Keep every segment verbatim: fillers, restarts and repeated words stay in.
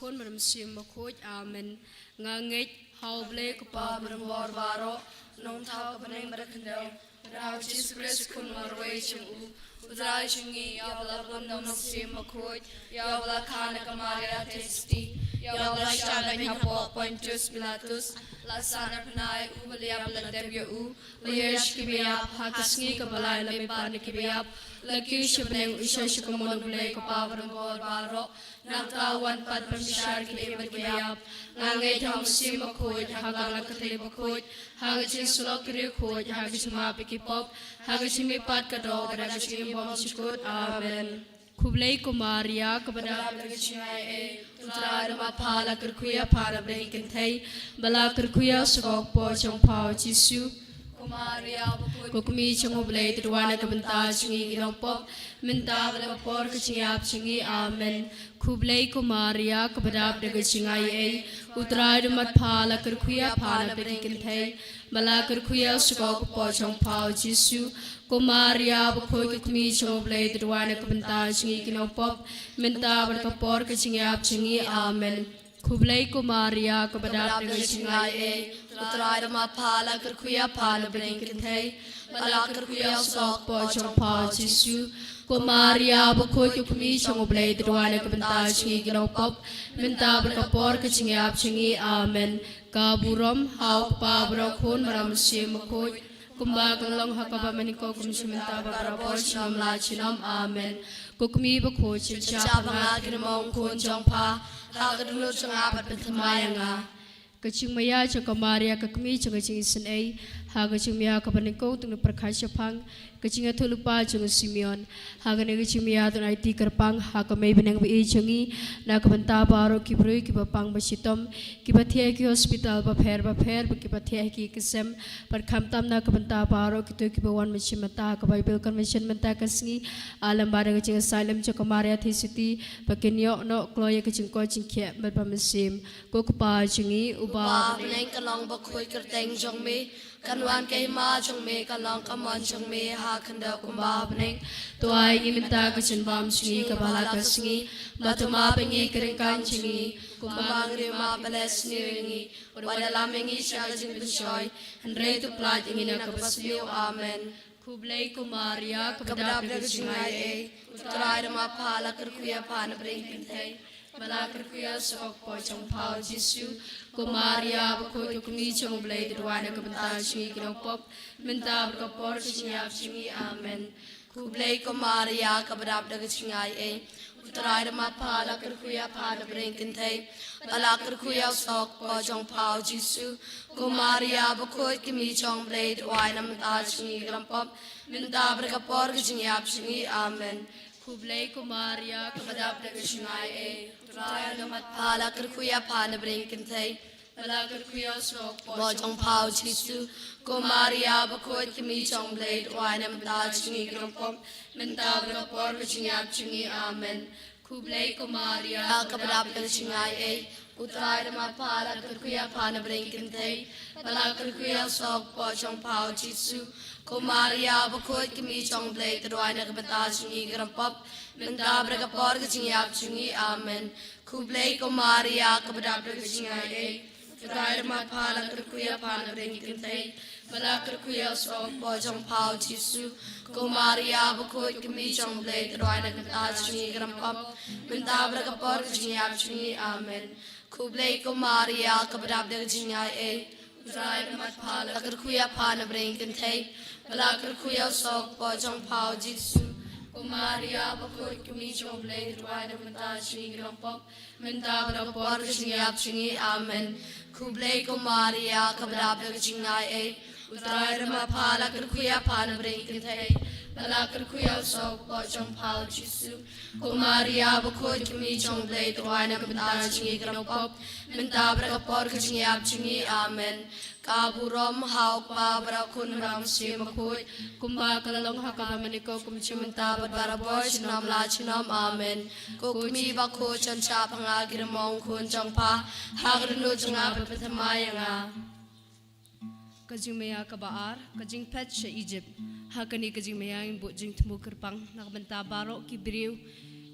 Khun bad Mynsiem Bakhuid. Amen. Nga ngeit ha U Blei Kpa Barabor baroh, Nongthaw ka bneng bad ka khyndew, bad ha U Jisu Khrist Khun marwei jong u, U Trai jong ngi, ïa uba la bun da U Mynsiem Bakhuid, ïa uba la kha na ka Maria Theisotti, ïa uba la shah beiñ hapoh Pontius Pilatus, la sah na bnai, u ba la ïap la dep ïa u, la ïaid sha kiba ïap, ha ka sngi kaba lai la mihpat na kiba ïap, la kiew sha bneng, u shong sha ka mon U Blei Kpa Barabor baroh. Nangta u wan pat ban bishar ïa ki im bad ki ïap. Nga ngeit ha U Mynsiem Bakhuid, ha ka Balang Katholik Bakhuid, ha ka jingsyllok ki riewkhuid, ha ka jingmap ïa ki pop, ha ka jingmihpat ka doh, bad ha ka jingim bymjukut. Amen. Khublei ko Maria, kaba dap da ka jingai ei, U Trai u don bad pha, la kyrkhu ïa pha na bneng ki kynthei, bad la kyrkhu ïa u sawkpoh jong pha U Jisu. Ko Maria, ko kmie jong U Blei, to duwai na ka bynta jong ngi ki nongpop, mynta bad ha ka por ka jingïap jong ngi. Amen. Khublei ko Maria, kaba dap da ka jingai ei, U Trai u don bad pha, la kyrkhu ïa pha na bneng ki kynthei, bad la kyrkhu ïa u sawkpoh jong pha U Jisu. Ko Maria bakhuid, ko kmie jong U Blei, to duwai na ka bynta jong ngi ki nongpop, mynta bad ha ka por ka jingïap jong ngi. Amen. Khublei ko Maria, kaba dap da ka jingai ei, U Trai u don bad pha, la kyrkhu ïa pha na bneng ki kynthei, bad la kyrkhu ïa u sawkpoh jong pha U Jisu. Ko Maria bakhuid, ko kmie jong U Blei, to duwai na ka bynta jong ngi ki nongpop, mynta bad ha ka por ka jingïap jong ngi. Amen. Ka burom ha U Kpa bad ha U Khun bad ha U Mynsiem Bakhuid, kumba ka la long ha kaba mynnyngkong, kumjuh mynta bad barabor, junom la junom. Amen. Ko kmie bakhuid, shah phang ha ki nongmong khun jong pha, ha ka dohnud jong nga, bad pynthymmai ïa nga. Ka jingmaïa jong ka Maria, ka kmie jong ka jingisynei, ha ka jingmaïa kaba nyngkong, to ngin pyrkhat shaphang ka jingïathuhlypa jong u Simeon. Ha kane ka jingmaïa to ngin aiti kyrpang ha ka mei bneng ba ïeit jong ngi, na ka bynta baroh ki briew kiba pang ba shitom, kiba thiah ha ki hospital bapher bapher, bad kiba thiah ha ki ïing ki sem, bad khamtam na ka bynta baroh kito kiba wan mynshem mynta ha ka Bible Convention mynta ka sngi, ha lyngba da ka jingïasaid lem jong ka Maria Theisotti, ba kin ïoh noh kloi ïa ka jingkoit jingkhiah bad ba mynsiem. Ko Kpa jong ngi uba ha bneng, ka long bakhuid kyrteng jong me, kan wan ka hima jong me, kan long ka mon jong me ha khyndew kumba ha bneng. To ai ngi mynta ka jingbam jong ngi kaba la ka sngi, bad to map ïa ngi ki ryngkang jong ngi, kumba ngi ruh ngi map ïa ki ba la sniew ïa ngi, wat ïalam ïa ngi sha ka jingpynshoi, hynrei to pyllait ïa ngi na kaba sniew. Amen. Khublei ko Maria, kaba dap da ka jingai ei, U Trai u don bad pha, la kyrkhu ïa pha na bneng ki kynthei, bad la kyrkhu ïa u sawkpoh jong pha U Jisu. Ko Maria bakhuid, ko kmie jong U Blei, to duwai na ka bynta jong ngi ki nongpop, mynta bad ha ka por ka jingïap jong ngi. Amen. Khublei ko Maria, kaba dap da ka jingai ei, U Trai u don bad pha, la kyrkhu ïa pha na bneng ki kynthei, bad la kyrkhu ïa u sawkpoh jong pha U Jisu. Ko Maria bakhuid, ko kmie jong U Blei, to duwai na ka bynta jong ngi ki nongpop, mynta bad ha ka por ka jingïap jong ngi. Amen. Khublei ko Maria, kaba dap da ka jingai ei, U Trai u don bad pha, la kyrkhu ïa pha na bneng ki kynthei, bad la kyrkhu ïa u sawkpoh jong pha U Jisu. Ko Maria bakhuid, ko kmie jong U Blei, to duwai na ka bynta jong ngi ki nongpop, mynta bad ha ka por ka jingïap jong ngi. Amen. Khublei ko Maria, kaba dap da ka jingai ei, U Trai u don bad pha, la kyrkhu ïa pha na bneng ki kynthei, bad la kyrkhu ïa u sawkpoh jong pha U Jisu. Ko Maria bakhuid, ko kmie jong U Blei, to duwai na ka bynta jong ngi ki nongpop, mynta bad ha ka por ka jingïap jong ngi. Amen. Khublei ko Maria, kaba dap da ka jingai ei, U Trai u don bad pha, la kyrkhu ïa pha na bneng ki kynthei, bad la kyrkhu ïa u sawkpoh jong pha U Jisu. Ko Maria bakhuid, ko kmie jong U Blei, to duwai na ka bynta jong ngi ki nongpop, mynta bad ha ka por ka jingïap jong ngi. Amen. Khublei ko Maria, kaba dap da ka jingai ei, U Trai u don bad pha, la kyrkhu ïa pha na bneng ki kynthei, bad la kyrkhu ïa u sawkpoh jong pha U Jisu. Ko Maria bakhuid, ko kmie jong U Blei, to duwai na ka bynta jong ngi ki nongpop, mynta bad ha ka por ka jingïap jong ngi. Amen. Khublei ko Maria, kaba dap da ka jingai ei, U Trai u don bad pha, la kyrkhu ïa pha na bneng ki kynthei, bad la kyrkhu ïa u sawkpoh jong pha U Jisu. Ko Maria bakhuid, ko kmie jong U Blei, to duwai na ka bynta jong ngi ki nongpop, mynta bad ha ka por ka jingïap jong ngi. Amen. Ka burom ha U Kpa bad ha U Khun bad ha U Mynsiem Bakhuid, kumba ka la long ha kaba mynnyngkong, kumjuh mynta bad barabor, junom la junom. Amen. Ko kmie bakhuid, shah phang ha ki nongmong khun jong pha, ha ka dohnud jong nga, bad pynthymmai ïa nga. Ka jingmaïa kaba ar, ka jingphet sha Egypt. Ha kane ka jingmaïa ngin bud jingthmu kyrpang na ka bynta baroh ki briew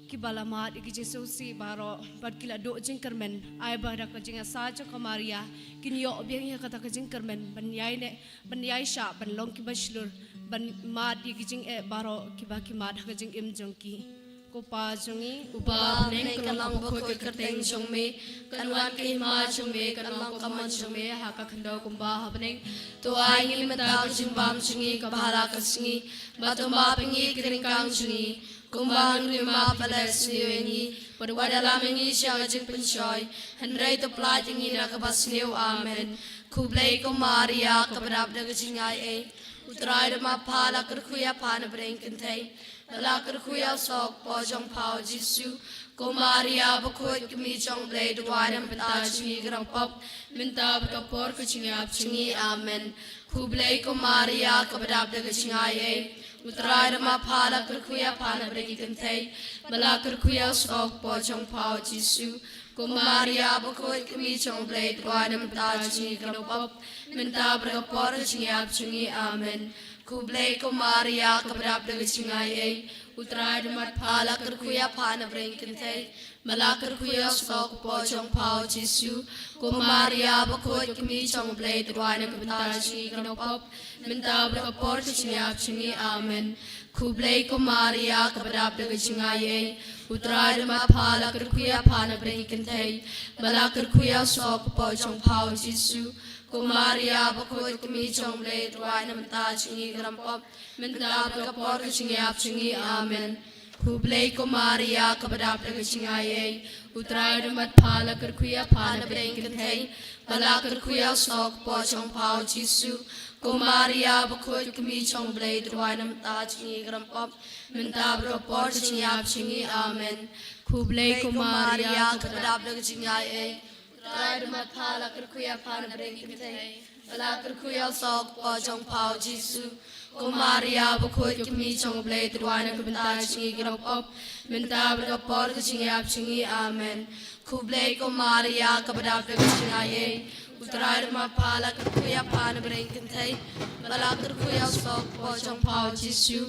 Kiba la mad ïa ki jingsngewsih baroh bad ki la duh jingkyrmen, ai ba da ka jingïasaid jong ka Maria kin ïoh biang ïa kata ka jingkyrmen ban ïai neh ban ïai shah ban long kiba shlur ban mad ïa ki jingeh baroh kiba ki mad ha ka jingim jong ki. Ko Pa jong ngi uba ha bneng, kan long bakhuid ka kyrteng jong me, kan wan ka hima jong me, kan long ka mon jong me ha ka khyndew kumba ha bneng. To ai ngi mynta ka jingbam jong ngi kaba ha la ka sngi, bad to map ïa ngi ki ryngkang jong ngi, kumba ngi ruh ngi map ïa ki ba la sniew ïa ngi, bad wat ïalam ïa ngi sha ka jingpynshoi, hynrei to pyllait ïa ngi na kaba sniew. Amen. Khublei ko Maria kaba dap da ka jingaiei, U Trai u don bad pha, la kyrkhu ïa pha na bneng kynthei, bad la kyrkhu ïa u soh u kpoh jong pha u Jisu. Ko Maria bakhuid, ka kmie jong U Blei, to duwai na ka bynta jong ngi ki nongpop, mynta bad ka por ka jingïap jong ngi. Amen. Khublei ko Maria kaba dap da ka jingaiei, U Trai u don bad pha, la kyrkhu ïa pha na bneng ki kynthei, bad la kyrkhu ïa u soh u kpoh jong pha u Jisu. Ko Maria bakhuid, ka kmie jong U Blei, to duwai na ka bynta jong ngi ki nongpop, mynta bad ka por ka jingïap jong ngi. Amen. Khublei ko Maria kaba dap da ka jingaiei, U Trai u don bad pha, la kyrkhu ïa pha na bneng ki kynthei, bad la kyrkhu ïa u soh u kpoh jong pha u Jisu. Ko Maria bakhuid, ka kmie jong U Blei, to duwai na ka bynta jong ngi ki nongpop, mynta bad ka por ka jingïap jong ngi. Amen. Khublei ko Maria kaba dap da ka jingaiei, U Trai u don bad pha, la kyrkhu ïa pha na bneng ki kynthei, bad la kyrkhu ïa u soh u kpoh jong pha u Jisu. Ko Maria bakhuid, ka kmie jong U Blei, to duwai na ka bynta jong ngi ki nongpop, mynta bad ka por ka jingïap jong ngi. Amen. Khublei ko Maria kaba dap da ka jingaiei, U Trai u don bad pha, la kyrkhu ïa pha na bneng ki kynthei, bad la kyrkhu ïa u soh u kpoh jong pha u Jisu. Ko Maria bakhuid, ka kmie jong U Blei, to duwai na ka bynta jong ngi ki nongpop, mynta bad ka por ka jingïap jong ngi. Amen. Khublei ko Maria kaba dap da ka jingaiei, U Trai u don bad pha, la kyrkhu ïa pha na bneng ki kynthei, bad la kyrkhu ïa u soh u kpoh jong pha u Jisu. Ko Maria bakhuid, ka kmie jong U Blei, to duwai na ka bynta jong ngi ki nongpop, mynta bad ka por ka jingïap jong ngi. Amen. Khublei ko Maria kaba dap da ka jingaiei, U Trai u don bad pha, la kyrkhu ïa pha na bneng ki kynthei, bad la kyrkhu ïa u soh u kpoh jong pha u Jisu.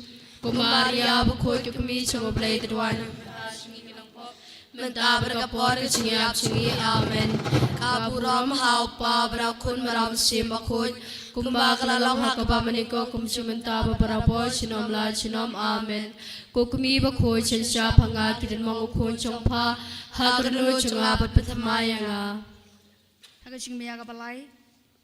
Ko Maria bakhuid, ka kmie jong U Blei, to duwai na ka bynta jong ngi ki nongpop, mynta bad ka por ka jingïap jong ngi. Amen. Ka burom ha U Kpa bad ha U Khun bad ha U Mynsiem Bakhuid, kumba ka la long ha kaba mynnyngkong, kumjuh mynta bad barabor, junom la junom. Amen. Ko kmie bakhuid, sngewbha pynshai ïa ki dien mong u khun jong pha ha ka dohnud jong nga bad pynthymmai ïa nga. Ha ka jingmaïa kaba lai,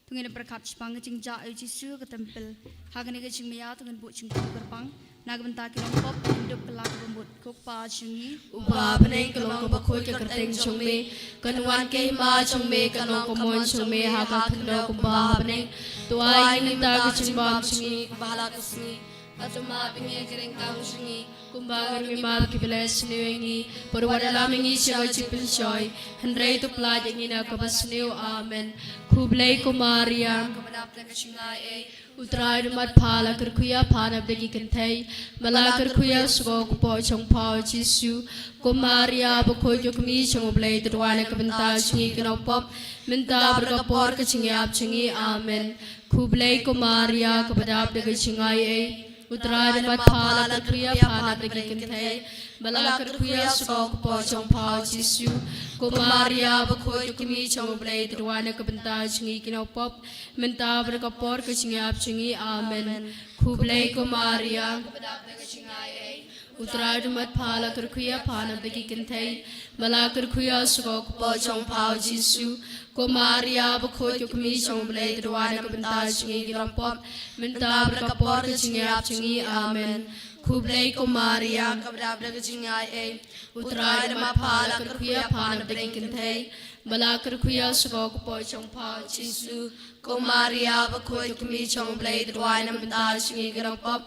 to ngin ïa pyrkhat shaphang ka jingjah ïa u Jisu ha ka templ. Ha kane ka jingmaïa to ngin buh jingkyrpang na ka bynta ki nongpop, ki nongdup, ki nongpop bymjukut. Ko Kpa jong ngi uba ha bneng, kan long bakhuid ka kyrteng jong me, kan wan ka hima jong me, kan long ka mon jong me ha ka khyndew kumba ha bneng. To ai ngi mynta ka jingbam jong ngi kaba ha la ka sngi, bad to map ïa ngi ki ryngkang jong ngi, kumba ngi ruh ngi map ïa ki ba la sniew ïa ngi, bad wat ïalam ïa ngi sha ka jingpynshoi, hynrei to pyllait ïa ngi na kaba sniew. Amen. Khublei ko Maria kaba dap da ka jingaiei, U Trai u don bad pha, la kyrkhu ïa pha na bneng ki kynthei, bad la kyrkhu ïa u soh u kpoh jong pha u Jisu. Ko Maria bakhuid, ka kmie jong U Blei, to duwai na ka bynta jong ngi ki nongpop, mynta bad ka por ka jingïap jong ngi. Amen. Khublei ko Maria kaba dap da ka jingaiei, U Trai u don bad pha, la kyrkhu ïa pha na bneng ki kynthei, bad la kyrkhu ïa u soh u kpoh jong pha u Jisu. Ko Maria bakhuid, ka kmie jong U Blei, to duwai na ka bynta jong ngi ki nongpop, mynta bad ka por ka jingïap jong ngi. Amen. Khublei ko Maria kaba dap da ka jingaiei, U Trai u don bad pha, la kyrkhu ïa pha na bneng ki kynthei, bad la kyrkhu ïa u soh u kpoh jong pha u Jisu. Ko Maria bakhuid, ka kmie jong U Blei, to duwai na ka bynta jong ngi ki nongpop, mynta bad ka por ka jingïap jong ngi. Amen. Khublei ko Maria kaba dap da ka jingaiei, U Trai u don bad pha, la kyrkhu ïa pha na bneng ki kynthei, bad la kyrkhu ïa u soh u kpoh jong pha u Jisu. Ko Maria bakhuid, ka kmie jong U Blei, to duwai na ka bynta jong ngi ki nongpop,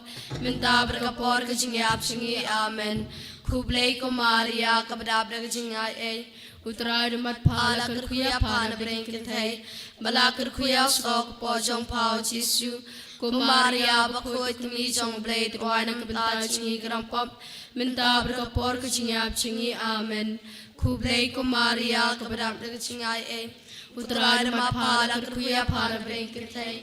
mynta bad ka por ka jingïap jong ngi. Amen. Khublei ko Maria kaba dap da ka jingaiei, U Trai u don bad pha, la kyrkhu ïa pha na bneng ki kynthei, bad la kyrkhu ïa u soh u kpoh jong pha u Jisu. Ko Maria bakhuid, ka kmie jong U Blei, to duwai na ka bynta jong ngi ki nongpop, mynta bad ka por ka jingïap jong ngi. Amen. Khublei ko Maria kaba dap da ka jingaiei, U Trai u don bad pha, la kyrkhu ïa pha na bneng ki kynthei,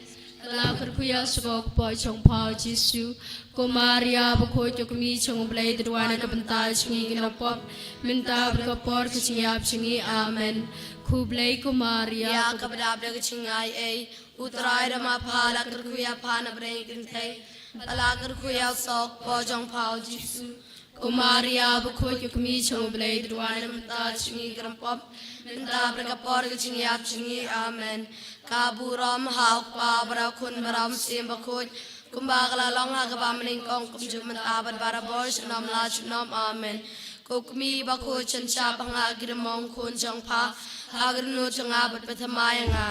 Ba la kyrkhu ïa u suk u kpoh jong pha u Jisu. Ko Maria bakhuid, ko kmie jong u Blei, to duwai na ka bynta jong ngi ki nongpop, mynta bad ka por ka jingïap jong ngi. Amen. Khublei ko Maria, ka ba dap da ka jingaiei, u Trai u don ma pha, la kyrkhu ïa pha na bneng kynthei, ba la kyrkhu ïa u suk u kpoh jong pha u Jisu. Ko Maria bakhuid, ko kmie jong u Blei, to duwai na ka bynta jong ngi ki nongpop, mynta bad ka por ka jingïap jong ngi. Amen. Ka burom ha u Kpa bad ha u Khun bad ha u Mynsiem Bakhuid, kumba ka la long ha kaba mynnyngkong, kumjuh mynta bad barabor, junom la junom. Amen. Ko kmie bakhuid, sngewbha pynshai ïa ki dmong khun jong pha ha ka dohnud jong nga bad pynthymmai ïa nga.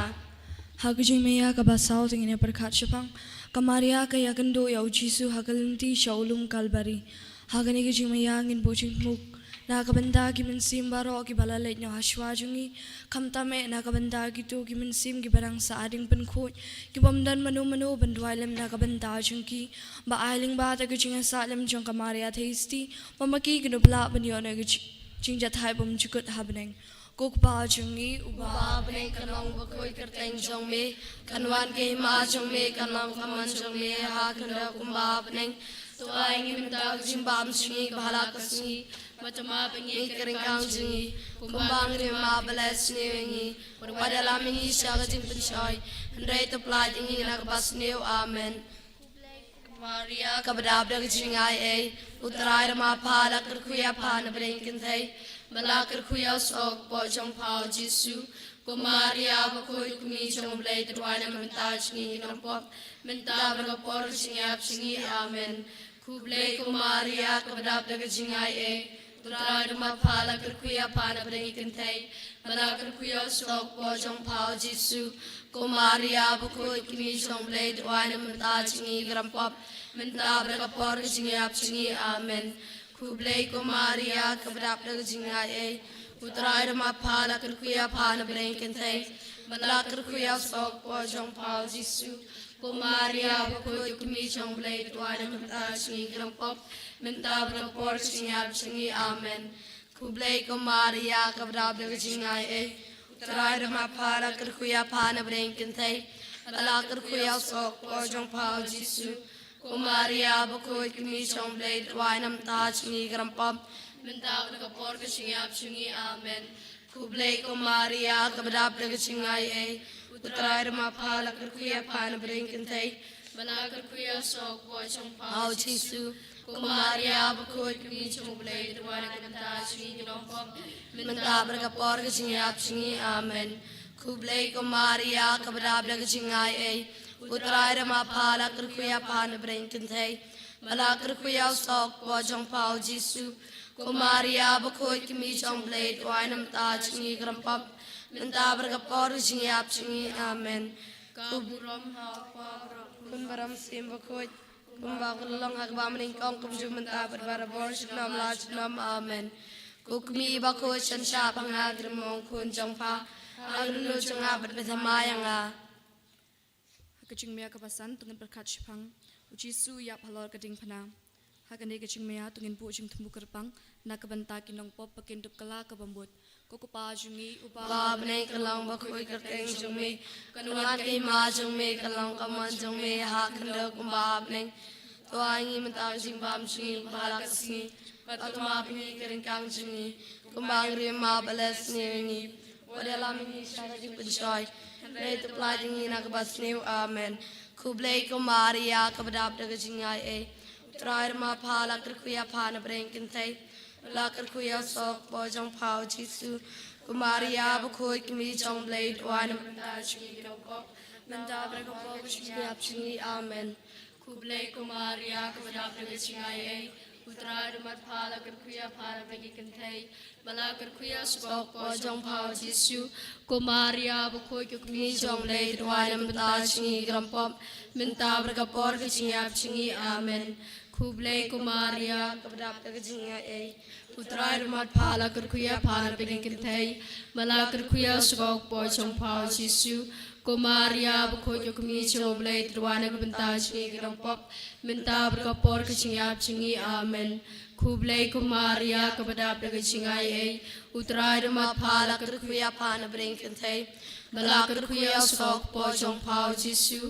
Ha ka jingmaïa kaba saw to ngin ïa pyrkhat shaphang ka Maria ka ïakynduh ïa u Jisu ha ka lynti sha u lum Kalbari. Ha kane ka jingmaïa ngin buh jingmut na ka bynta ki mynsiem baroh kiba la leit noh ha shuwa jong ngi, khamtam eh na ka bynta kito ki mynsiem kiba dang sah hadien pynkhuid, ki bym don mano mano ban duwai lem na ka bynta jong ki. Ba ai lyngba da ka jingïasaid lem jong ka Maria Theisotti, ba ma ki kin ïoh ban ïoh na ka jing, jingjahthait bymjukut ha bneng. Ko Kpa jong ngi uba ha bneng, kan long bakhuid ka kyrteng jong me, kan wan ka hima jong me, kan long ka mon jong me ha khyndew kumba ha bneng. To ai ngi mynta ka jingbam jong ngi kaba ha la ka sngi, bad to map ïa ngi ki ryngkang jong ngi, kumba ngi ruh ngi map bad la sniew ïa ngi, bad wat ïalam ïa ngi sha ka jingpynshoi, hynrei to pyllait ïa ngi na kaba sniew. Amen. Maria kaba dap da ka jingaiei, u Trai u don ma pha, la kyrkhu ïa pha na bneng kynthei, ba la kyrkhu ïa u suk u kpoh jong pha u Jisu. Ko Maria bakhuid, ko kmie jong u Blei, to duwai na ka bynta jong ngi ki nongpop, mynta bad ka por ka jingïap jong ngi. Amen. Khublei ko Maria kaba dap da ka jingaiei, u Trai u don ma pha, la kyrkhu ïa pha na bneng kynthei, ba la kyrkhu ïa u suk u kpoh jong pha u Jisu. Ko Maria bakhuid, ko kmie jong u Blei, to duwai na ka bynta jong ngi ki nongpop, mynta bad ka por ka jingïap jong ngi. Amen. Khublei ko Maria kaba dap da ka jingaiei, u Trai u don ma pha, la kyrkhu ïa pha na bneng kynthei, ba la kyrkhu ïa u suk u kpoh jong pha u Jisu. Ko Maria bakhuid, ko kmie jong u Blei, to duwai na ka bynta jong ngi ki nongpop, mynta bad ka por ka jingïap jong ngi. Amen. Khublei ko Maria kaba dap da ka jingaiei, u Trai u don ma pha, la kyrkhu ïa pha na bneng kynthei, ba la kyrkhu ïa u suk u kpoh jong pha u Jisu. Ko Maria bakhuid, ko kmie jong u Blei, to duwai na ka bynta jong ngi ki nongpop, mynta bad ka por ka jingïap jong ngi. Amen. Khublei ko Maria kaba dap da ka jingaiei, u Trai u don ma pha, la kyrkhu ïa pha na bneng kynthei, ba la kyrkhu ïa u suk u kpoh jong pha u Jisu. Ko Maria bakhuid, ko kmie jong u Blei, to duwai na ka bynta jong ngi ki nongpop, mynta bad ka por ka jingïap jong ngi. Amen. Khublei ko Maria kaba dap da ka jingaiei, u Trai u don ma pha, la kyrkhu ïa pha na bneng kynthei, ba la kyrkhu ïa u suk u kpoh jong pha u Jisu. Ko Maria bakhuid, ko kmie jong u Blei, to duwai na ka bynta jong ngi ki nongpop, mynta bad ka por ka jingïap jong ngi. Amen. Ka burom ha u Kpa bad ha u Khun bad ha u Mynsiem Bakhuid, kumba ka la long ha kaba mynnyngkong, kumjuh mynta bad barabor, junom la junom. Amen. Ko kmie bakhuid, sngewbha pynshai ïa ki dmong khun jong pha ha ka dohnud jong nga bad pynthymmai ïa nga. Ha ka jingmaïa kaba san to ngin pyrkhat shaphang u Jisu u ïap halor ka diengphna. Ha kane ka jingmaïa to ngin buh jingthmu kyrpang na ka bynta ki nongpop ba kin dup kylla ka bamut. Ko Kpa jong ngi uba ha bneng, kan long bakhuid ka kyrteng jong me, kan wan ka hima jong me, kan long ka mon jong me ha khyndew kumba ha bneng. To ai ngi mynta ka jingbam jong ngi kaba ha la ka sngi, bad to map ïa ngi ki ryngkang jong ngi, kumba ngi ruh ngi map bad la sniew ïa ngi, wat ïalam ïa ngi sha ka jingpynshoi, hynrei to pyllait ïa ngi na kaba sniew. Amen. Khublei ko Maria kaba dap da ka jingaiei, u Trai u don ma pha, la kyrkhu ïa pha na bneng kynthei, la kyrkhu ïa u suk u kpoh jong pha u Jisu. Ko Maria bakhuid, ko kmie jong u Blei, to duwai na ka bynta jong ngi ki nongpop, mynta bad ha ka por ka jingïap jong ngi. Amen. Khublei ko Maria kaba dap da ka jingaiei, u Trai u don ma pha, la kyrkhu ïa pha na bneng kynthei, ba la kyrkhu ïa u suk u kpoh jong pha u Jisu. Ko Maria bakhuid, ko kmie jong u Blei, to duwai na ka bynta jong ngi ki nongpop, mynta bad ha ka por ka jingïap jong ngi. Amen. Khublei ko Maria kaba dap da ka jingaiei, u Trai u don ma pha, la kyrkhu ïa pha na bneng kynthei, ba la kyrkhu ïa u suk u kpoh jong pha u Jisu. Ko Maria bakhuid, ko kmie jong u Blei, to duwai na ka bynta jong ngi ki nongpop, mynta bad ha ka por ka jingïap jong ngi. Amen. Khublei ko Maria kaba dap da ka jingaiei, u Trai u don ma pha, la kyrkhu ïa pha na bneng kynthei, ba la kyrkhu ïa u suk u kpoh jong pha u Jisu.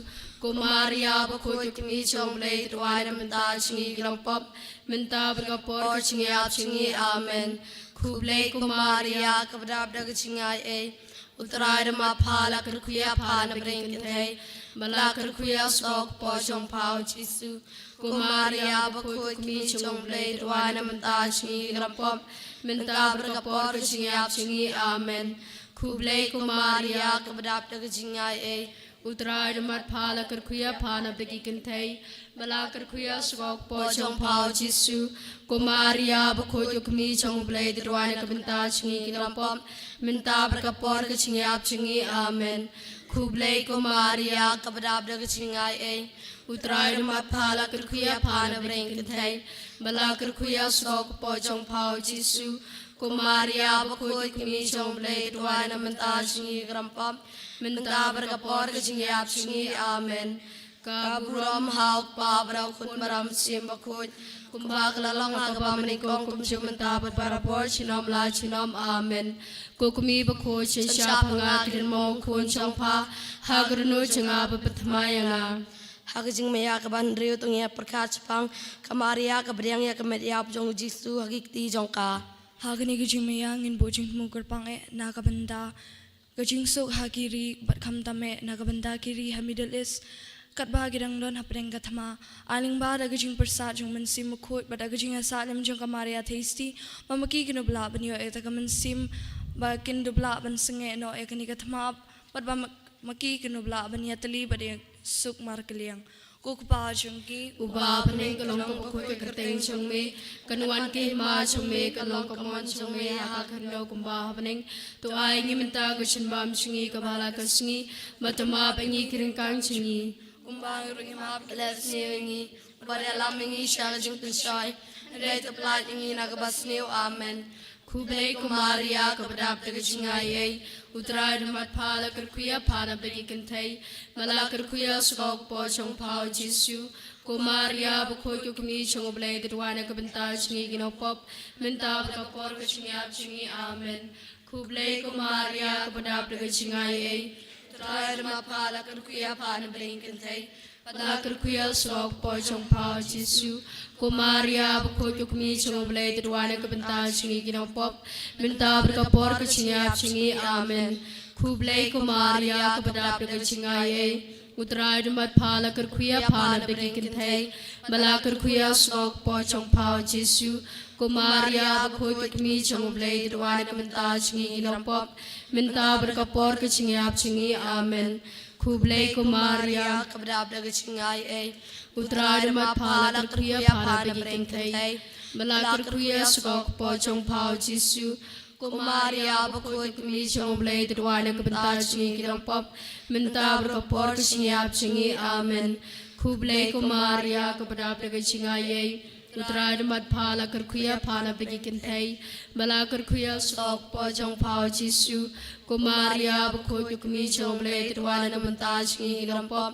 Ko Maria bakhuid, ko kmie jong U Blei, to duwai na ka bynta jong ngi ki nongpop, mynta bad ka por ka jingïap jong ngi. Amen. Khublei ko Maria, kaba dap da ka jingaiei, U Trai u don bad pha. La kyrkhu ïa pha na bneng kynthei, bad la kyrkhu ïa u stok u kpoh jong pha, U Jisu. Ko Maria bakhuid, ko kmie jong U Blei, to duwai na ka bynta jong ngi ki nongpop, mynta bad ka por ka jingïap jong ngi. Amen. Khublei ko Maria, kaba dap da ka jingaiei, U Trai u don bad pha. La kyrkhu ïa pha na bneng ki kynthei, bad la kyrkhu ïa u stok u kpoh jong pha, U Jisu. Ko Maria bakhuid, ko kmie jong U Blei, to duwai na ka bynta jong ngi ki nongpop, mynta bad ka por ka jingïap jong ngi. Amen. Khublei ko Maria, kaba dap da ka jingaiei, U Trai u don bad pha. La kyrkhu ïa pha na bneng kynthei, bad la kyrkhu ïa u stok u kpoh jong pha, U Jisu. Ko Maria bakhuid, ko kmie jong U Blei, to duwai na ka bynta jong ngi ki nongpop, mynta bad ka por ka jingïap jong ngi. Amen. Ka burom ha U Kpa bad ha U Khun bad ha U Mynsiem Bakhuid, kumba ka la long ha kaba nyngkong, kumjuh mynta bad barabor, junom la junom. Amen. Ko kmie bakhuid, sngewbha pynshah ïa nga ki dien mong khun jong pha ha ka dohnud jong nga, bad pynthymmai ïa nga ha ka jingmaïa kaba hynriew. To ngin ïa pyrkhat shaphang ka Maria kaba pdiang ïa ka met ïap jong U Jisu ha ki kti jong ka. Ha kane ka jingmaïa ngin buh jingthmu kyrpang eh na ka bynta ka jingsuk ha ki ri, bad khamtam eh na ka bynta ki ri ha Middle East, katba ki dang don hapdeng ka thma. Ai lyngba da ka jingpyrsad jong U Mynsiem Bakhuid, bad da ka jingïasaid lem jong ka Maria Theisotti, ba ma ki kin dup lah ban ïoh ïa ka mynsiem, ba kin dup lah ban sangeh noh ïa kane ka thma, bad ba ma, ma ki kin dup lah ban ïatylli bad ïasuk markylliang. Ko Kpa jong ngi uba ha bneng, ka long ka bakhuid ka kyrteng jong me, kan wan ka hima jong me, kan long ka mon jong me ha ka khyndew kumba ha bneng. To ai ngi mynta ka jan bam jong ngi kaba ha la ka sngi, bad to map ïa ngi ki ryngkang jong ngi, kumba ngi ruh ngi map ïa kiba leh sniew ïa ngi, bad ïalam ïa ngi sha ka jingpynshoi, hynrei to pyllait ïa ngi na kaba sniew. Amen. Khublei ko Maria, kaba dap da ka jingaiei, U Trai u don bad pha. La kyrkhu ïa pha na bneng ki kynthei, bad la kyrkhu ïa u stok u kpoh jong pha, U Jisu. Ko Maria bakhuid, ko kmie jong U Blei, to duwai na ka bynta jong ngi ki nongpop, mynta bad ka por ka jingïap jong ngi. Amen. Khublei ko Maria, kaba dap da ka jingaiei, U Trai u don bad pha. La kyrkhu ïa pha na bneng ki kynthei, bad la kyrkhu ïa u stok u kpoh jong pha, U Jisu. Ko Maria bakhuid, ko kmie jong U Blei, to duwai na ka bynta jong ngi ki nongpop, mynta bad ka por ka jingïap jong ngi. Amen. Khublei ko Maria, kaba dap da ka jingaiei, U Trai u don bad pha. La kyrkhu ïa pha na bneng ki kynthei, bad la kyrkhu ïa u stok u kpoh jong pha, U Jisu. Ko Maria bakhuid, ko kmie jong U Blei, to duwai na ka bynta jong ngi ki nongpop, mynta bad ka por ka jingïap jong ngi. Amen. Khublei ko Maria, kaba dap da ka jingaiei, U Trai u don bad pha. La kyrkhu ïa pha na bneng ki kynthei, bad la kyrkhu ïa u stok u kpoh jong pha, U Jisu. Ko Maria bakhuid, ko kmie jong U Blei, to duwai na ka bynta jong ngi ki nongpop, mynta bad ka por ka jingïap jong ngi. Amen. Khublei ko Maria, kaba dap da ka jingaiei, U Trai u don bad pha. La kyrkhu ïa pha na bneng ki kynthei, bad la kyrkhu ïa u stok u kpoh jong pha, U Jisu. Ko Maria bakhuid, ko kmie jong U Blei, to duwai na ka bynta jong ngi ki nongpop,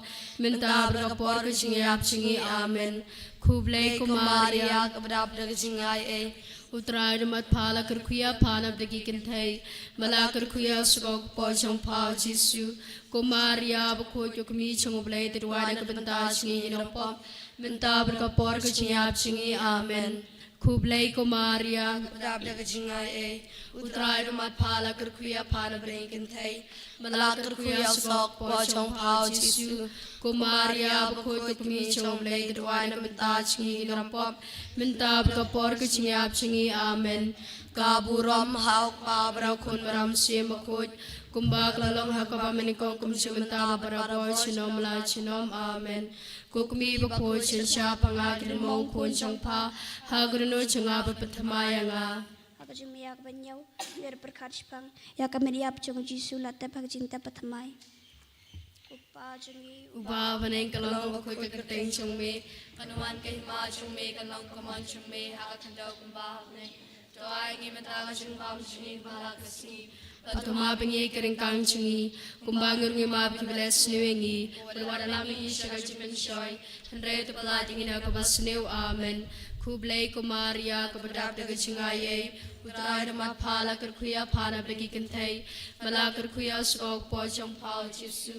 mynta bad ka por ka jingïap jong ngi. Amen. Khublei ko Maria, kaba dap da ka jingaiei, U Trai u don bad pha. La kyrkhu ïa pha na bneng ki kynthei, bad la kyrkhu ïa u stok u kpoh jong pha, U Jisu. Ko Maria bakhuid, ko kmie jong U Blei, to duwai na ka bynta jong ngi ki nongpop, mynta bad ka por ka jingïap jong ngi. Amen. Khublei ko Maria, kaba dap da ka jingaiei, U Trai u don bad pha. La kyrkhu ïa pha na bneng ki kynthei, bad la kyrkhu ïa u stok u kpoh jong pha, U Jisu. Ko Maria bakhuid, ko kmie jong U Blei, to duwai na ka bynta jong ngi ki nongpop, mynta bad ka por ka jingïap jong ngi. Amen. Ka burom ha U Kpa bad ha U Khun bad ha U Mynsiem Bakhuid, kumba ka la long ha kaba nyngkong, kumjuh mynta bad barabor, junom la junom. Amen. Ko kmie bakhuid, sngewbha pynshah ïa nga ki dien mong khun jong pha ha ka dohnud jong nga, bad pynthymmai ïa nga ha ka jingmaïa kaba hynñiew. Ngin ïa pyrkhat shaphang ïa ka met ïap jong U Jisu, la tep ha ka jingtep pynthymmai. Ko Kpa jong ngi uba ha bneng, kan long ka bakhuid ka kyrteng jong me, kan wan ka hima jong me, kan long ka mon jong me ha ka khyndew kumba ha bneng. To ai ngi mynta ka jan bam jong ngi kaba ha la ka sngi, bad to map ïa ngi ki ryngkang jong ngi, kumba ngi ruh ngi map ïa kiba leh sniew ïa ngi, bad wat ïalam ïa ngi sha ka jingpynshoi, hynrei to pyllait ïa ngi na kaba sniew. Amen. Khublei ko Maria, kaba dap da ka jingaiei, U Trai u don bad pha. La kyrkhu ïa pha na bneng ki kynthei, bad la kyrkhu ïa u stok u kpoh jong pha, U Jisu.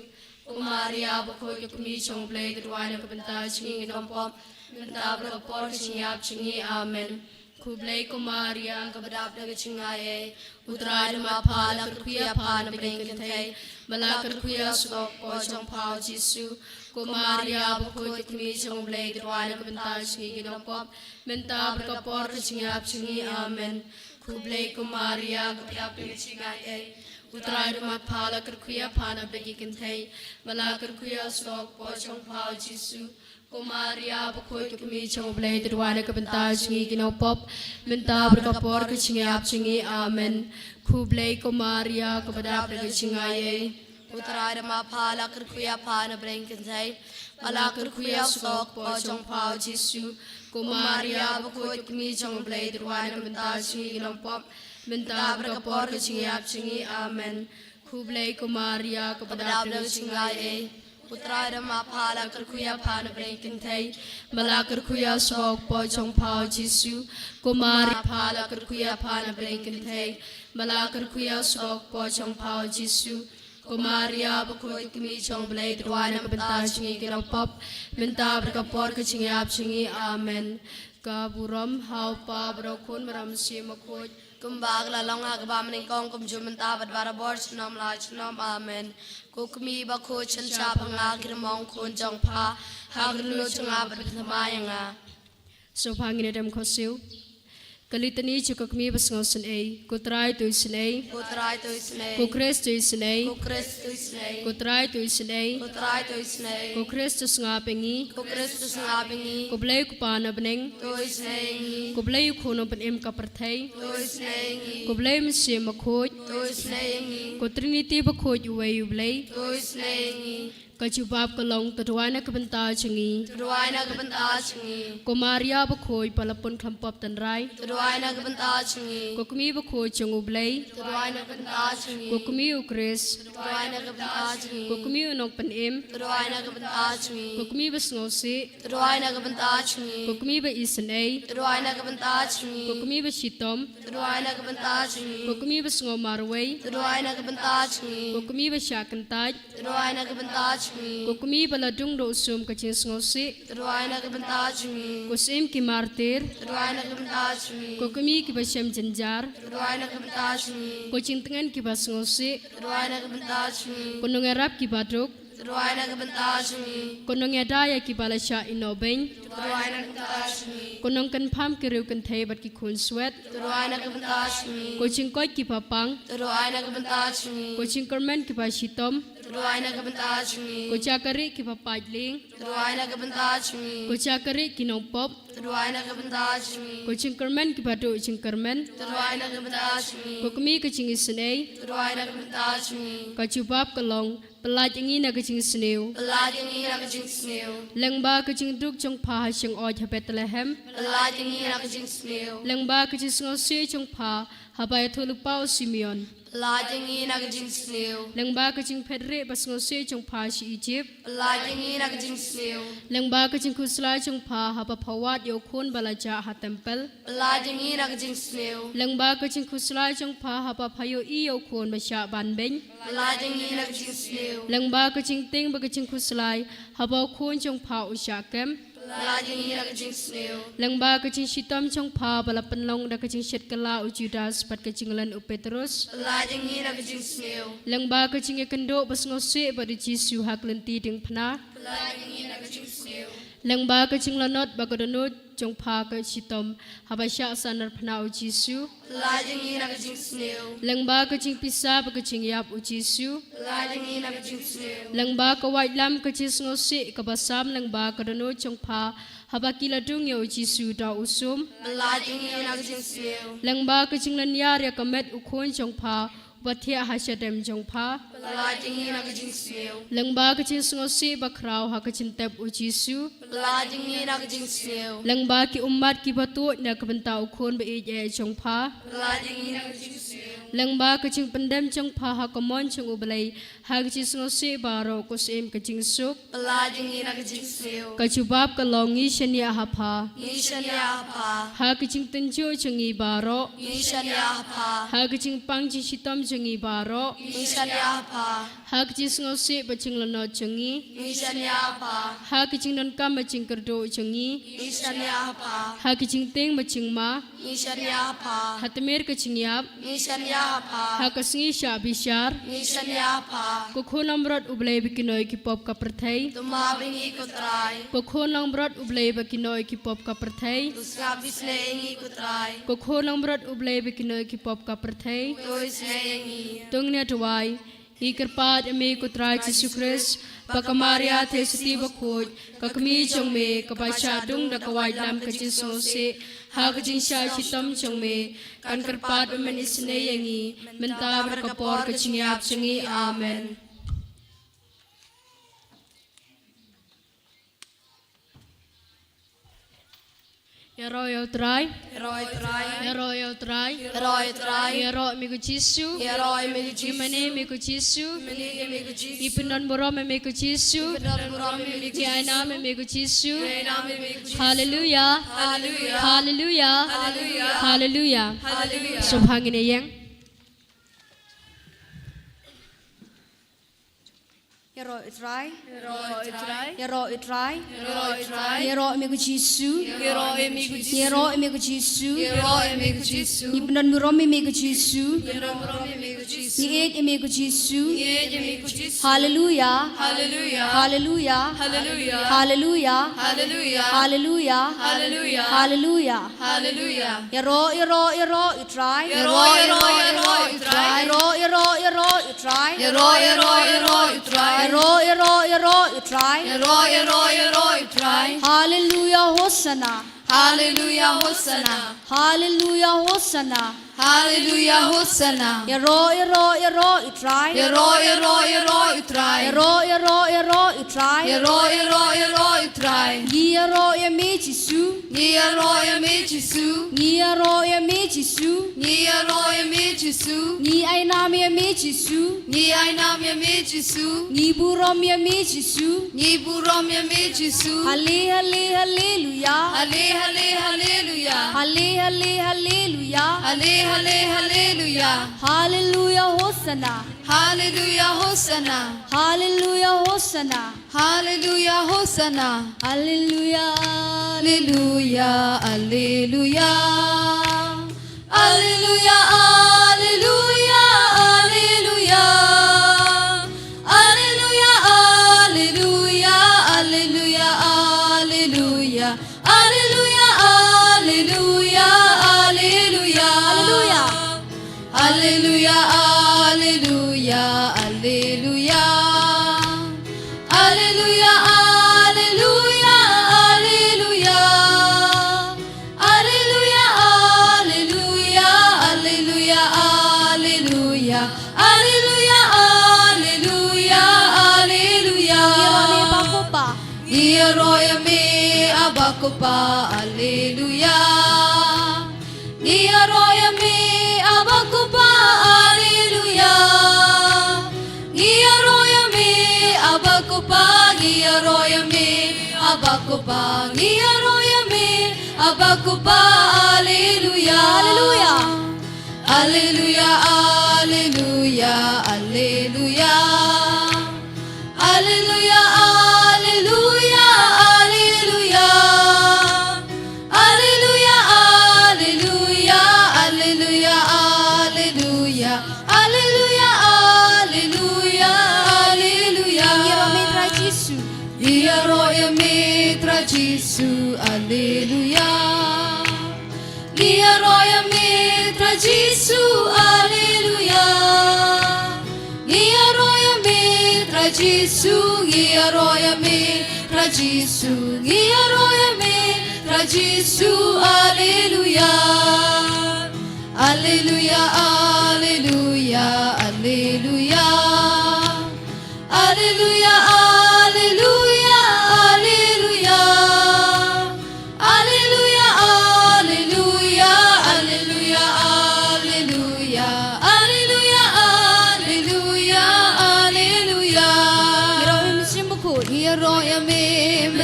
Ko Maria bakhuid, ko kmie jong U Blei, to duwai na ka bynta jong ngi ki nongpop, mynta bad ka por ka jingïap jong ngi. Amen. Khublei ko Maria, kaba dap da ka jingaiei, U Trai u don bad pha, la kyrkhu ïa pha na bneng kynthei, bad la kyrkhu ïa u sawdong jong pha U Jisu. Ko Maria bakhuid, ko kmie jong U Blei, to duwai na ka bynta jong ngi ki nongpop, mynta bad ka por ka jingïap jong ngi. Amen. Khublei ko Maria, kaba dap da ka jingaiei, U Trai u don bad pha, la kyrkhu ïa pha na bneng kynthei, bad la kyrkhu ïa u sawdong jong pha U Jisu. Ko Maria bakhuid, ko kmie jong U Blei, to duwai na ka bynta jong ngi ki nongpop, mynta bad ka por ka jingïap jong ngi. Amen. Khublei ko Maria, kaba dap da ka jingaiei, U Trai u don bad pha, la kyrkhu ïa pha na bneng kynthei, bad la kyrkhu ïa u sawdong jong pha U Jisu. Ko Maria bakhuid, ko kmie jong U Blei, to duwai na ka bynta jong ngi ki nongpop, mynta bad ka por ka jingïap jong ngi. Amen. Khublei ko Maria, kaba dap da ka jingaiei, U Trai u don bad pha, la kyrkhu ïa pha na bneng kynthei, bad la kyrkhu ïa u sawdong jong pha U Jisu. Ko Maria, pha la kyrkhu ïa pha na bneng kynthei, bad la kyrkhu ïa u sawdong jong pha U Jisu. Ko Maria bakhuid, ko kmie jong U Blei, to duwai na ka bynta jong ngi ki nongpop, mynta bad ka por ka jingïap jong ngi. Amen. Ka burom ha U Kpa bad ha U Khun bad ha U Mynsiem Bakhuid, kumba ka la long ha kaba nyngkong, kumjuh mynta bad barabor junom la junom. Amen. Ko kmie bakhuid, shynshar ba nga ki rymmuang khun jong pha, ha ka dohnud jong nga bad pynthymmai ïa nga. Sngewbha ngin ïa dem khohsiew. Ka Litani jong ka kmie basngewsynei. Ko Trai to isynei. Ko Trai to isynei. Ko Khrist to isynei. Ko Khrist to isynei. Ko Trai to isynei. Ko Trai to isynei. Ko Khrist to sngap ïa ngi. Ko Khrist to sngap ïa ngi. Ko Blei U Kpa na bneng to isynei ïa ngi. Ko Blei U Khun u pynim ka pyrthei to isynei ïa ngi. Ko Blei U Mynsiem Bakhuid to isynei ïa ngi. Ko Trinity bakhuid uwei U Blei to isynei ïa ngi. Ka jubab ka long, to duwai na ka bynta jong ngi. To duwai na ka bynta jong ngi. Ko Maria bakhuid, ba la pun khlem pop tynrai, to duwai na ka bynta jong ngi. Ko kmie bakhuid jong U Blei, to duwai na ka bynta jong ngi. Ko kmie U Khrist, to duwai na ka bynta jong ngi. Ko kmie u nongpynim, to duwai na ka bynta jong ngi. Ko kmie basngewsih, to duwai na ka bynta jong ngi. Ko kmie ba isynei, to duwai na ka bynta jong ngi. Ko kmie bashitom, to duwai na ka bynta jong ngi. Ko kmie basngew marwei, to duwai na ka bynta jong ngi. Ko kmie bashah kyntait, to duwai na ka bynta jong ngi. Ko kmie ba la dung da u sum ka jingsngewsih, to duwai na ka bynta jong ngi. Ko syiem ki martir, to duwai na ka bynta jong ngi. Ko kmie kiba shem jynjar, to duwai na ka bynta jong ngi. Ko jingtngen kiba sngewsih, to duwai na ka bynta jong ngi. Ko nongïarap kiba duk, to duwai na ka bynta jong ngi. Ko nongïada ïa kiba la shah ïehnoh beiñ, to duwai na ka bynta jong ngi. Ko nongkynpham ki riewkynthei bad ki khunswet, to duwai na ka bynta jong ngi. Ko jingkoit kiba pang, to duwai na ka bynta jong ngi. Ko jingkyrmen kiba shitom, to duwai na ka bynta jong ngi. Ko jaka rieh kiba pait lieng, to duwai na ka bynta jong ngi. Ko jaka rieh ki nongpop, to duwai na ka bynta jong ngi. Ko jingkyrmen kiba duh jingkyrmen, to duwai na ka bynta jong ngi. Ko kmie ka jingisynei, to duwai na ka bynta jong ngi. Ka jubab ka long, pyllait ïa ngi na ka jingsniew. Pyllait ïa ngi na ka jingsniew. Lyngba ka jingduk jong pha ha shngoid ha Bethlehem, pyllait ïa ngi na ka jingsniew. Lyngba ka jingsngewsih jong pha haba ïathuhlypa u Simeon, pyllait ïa ngi na ka jingsniew. Lyngba ka jingphetrieh basngewsih jong pha sha Ijipt, pyllait ïa ngi na ka jingsniew. Lyngba ka jingkhuslai jong pha haba pha wad ïa u khun ba la jah ha templ, pyllait ïa ngi na ka jingsniew. Lyngba ka jingkhuslai jong pha haba pha ïohi ïa u khun ba shah ban beiñ, pyllait ïa ngi na ka jingsniew. Lyngba ka jingtieng bad ka jingkhuslai haba u khun jong pha u shah kem, pyllait ïa ngi na ka jingsniew. Lyngba ka jingshitom jong pha ba la pynlong da ka jingshit kylla u Judas bad ka jinglen u Petrus, pyllait ïa ngi na ka jingsniew. Lyngba ka jingïakynduh basngewsih bad u Jisu ha ka lynti diengphna, pyllait ïa ngi na ka jingsniew. Lyngba ka jinglanot bad ka dohnud jong pha ka shitom haba shah san arphna u Jisu, pyllait ïa ngi na ka jingsniew. Lyngba ka jingpisa bad ka jingïap u Jisu, pyllait ïa ngi na ka jingsniew. Lyngba ka waitlam ka jingsngewsih kaba sam lyngba ka dohnud jong pha haba ki la dung ïa u Jisu da u sum, pyllait ïa ngi na ka jingsniew. Lyngba ka jinglynñiar ïa ka met u khun jong pha uba thiah ha shadem jong pha, pyllait ïa ngi na ka jingsniew. Lyngba ka jingsngewsih bakhraw ha ka jingtep u Jisu, pyllait ïa ngi na ka jingsniew. Lyngba ki ummat kiba tuid na ka bynta u khun ba ïeit eh jong pha, pyllait ïa ngi na ka jingsniew. Lyngba ka jingpyndem jong pha ha ka mon jong U Blei, ha ka jingsngewsih baroh, ko Syiem ka jingsuk. Pynlait ïa ngi na ka jingsniew. Ka jubab ka long, ngi shaniah ha pha. Ngi shaniah ha pha. Ha ka jingtynjuh jong ngi baroh. Ngi shaniah ha pha. Ha ka jingpang jingshitom jong ngi baroh. Ngi shaniah ha pha. Ha ka jingsngewsih bad jinglanot jong ngi. Ngi shaniah ha pha. Ha ka jingdonkam bad jingkyrduh jong ngi. Ngi shaniah ha pha. Ha ka jingtieng bad jingma. Ngi shaniah ha pha. Ha tmier ka jingïap. Ngi shaniah ha pha. Ha ka sngi shah bishar. Ngi shaniah ha pha. Ko khun langbrot U Blei ba kynnoh ïa ki pop ka pyrthei. To map ïa ngi ko Trai. Ko khun langbrot U Blei ba kynnoh ïa ki pop ka pyrthei. To sngap isynei ïa ngi ko Trai. Ko khun langbrot U Blei ba kynnoh ïa ki pop ka pyrthei. To isynei ïa ngi. To ngin ïa duwai. Ngi kyrpad ïa me ko Trai Jisu Khrist, ba ka Maria Theisotti bakhuid, ka kmie jong me, kaba shah dung da ka waitlam ka jingsngewsih ha ka jingshah shitom jong me, kan kyrpad ban isynei ïa ngi mynta bad ha ka por ka jingïap jong ngi. Amen. Ïaroh ïa U Trai. Ïaroh ïa U Trai. Ïaroh ïa U Trai. Ïaroh ïa U Trai. Ïaroh ïa me ko Jisu. Ïaroh ïa me ko Jisu. Ïa mane me ko Jisu. Ïa mane me ko Jisu. Ngi pyndonburom ïa me ko Jisu. Ngi pyndonburom ïa me ko Jisu. Ngi ainam ïa me ko Jisu. Ngi ainam ïa me ko Jisu. Haleluya. Haleluya. Haleluya. Haleluya. Haleluya. Haleluya. Sngewbha ngin ïeng. Ïaroh ïa U Trai. Ïaroh ïa U Trai. Ïaroh ïa U Trai. Ïaroh ïa U Trai. Ïaroh ïa me ko Jisu. Ïaroh ïa me ko Jisu. Ïaroh ïa me ko Jisu. Ïaroh ïa me ko Jisu. Ngi pyndonburom ïa me ko Jisu. Pyndonburom ïa me ko Jisu. Ngi ïeit ïa me ko Jisu. Ngi ïeit ïa me ko Jisu. Haleluya. Haleluya. Haleluya. Haleluya. Haleluya. Haleluya. Haleluya. Haleluya. Haleluya. Haleluya. Ïaroh, ïaroh, ïaroh ïa U Trai. Ïaroh, ïaroh, ïaroh ïa U Trai. Ïaroh, ïaroh, ïaroh ïa U Trai. Ïaroh, ïaroh, ïaroh ïa U Trai. Ïaroh, ïaroh, ïaroh ïa U Trai. Ïaroh, ïaroh, ïaroh ïa U Trai. Haleluya, Hosana. Haleluya, Hosana. Haleluya, Hosana. Haleluya, Hosana. Ïaroh, ïaroh, ïaroh ïa U Trai. Ïaroh, ïaroh, ïaroh ïa U Trai. Ïaroh, ïaroh, ïaroh ïa U Trai. Ïaroh, ïaroh, ïaroh ïa U Trai. Ngi ïaroh ïa me Jisu. Ngi ïaroh ïa me Jisu. Ngi ïaroh ïa me Jisu. Ngi ïaroh ïa me Jisu. Ngi ainam ïa me Jisu. Ngi ainam ïa me Jisu. Ngi burom ïa me Jisu. Ngi burom ïa me Jisu. Hale, hale, haleluya. Hale, hale, haleluya. Hale, hale, haleluya. Hale, hale, haleluya. Haleluya, Hosana. Haleluya, Hosana. Haleluya, Hosana. Haleluya, Hosana. Haleluya, haleluya, haleluya. Alleluia, alleluia, alleluia. Alleluia, alleluia, alleluia, alleluia. Alleluia, alleluia, alleluia. Alleluia. Alleluia, alleluia, alleluia. Alleluia, alleluia, alleluia. Alleluia, alleluia, alleluia, alleluia. Alleluia, alleluia, alleluia. Ngi ïaroh ïa me Bakohpa. Ngi ïaroh ïa me Bakohpa. Alleluia. Ngi ïaroh ïa me Bakohpa. Alleluia. Ngi ïaroh ïa me Bakohpa. Ngi ïaroh ïa me Bakohpa. Ngi ïaroh ïa me Bakohpa. Alleluia. Alleluia. Alleluia, alleluia, alleluia. Alleluia, alleluia, alleluia. Alleluia, alleluia, alleluia, alleluia. Alleluia, alleluia, alleluia. Ngi ïaroh ïa me Trai Jisu. Ngi ïaroh ïa me Trai Jisu. Alleluia. Ngi ïaroh ïa me Trai Jisu, alleluia. Ngi ïaroh ïa me Trai Jisu, ngi ïaroh ïa me Trai Jisu, ngi ïaroh ïa me Trai Jisu, alleluia. Alleluia, alleluia, alleluia. Alleluia, alleluia, alleluia. Alleluia, alleluia, alleluia, alleluia.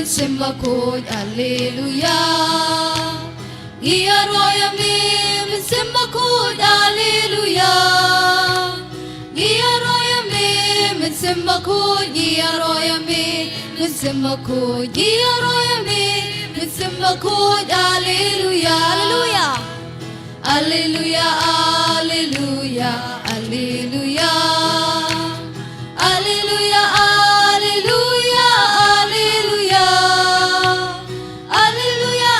Mynsiem Bakhuid, Alleluia. Ngi ïaroh ïa me, Mynsiem Bakhuid, Alleluia. Ngi ïaroh ïa me, Mynsiem Bakhuid, ngi ïaroh ïa me, Mynsiem Bakhuid, ngi ïaroh ïa me, Mynsiem Bakhuid, Alleluia. Alleluia. Alleluia, alleluia, alleluia. Alleluia, alleluia, alleluia. Alleluia,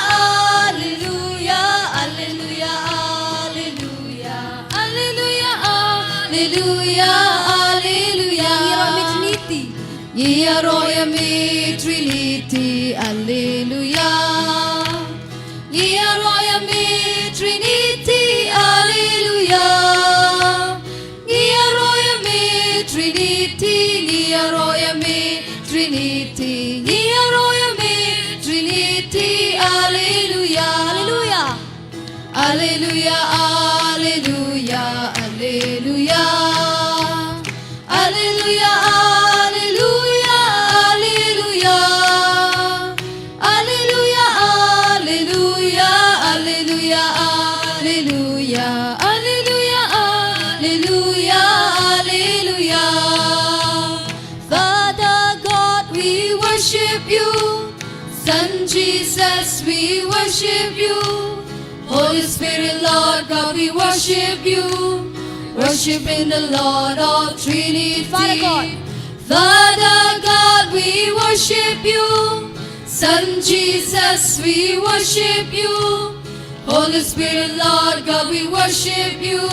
alleluia, alleluia, alleluia. Alleluia, alleluia, alleluia. Ngi ïaroh ïa me Trinity. Ngi ïaroh ïa me Trinity, alleluia. Ngi ïaroh ïa me Trinity, alleluia. Ngi ïaroh ïa me Trinity, ngi ïaroh ïa me Trinity, ngi ïaroh ïa me Trinity, alleluia. Alleluia. Alleluia, alleluia, alleluia. Alleluia, alleluia, alleluia. Alleluia, alleluia, alleluia, alleluia. Alleluia, alleluia, alleluia. Father God, we worship you. Son Jesus, we worship you. Holy Spirit, Lord God, we worship you. Worship in the Lord of Trinity. Father God. Father God, we worship you. Son Jesus, we worship you. Holy Spirit, Lord God, we worship you.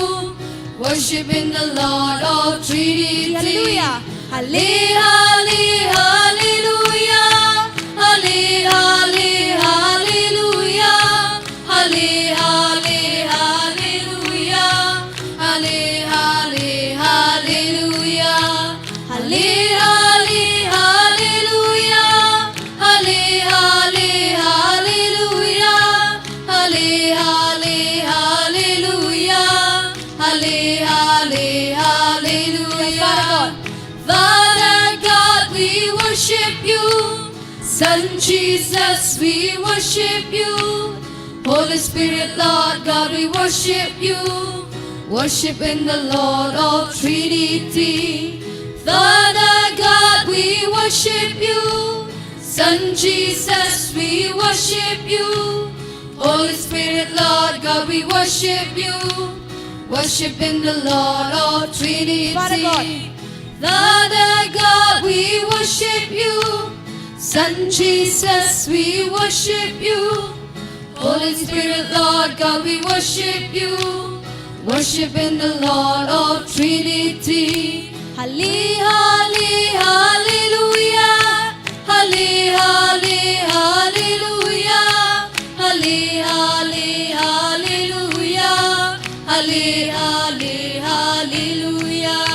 Worship in the Lord of Trinity. Hallelujah. Halle, halle, hallelujah. Halle, halle, hallelujah. Halle, halle, hallelujah. Halle, halle, hallelujah. Halle, halle, hallelujah. Halle, halle, hallelujah. Halle, halle, hallelujah. Halle, halle, hallelujah. Father God, we worship you. Son Jesus, we worship you. Holy Spirit, Lord God, we worship you. Worship in the Lord of Trinity. Father God, we worship you. Son Jesus, we worship you. Holy Spirit, Lord God, we worship you. Worship in the Lord of Trinity. Father God. Father God, we worship you. Son Jesus, we worship you. Holy Spirit, Lord God, we worship you. Worship in the Lord of Trinity. Halle, halle, hallelujah. Halle, halle, hallelujah. Halle, halle, hallelujah. Halle, halle, hallelujah.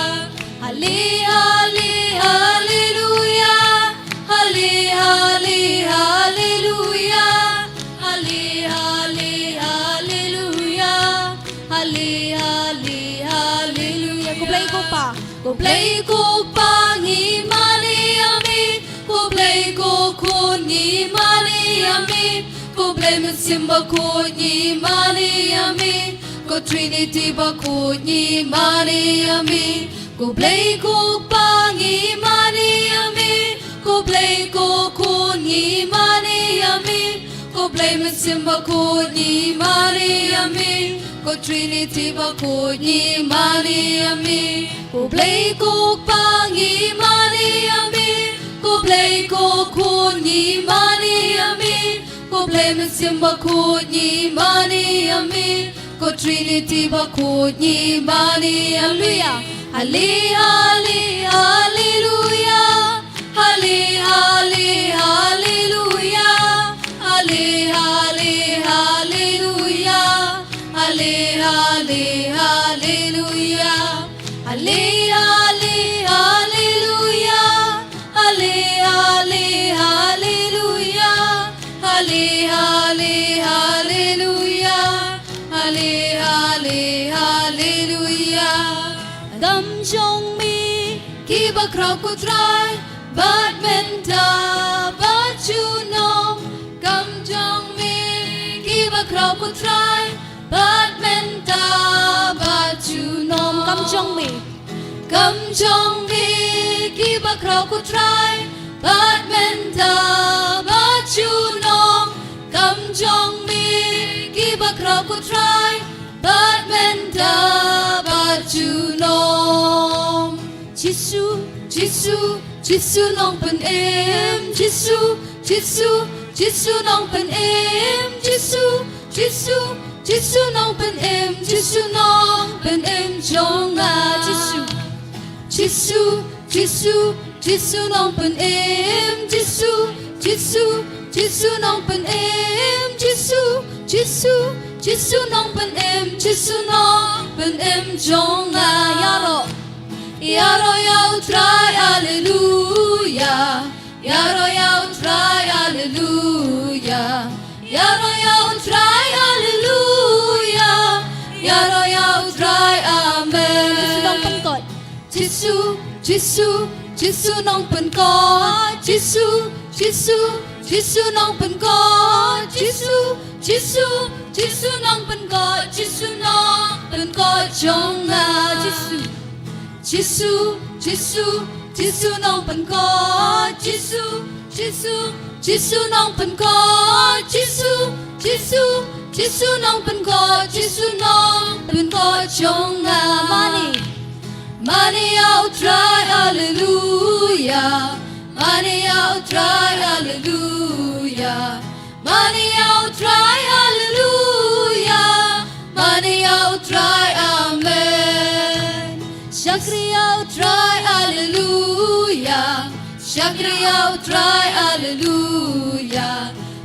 Halle, halle, hallelujah. Halle, halle, hallelujah. Halle, halle, hallelujah. Halle, halle, hallelujah. Ko Blei ko Pa. Ko Blei ko Pa ngi mane ïa me. Ko Blei ko Khun ngi mane ïa me. Ko Blei Mynsiem Bakhuid ngi mane ïa me. Ko Trinity Bakhuid ngi mane ïa me. Ko Blei ko Pa ngi mane ïa me. Ko Blei ko Khun ngi mane ïa me. Ko Blei Mynsiem Bakhuid ngi mane ïa me. Ko Trinity Bakhuid ngi mane ïa me. Ko Blei ko Pa ngi mane ïa me. Ko Blei ko Khun ngi mane ïa me. Ko Blei Mynsiem Bakhuid ngi mane ïa me. Ko Trinity Bakhuid ngi mane ïa me. Hallelujah. Halle, halle, hallelujah. Halle, halle, hallelujah. Halle, halle, hallelujah. Halle, halle, hallelujah. Halle, halle, hallelujah. Halle, halle, hallelujah. Halle, halle, hallelujah. Halle, halle, hallelujah. Dam jong me kiba khraw ko Trai, bad mynta bad ju Khraw ko Trai, bad mynta bad junom. Kam jong me. Kam jong me kiba khraw ko Trai, bad mynta bad junom. Kam jong me kiba khraw ko Trai, bad mynta bad junom. Jisu, Jisu, Jisu Nongpynim, Jisu, Jisu, Jisu Nongpynim, Jisu, Jisu, Jisu Nongpynim, Jisu Nongpynim jong nga. Jisu, Jisu, Jisu, Jisu Nongpynim, Jisu, Jisu, Jisu Nongpynim, Jisu, Jisu, Jisu Nongpynim, Jisu Nongpynim jong nga. Ïaroh. Ïaroh ïa u Trai, haleluya. Ïaroh ïa u Trai, haleluya. Ïaroh ïa u Trai, haleluya. Ïaroh ïa u Trai, amen. Jisu Nongpynkhuid. Jisu, Jisu, Jisu Nongpynkhuid. Jisu, Jisu, Jisu Nongpynkhuid. Jisu, Jisu, Jisu Nongpynkhuid. Jisu Nongpynkhuid jong nga. Jisu. Jisu, Jisu, Jisu Nongpynkhuid. Jisu, Jisu, Jisu Nongpynkhuid. Jisu, Jisu, Jisu Nongpynkhuid. Jisu Nongpynkhuid jong nga. Mane. Mane ïa u Trai, haleluya. Mane ïa u Trai, haleluya. Mane ïa u Trai, haleluya. Mane ïa u Trai, amen. Shakri ïa u Trai, haleluya. Shakri ïa u Trai, haleluya.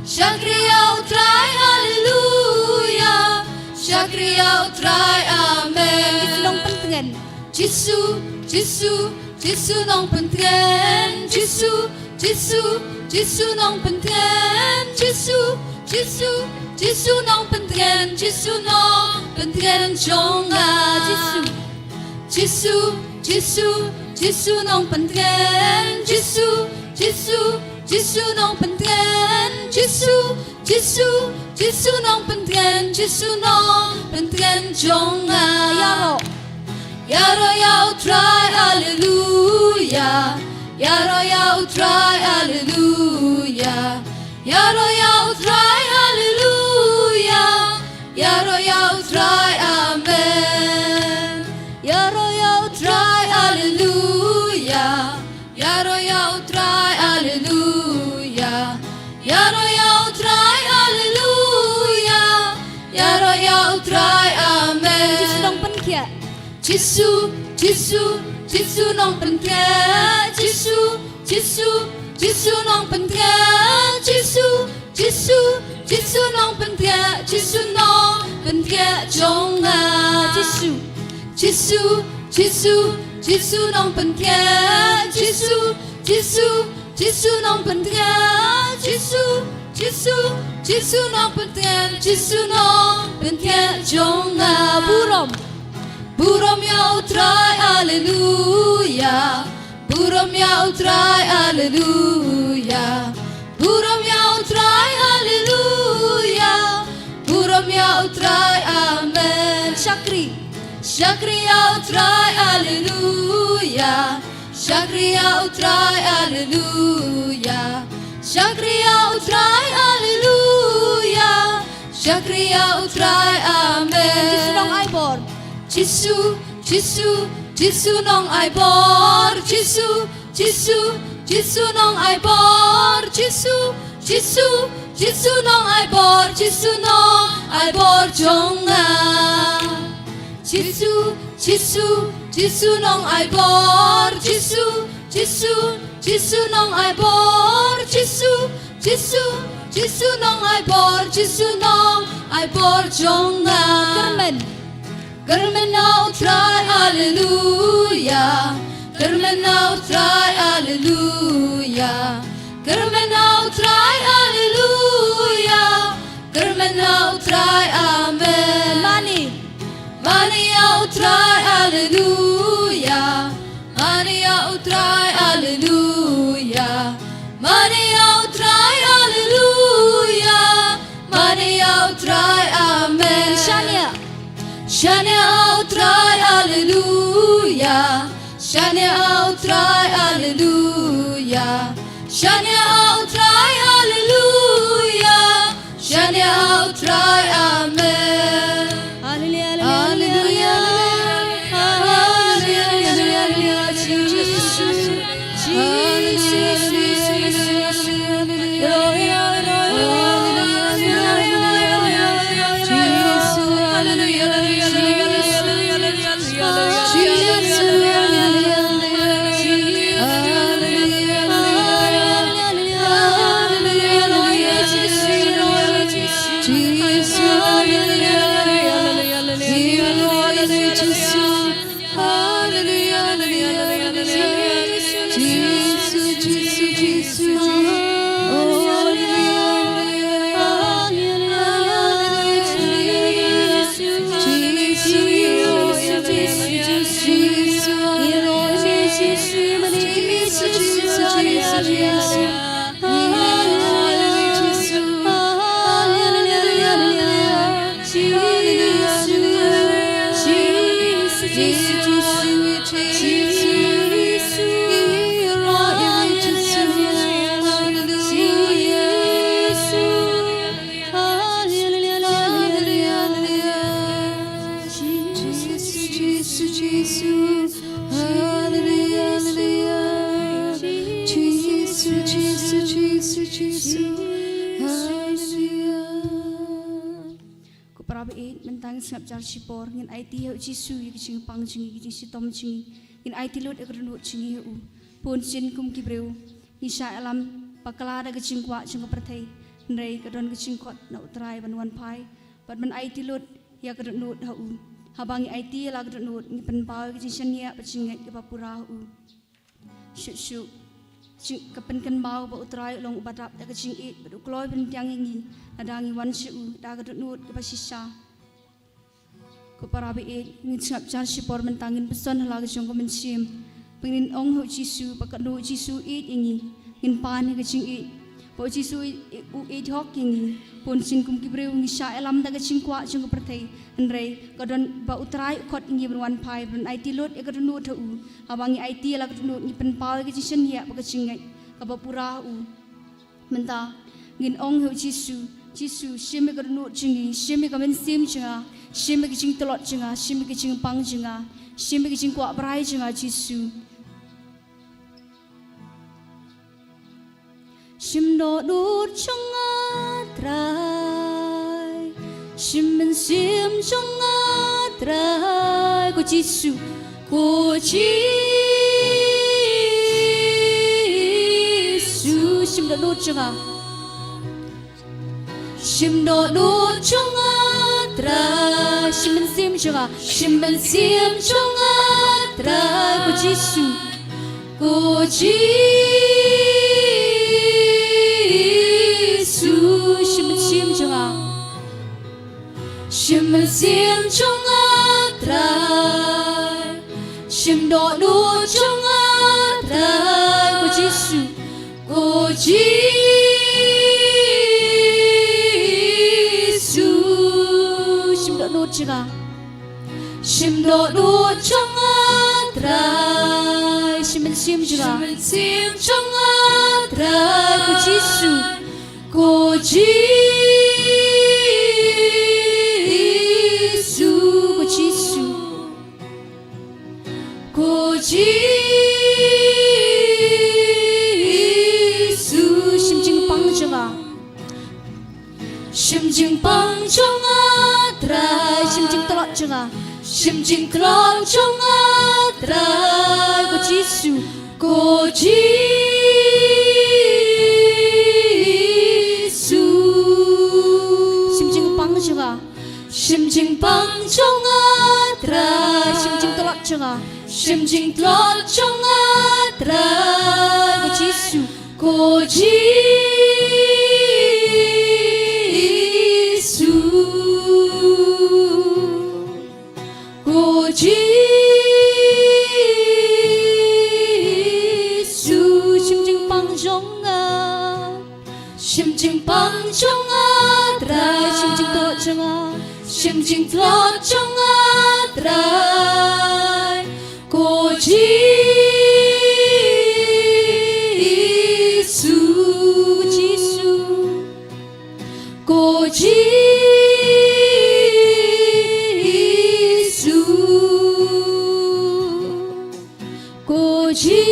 Shakri ïa u Trai, haleluya. Shakri ïa u Trai, amen. Jisu Nongpyntngen. Jisu, Jisu, Jisu Nongpyntngen. Jisu, Jisu, Jisu Nongpyntngen. Jisu, Jisu, Jisu Nongpyntngen. Jisu Nongpyntngen jong nga. Jisu. Jisu, Jisu, Jisu Nongpyntngen. Jisu, Jisu, Jisu Nongpyntngen. Jisu, Jisu, Jisu Nongpyntngen. Jisu Nongpyntngen jong nga. Ïaroh. Ïaroh ïa u Trai, haleluya. Ïaroh ïa u Trai, haleluya. Ïaroh ïa u Trai, haleluya. Ïaroh ïa u Trai, amen. Ïaroh ïa u Trai, haleluya. Ïaroh ïa u Trai, haleluya. Ïaroh ïa u Trai, haleluya. Ïaroh ïa u Trai, amen. Jisu Nongpynkhiah. Jisu, Jisu, Jisu Nongpynkhiah. Jisu, Jisu, Jisu Nongpynkhiah. Jisu, Jisu, Jisu Nongpynkhiah. Jisu Nongpynkhiah jong nga. Jisu. Jisu, Jisu, Jisu Nongpynkhiah. Jisu, Jisu, Jisu Nongpynkhiah. Jisu, Jisu, Jisu Nongpynkhiah. Jisu Nongpynkhiah jong nga. Burom. Burom ïa u Trai, haleluya. Burom ïa u Trai, haleluya. Burom ïa u Trai, haleluya. Burom ïa u Trai, amen. Shakri. Shakri ïa u Trai, haleluya. Shakri ïa u Trai, haleluya. Shakri ïa u Trai, haleluya. Shakri ïa u Trai, amen. Jisu Nongaibor. Jisu, Jisu, Jisu Nongaibor. Jisu, Jisu, Jisu Nongaibor. Jisu, Jisu, Jisu Nongaibor. Jisu Nongaibor jong nga. Jisu, Jisu, Jisu Nongaibor. Jisu, Jisu, Jisu Nongaibor. Jisu, Jisu, Jisu Nongaibor. Jisu Nongaibor jong nga. Kyrmen. Kyrmen ïa u Trai, haleluya. Kyrmen ïa u Trai, haleluya. Kyrmen ïa u Trai, haleluya. Kyrmen ïa u Trai, amen. Mane. Mane ïa u Trai, haleluya. Mane ïa u Trai, haleluya. Mane ïa u Trai, haleluya. Mane ïa u Trai, Shaniah ha U Trai, haleluya. Shaniah ha U Trai, haleluya. Shaniah ha U Trai, amen. Haleluya, haleluya, haleluya, haleluya, Jisu. Haleluya, haleluya, haleluya, haleluya, Jisu. Haleluya, haleluya, haleluya, haleluya, Jisu. Jisu, Jisu, Jisu, Jisu, Jisu. Haleluya. Ko para baieit, mynta ngin sngap jar shipor, ngin aiti ha u Jisu ïa ka jingpang jong ngi, ka jingshitom jong ngi, ngin aiti lut ïa ka dohnud jong ngi ha u. Bun sien kum ki briew ngi shah ïalam bakla da ka jingkwah jong ka pyrthei, hynrei ka don ka jingkhot na U Trai ban wan phai bad ban aiti lut ïa ka dohnud ha u. Haba ngi aiti ïa la ka dohnud, ngi pynpaw ïa ka jingshaniah bad jingngeit kaba pura ha u. Shuh shuh, jing, ka pynkynmaw ba U Trai u long uba dap da ka jingïeit bad u kloi pynbiang ïa ngi lada ngi wan sha u da ka dohnud kaba shisha. Ko para baieit, ngin sngap jar shipor mynta, ngin pynshong ha la ka jong ka mynsiem. Ba ngin ong ha u Jisu ba katno u Jisu u ïeit ïa ngi, ngin pan ïa ka jingïeit ba u Jisu u ïeit hok ïa ngi. Bun sien kum ki briew ngi shah ïalam da ka jingkwah jong ka pyrthei, hynrei ka don ba U Trai u khot ïa ngi ban wan phai, ban aiti lut ïa ka dohnud ha u. Haba ngi aiti ïa la ka dohnud, ngi pynpaw ïa ka jingshaniah bad ka jingngeit kaba pura ha u. Mynta ngin ong ha u Jisu, Jisu, shim ïa ka dohnud jong ngi, shim ïa ka mynsiem jong nga, shim ïa ka jingtlot jong nga, shim ïa ka jingpang jong nga, shim ïa ka jingkwah brai jong nga, Jisu. Shim dohnud jong nga, Trai. Shim mynsiem jong nga, Trai. Ko Jisu, ko Jisu, shim dohnud jong nga. Shim dohnud jong nga, Trai. Shim mynsiem jong nga, shim mynsiem jong nga, Trai. Ko Jisu, ko Jisu, shim mynsiem jong nga. Shim mynsiem jong nga, Trai. Shim dohnud jong nga, Trai. Ko Jisu, ko Jisu, shim dohnud jong nga. Shim dohnud jong nga, Trai. Shim mynsiem jong nga. Shim mynsiem jong nga, Trai. Ko Jisu, ko Jisu, ko Jisu, ko Jisu. Shim jingpang jong nga. Shim jingpang jong nga, Trai. Shim jingtlot jong nga. Shim jingtlot jong nga, Trai. Ko Jisu, ko Jisu, shim jingpang jong nga. Shim jingpang jong nga, Trai. Shim jingtlot jong nga. Shim jingtlot jong nga, Trai. Ko Jisu, ko Jisu, ko Jisu. Shim jingpang jong nga. Shim jingpang jong nga, Trai. Shim jingtlot jong nga. Shim jingtlot jong nga, Trai. Ko Ko Jisu, ko Jisu.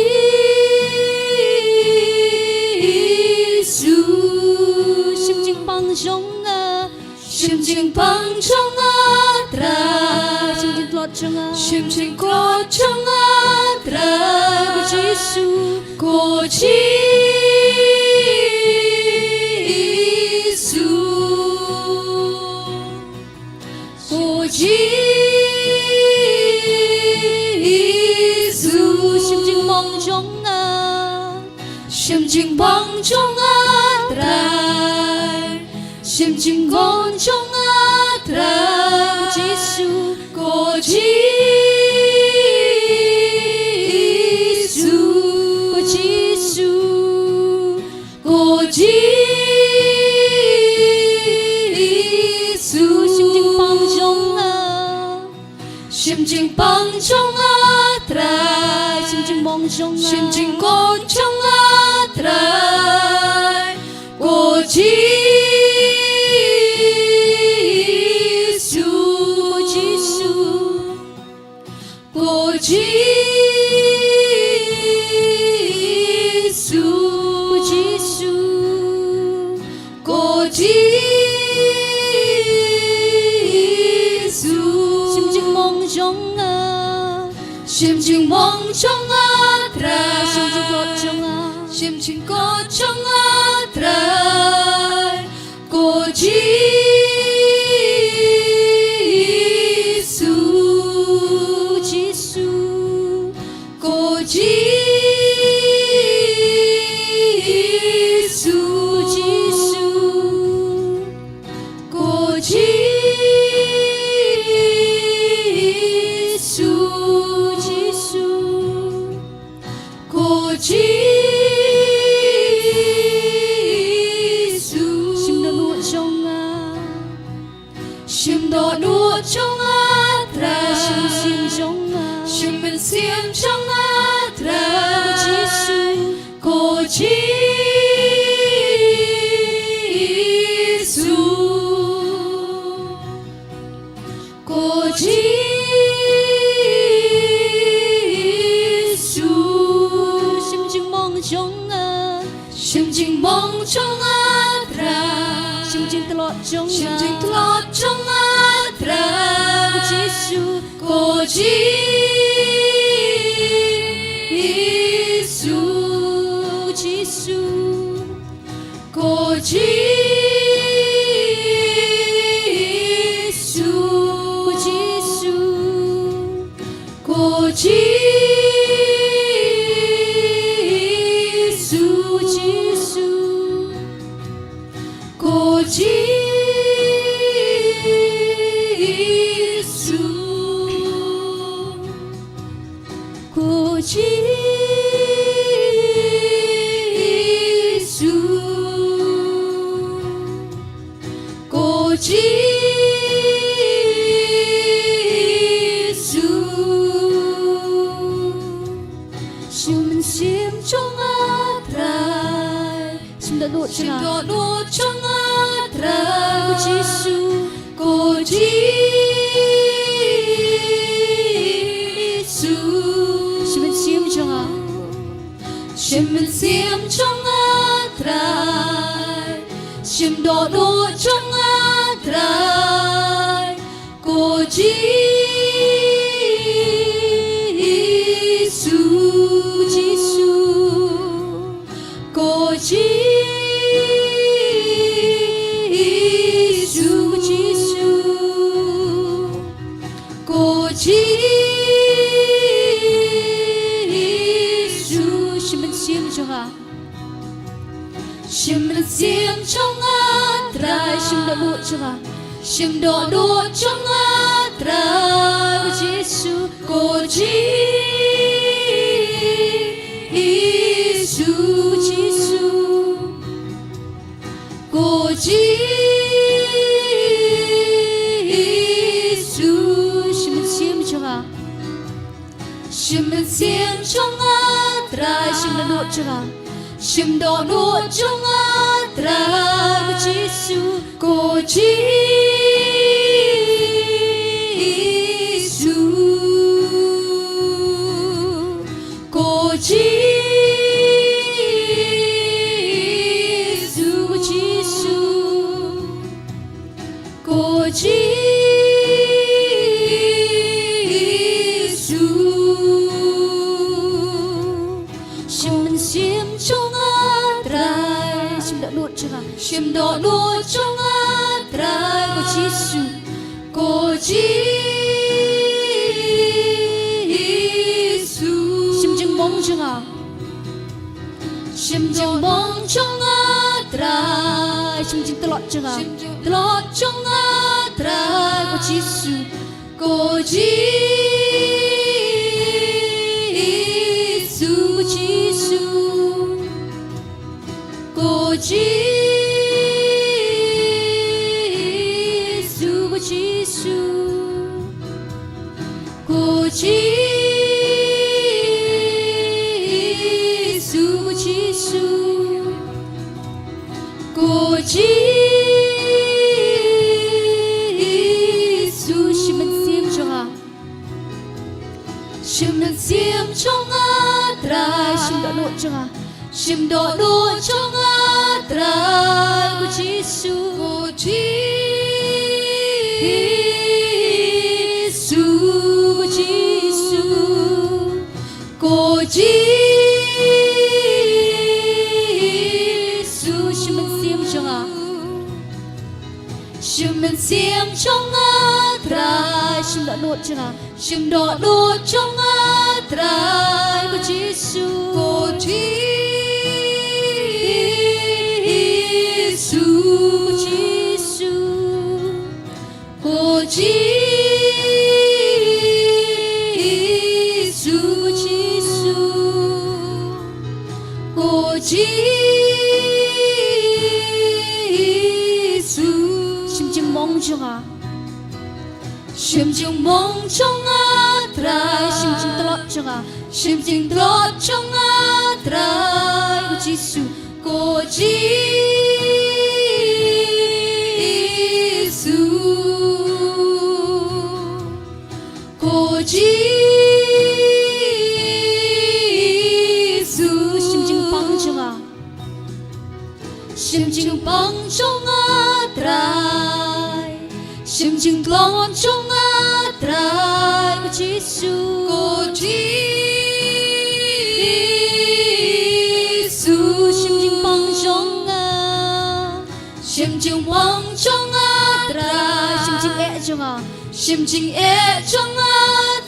Shim jingpang jong nga, shim jingpang jong nga Trai, shim jingtlot jong nga, shim jingtlot jong nga Trai. Ko Jisu, ko Jisu, ko Jisu. Shim jingmong jong nga, shim jingmong jong nga Trai, shim jingmong jong nga Trai. Ko Jisu, ko Jisu, ko Jisu, ko Jisu. Shim jingpang jong nga, shim jingpang jong nga Trai, shim jingmong jong nga, shim jingmong jong nga Trai. Ko Jisu, ko Jisu, ko Jisu, ko Jisu, ko Jisu. Shim jingmong jong nga, shim jingmong jong nga Trai, shim jingtlot jong nga, shim jingtlot jong nga Trai. Ko Jisu, Jisu, ko Jisu, Jisu, ko Jisu, Jisu. Ko Jisu. Shim dohnud jong nga, shim dohnud jong nga Trai, shim mynsiem jong nga, shim mynsiem jong nga Trai. Ko Jisu, ko Jisu. Ko Jisu. Shim jingmong jong nga, shim jingmong jong nga Trai, shim jingtlot jong nga, shim jingtlot jong nga Trai. Ko Jisu, ko Jisu, ko Jisu. Ko Jisu, ko Jisu, ko Jisu, ko Jisu, ko Jisu. Ko Jisu, ko Jisu. Shim mynsiem jong nga Trai, shim dohnud jong nga, shim dohnud jong nga Trai. Ko Jisu, ko Jisu, shim mynsiem jong nga, shim mynsiem jong nga Trai, shim dohnud jong nga Trai. Ko Jisu, Jisu, ko Jisu, ko Jisu, ko Jisu. Shim mynsiem jong nga, shim mynsiem jong nga Trai, shim dohnud jong nga, shim dohnud jong nga Trai. Ko Jisu, ko Jisu, ko Jisu, ko Jisu. Shim mynsiem jong nga, shim mynsiem jong nga Trai, shim dohnud jong nga, shim dohnud jong nga Trai. Ko Jisu, Ko Jisu, ko Jisu, ko Jisu, ko Jisu. Shim mynsiem jong nga Trai, shim dohnud jong nga, shim dohnud jong nga Trai, ko Jisu, ko Jisu. Shim jingmong jong nga, shim jingmong jong nga Trai, shim jingtlot jong nga, shim jingtlot jong nga Trai, ko Jisu, ko Jisu, ko Jisu, ko Jisu, ko Jisu, ko Jisu, ko Jisu, ko Jisu. Shim mynsiem jong nga, shim mynsiem jong nga Trai, shim dohnud jong nga, shim dohnud jong nga Trai, ko Jisu, ko Jisu, ko Jisu, ko Jisu. Shim mynsiem jong nga, shim mynsiem jong nga Trai, shim dohnud jong nga, shim dohnud jong nga Trai, ko Jisu, ko Jisu, ko Jisu, ko Jisu, ko Jisu, ko Jisu. Shim jingmong jong nga, shim jingmong jong nga Trai, shim jingtlot jong nga, shim jingtlot jong nga Trai, ko Jisu, ko Jisu, ko Jisu. Shim jingpang jong nga, shim jingpang jong nga Trai, shim jingtlot jong nga Trai, ko Jisu, ko Jisu. Shim jingpang jong nga, shim jingpang jong nga Trai, shim jingeh jong nga, shim jingeh jong nga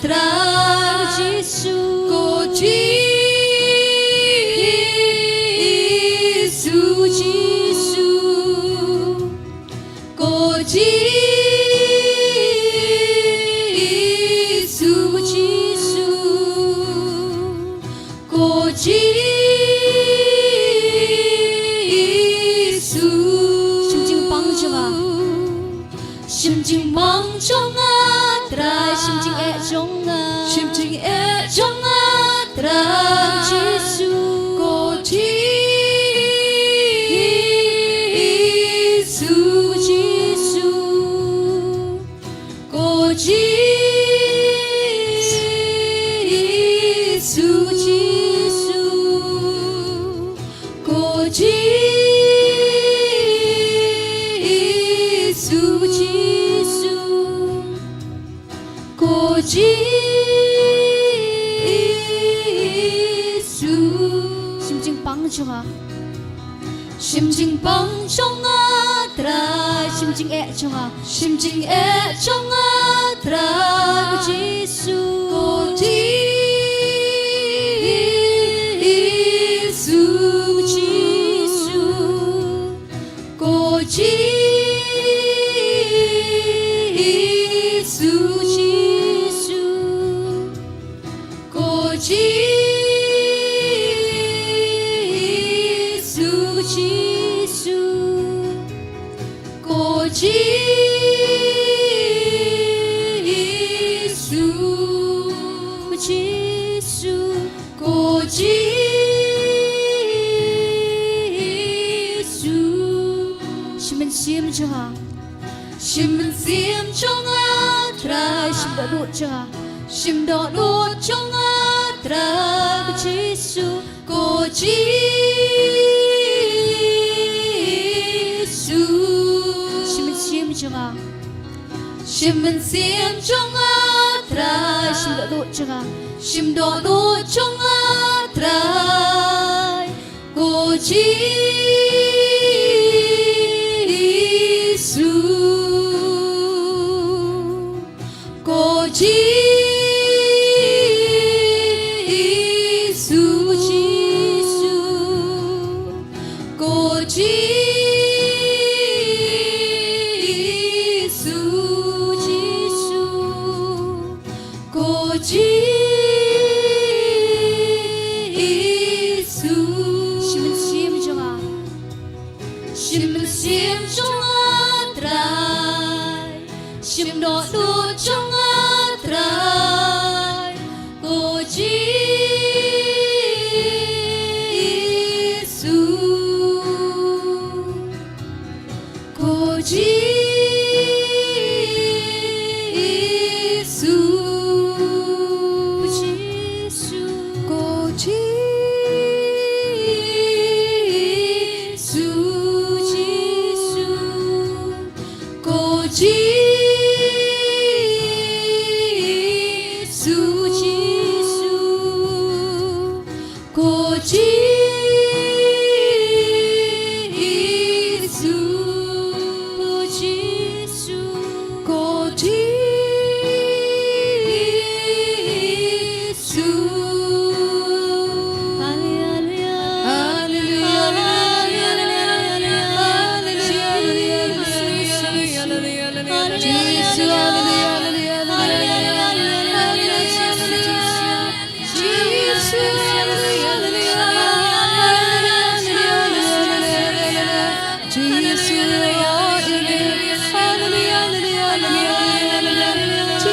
Trai, ko Jisu, ko Jisu, ko Jisu, ko Jisu, ko Jisu, ko Jisu. Shim jingpang jong nga, shim jingpang jong nga Trai, shim jingeh jong nga, shim jingeh jong nga Trai, ko Jisu, ko Jisu, ko Jisu, ko Jisu, ko Jisu, ko Jisu, ko Jisu, ko Jisu. Shim jingpang jong nga, shim jingpang jong nga Trai, shim jingeh jong nga, shim jingeh jong nga Trai, ko Jisu, ko Jisu, ko Jisu, ko Jisu, ko Jisu, ko Jisu, ko Jisu, ko Jisu. Ko Jisu, ko Jisu. Shim Mynsiem jong nga. Shim mynsiem jong nga Trai. Shim dohnud jong nga. Shim dohnud jong nga Trai. Ko Jisu, ko Jisu. Shim mynsiem jong nga. Shim mynsiem jong nga Trai. Shim dohnud jong nga. Shim dohnud jong nga Trai. Ko Jisu, ko Jisu, ko Jisu, ko Jisu, ko Jisu. Shim mynsiem jong nga. Shim mynsiem jong nga Trai. Shim dohnud jong nga Trai. Ko Jisu, ko Jisu, ko Jisu, ko Jisu, Jisu, ko Jisu, Jisu. Ko Jisu, ko Jisu, ko Jisu, Jisu, haleluya, haleluya, haleluya, haleluya, Jisu, haleluya, haleluya, haleluya, Jisu, haleluya, haleluya, haleluya,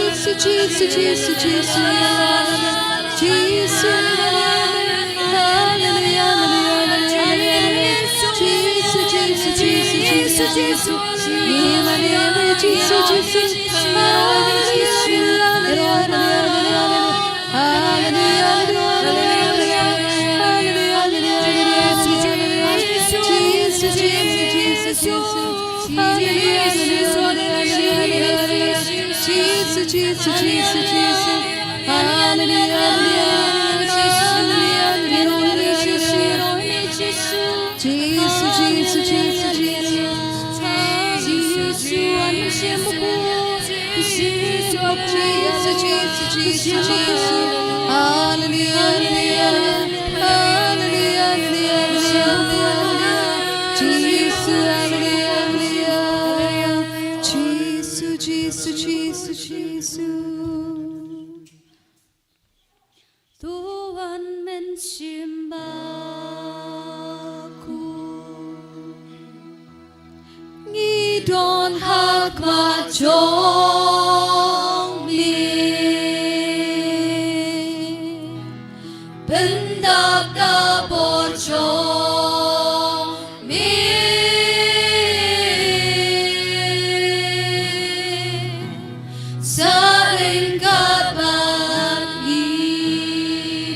Jisu, Jisu, Jisu, Jisu, Jisu, haleluya, haleluya, haleluya, Jisu, Jisu, Jisu, Jisu, Jisu, Jisu, haleluya, haleluya, haleluya, haleluya, haleluya, Jisu, Jisu, Jisu, Jisu, haleluya, haleluya, haleluya, Jisu, Jisu, Jisu, Jisu, haleluya, haleluya, haleluya, Jisu, Jisu, Jisu, Jisu, Jisu, Jisu, Jisu, Jisu, Jisu, Jisu, Jisu, haleluya, haleluya, haleluya, haleluya, Jisu, haleluya, haleluya, Jisu, Jisu, Jisu, Jisu. To wan men shim ba ku. Ngi don ha khmat jong me. Pyndap da bor jong me. Sa ryngkat bad ngi.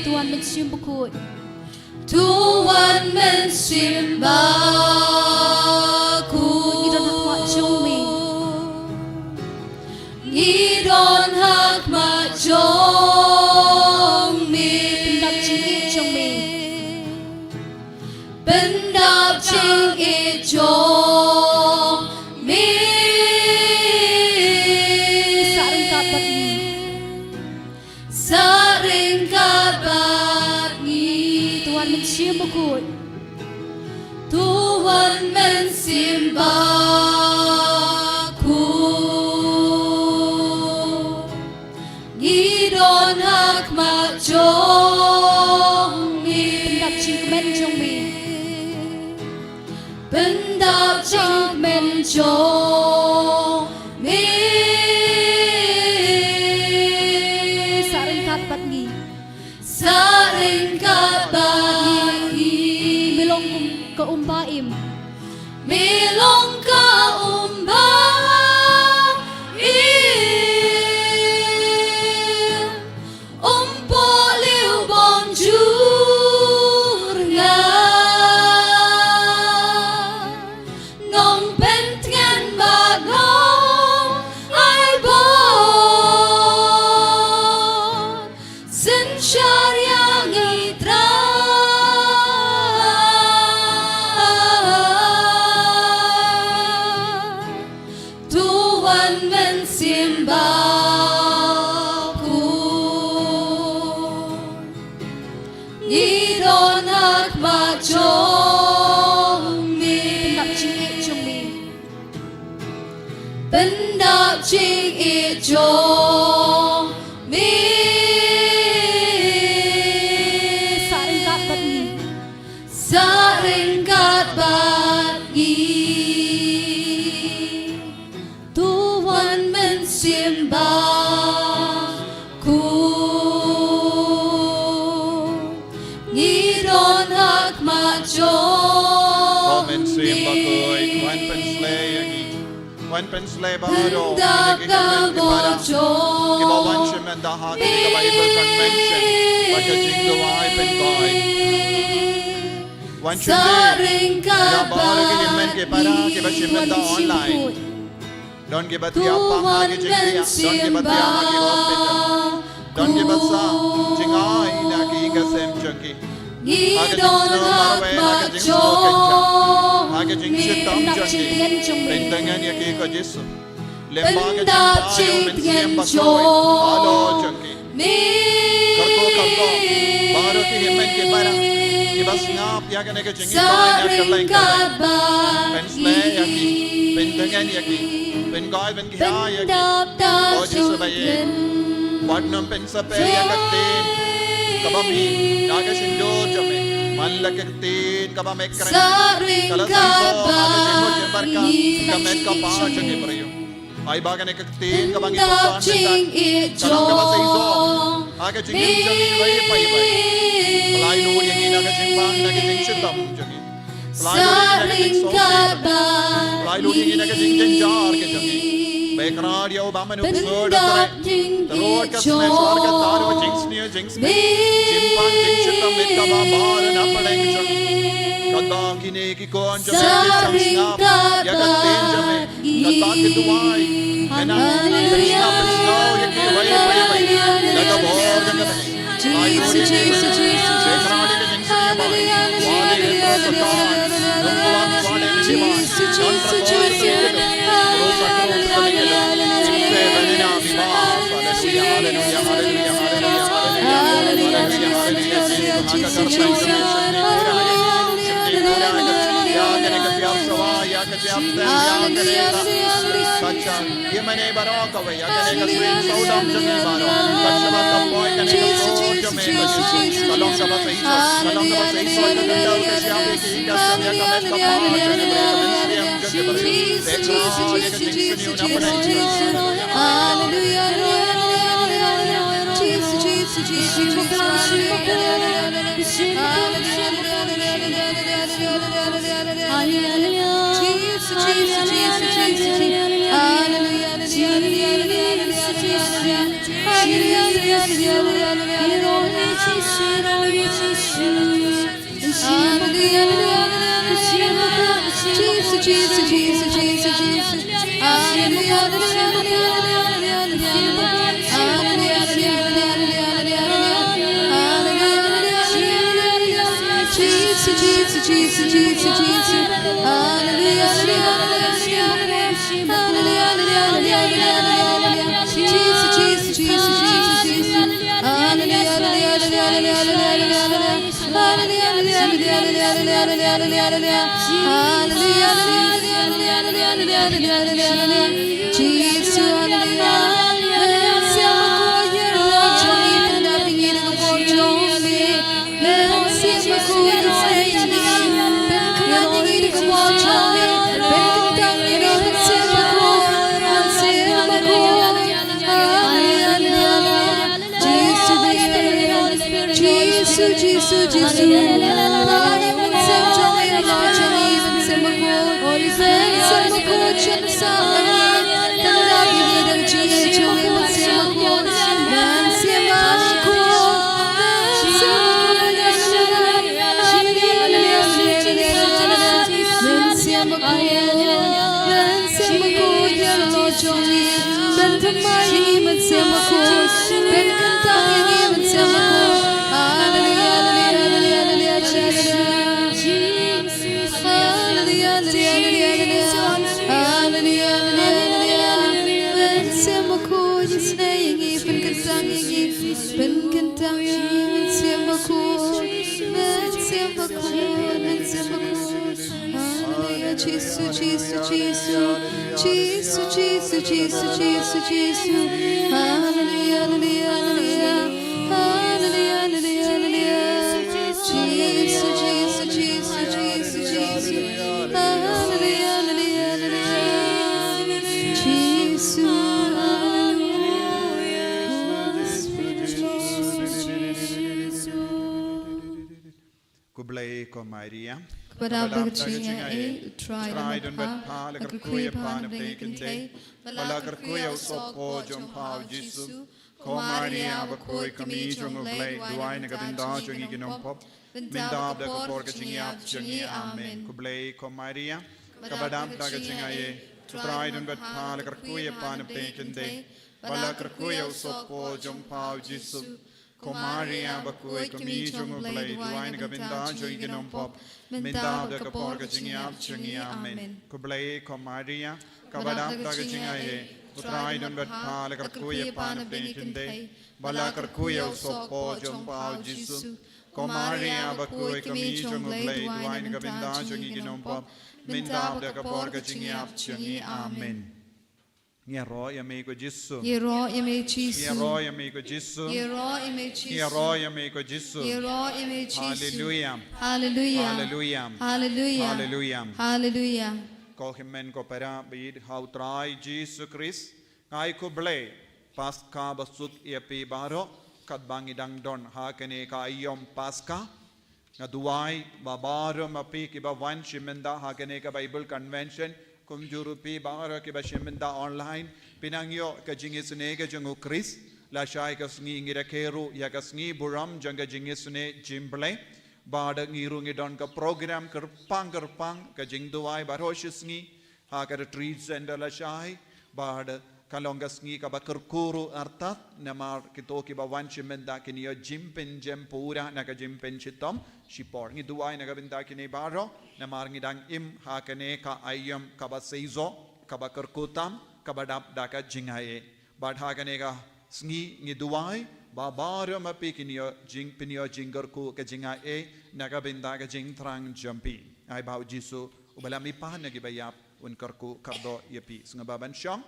To wan men shim bakhuid. To wan men shim bakhuid. Ngi don ha khmat jong me. Ngi don ha khmat jong me. Pyndap jingïeit jong me. Pyndap jingïeit jong me. Sa ryngkat bad ngi. Sa ryngkat bad ngi. To wan men shim bakhuid. To wan men shim bakhuid. Ngi don ha khmat jong me. Pyndap jingkmen jong me. Pyndap jingkmen jong me. Sa ryngkat bad ngi. Sa ryngkat bad ngi. Me long kum ka um ba im. Me long ka Mynsiem Bakhuid, ngi don ha khmat jong me. Pyndap jingïeit jong me. Pyndap jingïeit jong me. Sah ryngkat bad ngi. Sah ryngkat bad ngi. To wan Mynsiem Bakhuid, ngi don ha khmat jong me. Mynsiem Bakhuid, wan pynsleh ïa ngi. Wan pynsleh baroh kine ki khynnah ki para kiba wan sha mynta ha kane ka Bible convention bad ka jingduwai pynkoit. Wan shim bad ïa baroh ki hynmen ki para kiba sha mynta online. Don kiba thiah pang ha ki jingkhiah, don kiba thiah ha ki hospital, don kiba sah jngai na ki ïing ki sem jong ki. Ha ka jingsngew marwei, ha ka jingsngew kynjah, ha ka jingshitom jong ki. Pyntngen ïa ki ko Jisu. Lyngba ka jingpynim Mynsiem Bakhuid halor jong ki. Kyrkhu kyrdoh baroh ki hynmen ki para kiba sngap ïa kane ka jinghikai na kylleng kylleng. Pynsleh ïa ki, pyntngen ïa ki, pynkoit pynkhia ïa ki. Ko Jisu ba ïeit, wat nym pynsaphriang ïa ka ktien kaba mih na ka shyntur jong me. Man la ka ktien kaba me kren ka la seisoh ha ka jingmut jingpyrkhat ka met ka phad jong ki briew. Ai ba kane ka ktien kaba ngi pule mynta ka long kaba seisoh ha ka jingim jong ngi iwei pa iwei. Pynlait lut ïa ngi na ka jingpang, na ka jingshitom jong ngi. Pynlait lut ïa ngi na ka jingsngewsih. Pynlait lut ïa ngi na ka jingjynjar ka jong ngi. Ba ïa kynrad ïa u Bah Manuksur da ka rek, ka rud ka snem, shuwa ka tad, ka jingsniew jingsngew, jingpang jingshitom, met kaba bha na pdeng jong ngi. Kata kine ki khun jong me ki shong sngap ïa ka ktien jong me. Kata ki duwai me nang pynsngap pynsngew ïa kiwei pa iwei da ka bor da ka bneng. Ai Jisu, Jisu, Jisu, Jisu. Haleluya, haleluya, haleluya. Jisu, Jisu, Jisu, Jisu. Haleluya, haleluya, haleluya. Haleluya, Jisu, Jisu, Jisu, Jisu. Haleluya, haleluya, haleluya. Haleluya, haleluya, haleluya. Haleluya, haleluya, haleluya. Ïa kane ka sawdong jong ngi baroh. Kat shaba ka poi kane ka sur jong me, ka long kaba seisoh, ka long kaba seisoh, ka long kaba seisoh, ka long kaba seisoh, ka long kaba seisoh. Jisu, Jisu, Jisu. Mynsiem jong ngi, Lord jong ngi, Mynsiem Bakhuid. Mynsiem Bakhuid, jynsan lang ngi. Pyndap ïa ngi da ka jingïeit jong ngi, Mynsiem Bakhuid. Mynsiem Bakhuid. Mynsiem Bakhuid. Mynsiem Bakhuid. Mynsiem Bakhuid, ïa Lord jong ngi. Pynthymmai ïa ngi, Mynsiem Bakhuid. Pynkyntang ïa ngi, Mynsiem Bakhuid. Haleluya, haleluya, haleluya, haleluya, Jesus. Haleluya, haleluya, haleluya, haleluya. Haleluya, haleluya, haleluya, haleluya. Jisu, Jisu, Jisu, Jisu, Jisu. Hallelujah, hallelujah, hallelujah. Hallelujah, hallelujah, hallelujah. Jisu, Jisu, Jisu, Jisu, Jisu. Hallelujah, hallelujah, hallelujah. Jisu, hallelujah. Khublei ko Maria. Kaba dap da ka jingaiei, U Trai don bad pha, la kyrkhu ïa pha na pdeng kynthei, bad la kyrkhu ïa u soh jong pha U Jisu. Ko Maria bakhuid, ka kmie jong U Blei, duwai na ka bynta jong ngi ki nongpop, mynta bad ha ka por ka jingïap jong ngi. Amen. Khublei ko Maria. Kaba dap da ka jingaiei, U Trai don bad pha, la kyrkhu ïa pha na pdeng kynthei, bad la kyrkhu ïa u soh jong pha U Jisu. Ko Maria bakhuid, ka kmie jong U Blei, duwai na ka bynta jong ngi ki nongpop, mynta bad ha ka por ka jingïap jong ngi. Amen. Khublei ko Maria. Kaba dap da ka jingaiei, U Trai don bad pha, la kyrkhu ïa pha na pdeng kynthei, bad la kyrkhu ïa u soh jong pha U Jisu. Ko Maria bakhuid, ka kmie jong U Blei, duwai na ka bynta jong ngi ki nongpop, mynta bad ha ka por ka jingïap jong ngi. Amen. Ïaroh ïa me ko Jisu. Ïaroh ïa me Jisu. Ïaroh ïa me ko Jisu. Ïaroh ïa me Jisu. Ïaroh ïa me ko Jisu. Ïaroh ïa me Jisu. Haleluia. Haleluia. Haleluia. Haleluia. Haleluia. Haleluia. Ko hynmen ko para, bad ha U Trai Jisu Khrist, nga ai khublei Paska basuk ïa phi baroh, katba ngi dang don ha kane ka aïom Paska. Nga duwai ba baroh ma phi kiba wan shim bynta ha kane ka Bible Convention, kumjuh ruh phi baroh kiba shim bynta online, phin nang ïoh ka jingisynei ka jong U Khrist. Lashai ka sngi ngi rakhe ruh ïa ka sngi burom jong ka jingisynei jong U Blei. Bad ngi ruh ngi don ka program kyrpang kyrpang, ka jingduwai baroh shi sngi ha ka retreat center lashai, bad ka long ka sngi kaba kyrkhu ruh artat, namar kito kiba wan shim bynta kin ïoh jingpynjem pura na ka jingpynshitom shipor. Ngi duwai na ka bynta kine baroh, namar ngi dang im ha kane ka aïom kaba seisoh, kaba kyrkhu tam, kaba dap da ka jingaiei. Bad ha kane ka sngi ngi duwai ba baroh ma phi kin ïoh jing, phin ïoh jingkyrkhu ka jingaiei na ka bynta ka jingthrang jong phi. Ai ba U Jisu uba la mihpat na kiba ïap un kyrkhu kyrdoh ïa phi. Sngewbha ban shong.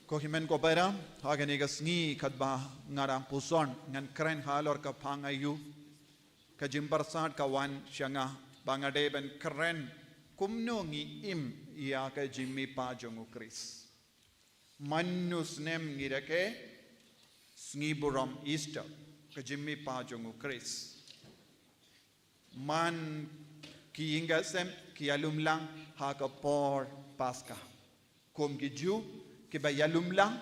Ko hynmen ko para, ha kane ka sngi katba nga dang puson, ngan kren halor ka phang aïu. Ka jingpyrsad ka wan sha nga ba nga dei ban kren kumno ngi im ïa ka jingmihpat jong U Khrist. Man u snem ngi rakhe sngi burom Easter, ka jingmihpat jong U Khrist. Man ki ïing ki sem ki ïalum lang ha ka por Paska. Kum ki Jiw kiba ïalum lang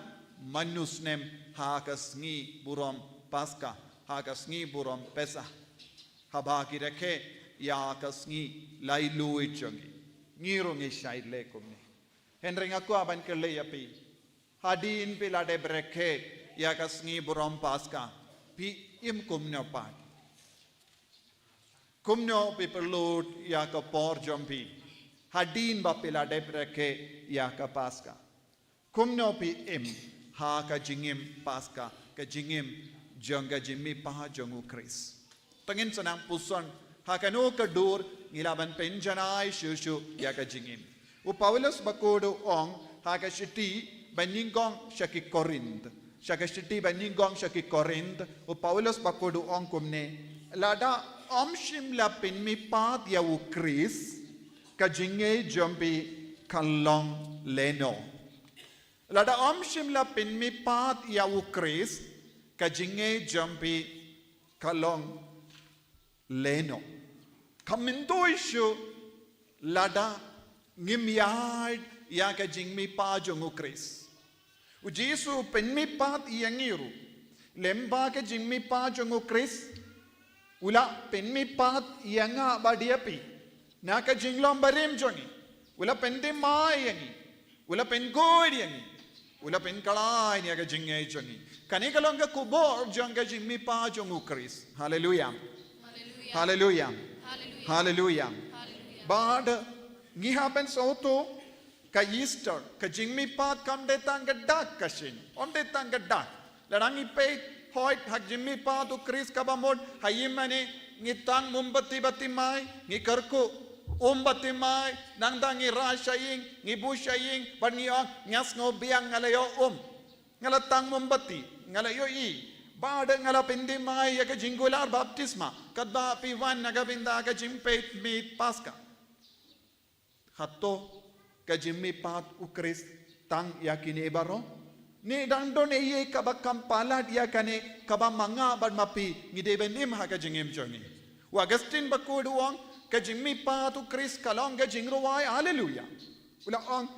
man u snem ha ka sngi burom Paska, ha ka sngi burom Pesah. Haba ki rakhe ïa ka sngi lailui jong ngi, ngi ruh ngi shait leh kumne. Hynrei nga kwah ban kylli ïa phi, hadien phi la dep rakhe ïa ka sngi burom Paska, phi im kumno pat? Kumno phi pynlut ïa ka por jong phi hadien ba phi la dep rakhe ïa ka Paska? Kumno phi im ha ka jingim Paska, ka jingim jong ka jingmihpat jong U Khrist? Te ngin sa nang puson ha kano ka dur ngi lah ban pynjanai shuh shuh ïa ka jingim. U Paulus bakhuid u ong ha ka shithi ba nyngkong sha ki Korinth. Sha ka shithi ba nyngkong sha ki Korinth, u Paulus bakhuid u ong kumne: Lada ym shym la pynmihpat ïa U Khrist, ka jingngeit jong phi ka long lehnoh. Lada ym shym la pynmihpat ïa U Khrist, ka jingngeit jong phi ka long lehnoh. Ka myntoi shuh lada ngim ïaid ïa ka jingmihpat jong U Khrist. U Jisu u pynmihpat ïa ngi ruh. Lem bad ka jingmihpat jong U Khrist, u la pynmihpat ïa nga bad ïa phi na ka jinglong barim jong ngi. U la pynthymmai ïa ngi. U la pynkhuid ïa ngi. U la pynkhlaiñ ïa ka jingngeit jong ngi. Kane ka long ka khubor jong ka jingmihpat jong U Khrist. Haleluia. Haleluia. Haleluia. Haleluia. Bad ngi hap ban sngewthuh, ka Easter, ka jingmihpat kam dei tang ka dak ka shin. Ym dei tang ka dak. Lada ngi peit hooid ha ka jingmihpat U Khrist kaba mut ha ïingmane, Ngi tang mombati ba timai, ngi kyrkhu um ba timai, nangta ngi rah sha ïing, ngi buh sha ïing, bad ngi ong, nga sngew biang, nga la ïoh um. Nga la tang mombati, nga la ïohi. Bad nga la pyndem ïa ka jingkular baptisma, katba phi wan na ka bynta ka jingpeit miet Paska. Hato ka jingmihpat u Khrist tang ïa kine baroh? Ne dang don ei ei kaba kham palat ïa kane, kaba ma nga bad ma phi ngi dei ban im ha ka jingim jong ngi? U Augustine Bakhuid u ong, ka jingmihpat u Khrist ka long ka jingrwai Alleluia. U la ong,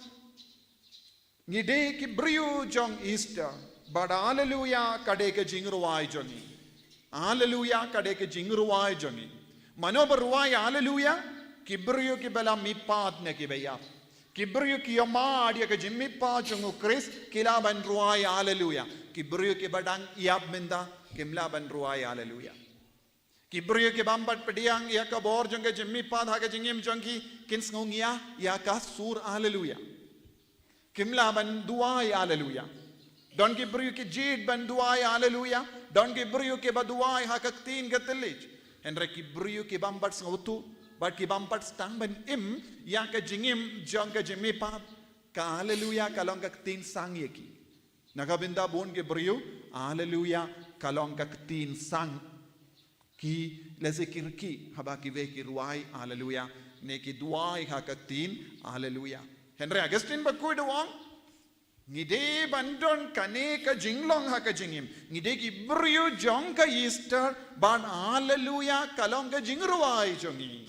ngi dei ki briew jong Easter, bad Alleluia ka dei ka jingrwai jong ngi. Alleluia ka dei ka jingrwai jong ngi. Mano ba rwai Alleluia? Ki briew kiba la mihpat na kiba ïap. Ki briew ki ïohmad ïa ka jingmihpat jong u Khrist ki lah ban rwai Alleluia. Ki briew kiba dang ïap mynta kim lah ban rwai Alleluia. Ki briew ki bym pat pdiang ïa ka bor jong ka jingmihpat ha ka jingim jong ki, kin sngew ngiah ïa ka sur Alleluia. Kim lah ban duwai Alleluia. Don ki briew ki jied ban duwai Alleluia. Don ki briew kiba duwai ha ka ktien ka thylliej. Hynrei ki briew ki bym pat sngewthuh bad ki bym pat sdang ban im ïa ka jingim jong ka jingmihpat, ka Alleluia ka long ka ktien sang ïa ki. Na ka bynta bun ki briew, Alleluia ka long ka ktien sang. Ki lehse ki rkhie haba kiwei ki rwai Alleluia, ne ki duwai ha ka ktien Alleluia. Hynrei Augustine Bakhuid u ong, ngi dei ban don kane ka jinglong ha ka jingim. Ngi dei ki briew jong ka Easter, bad Alleluia ka long ka jingrwai jong ngi.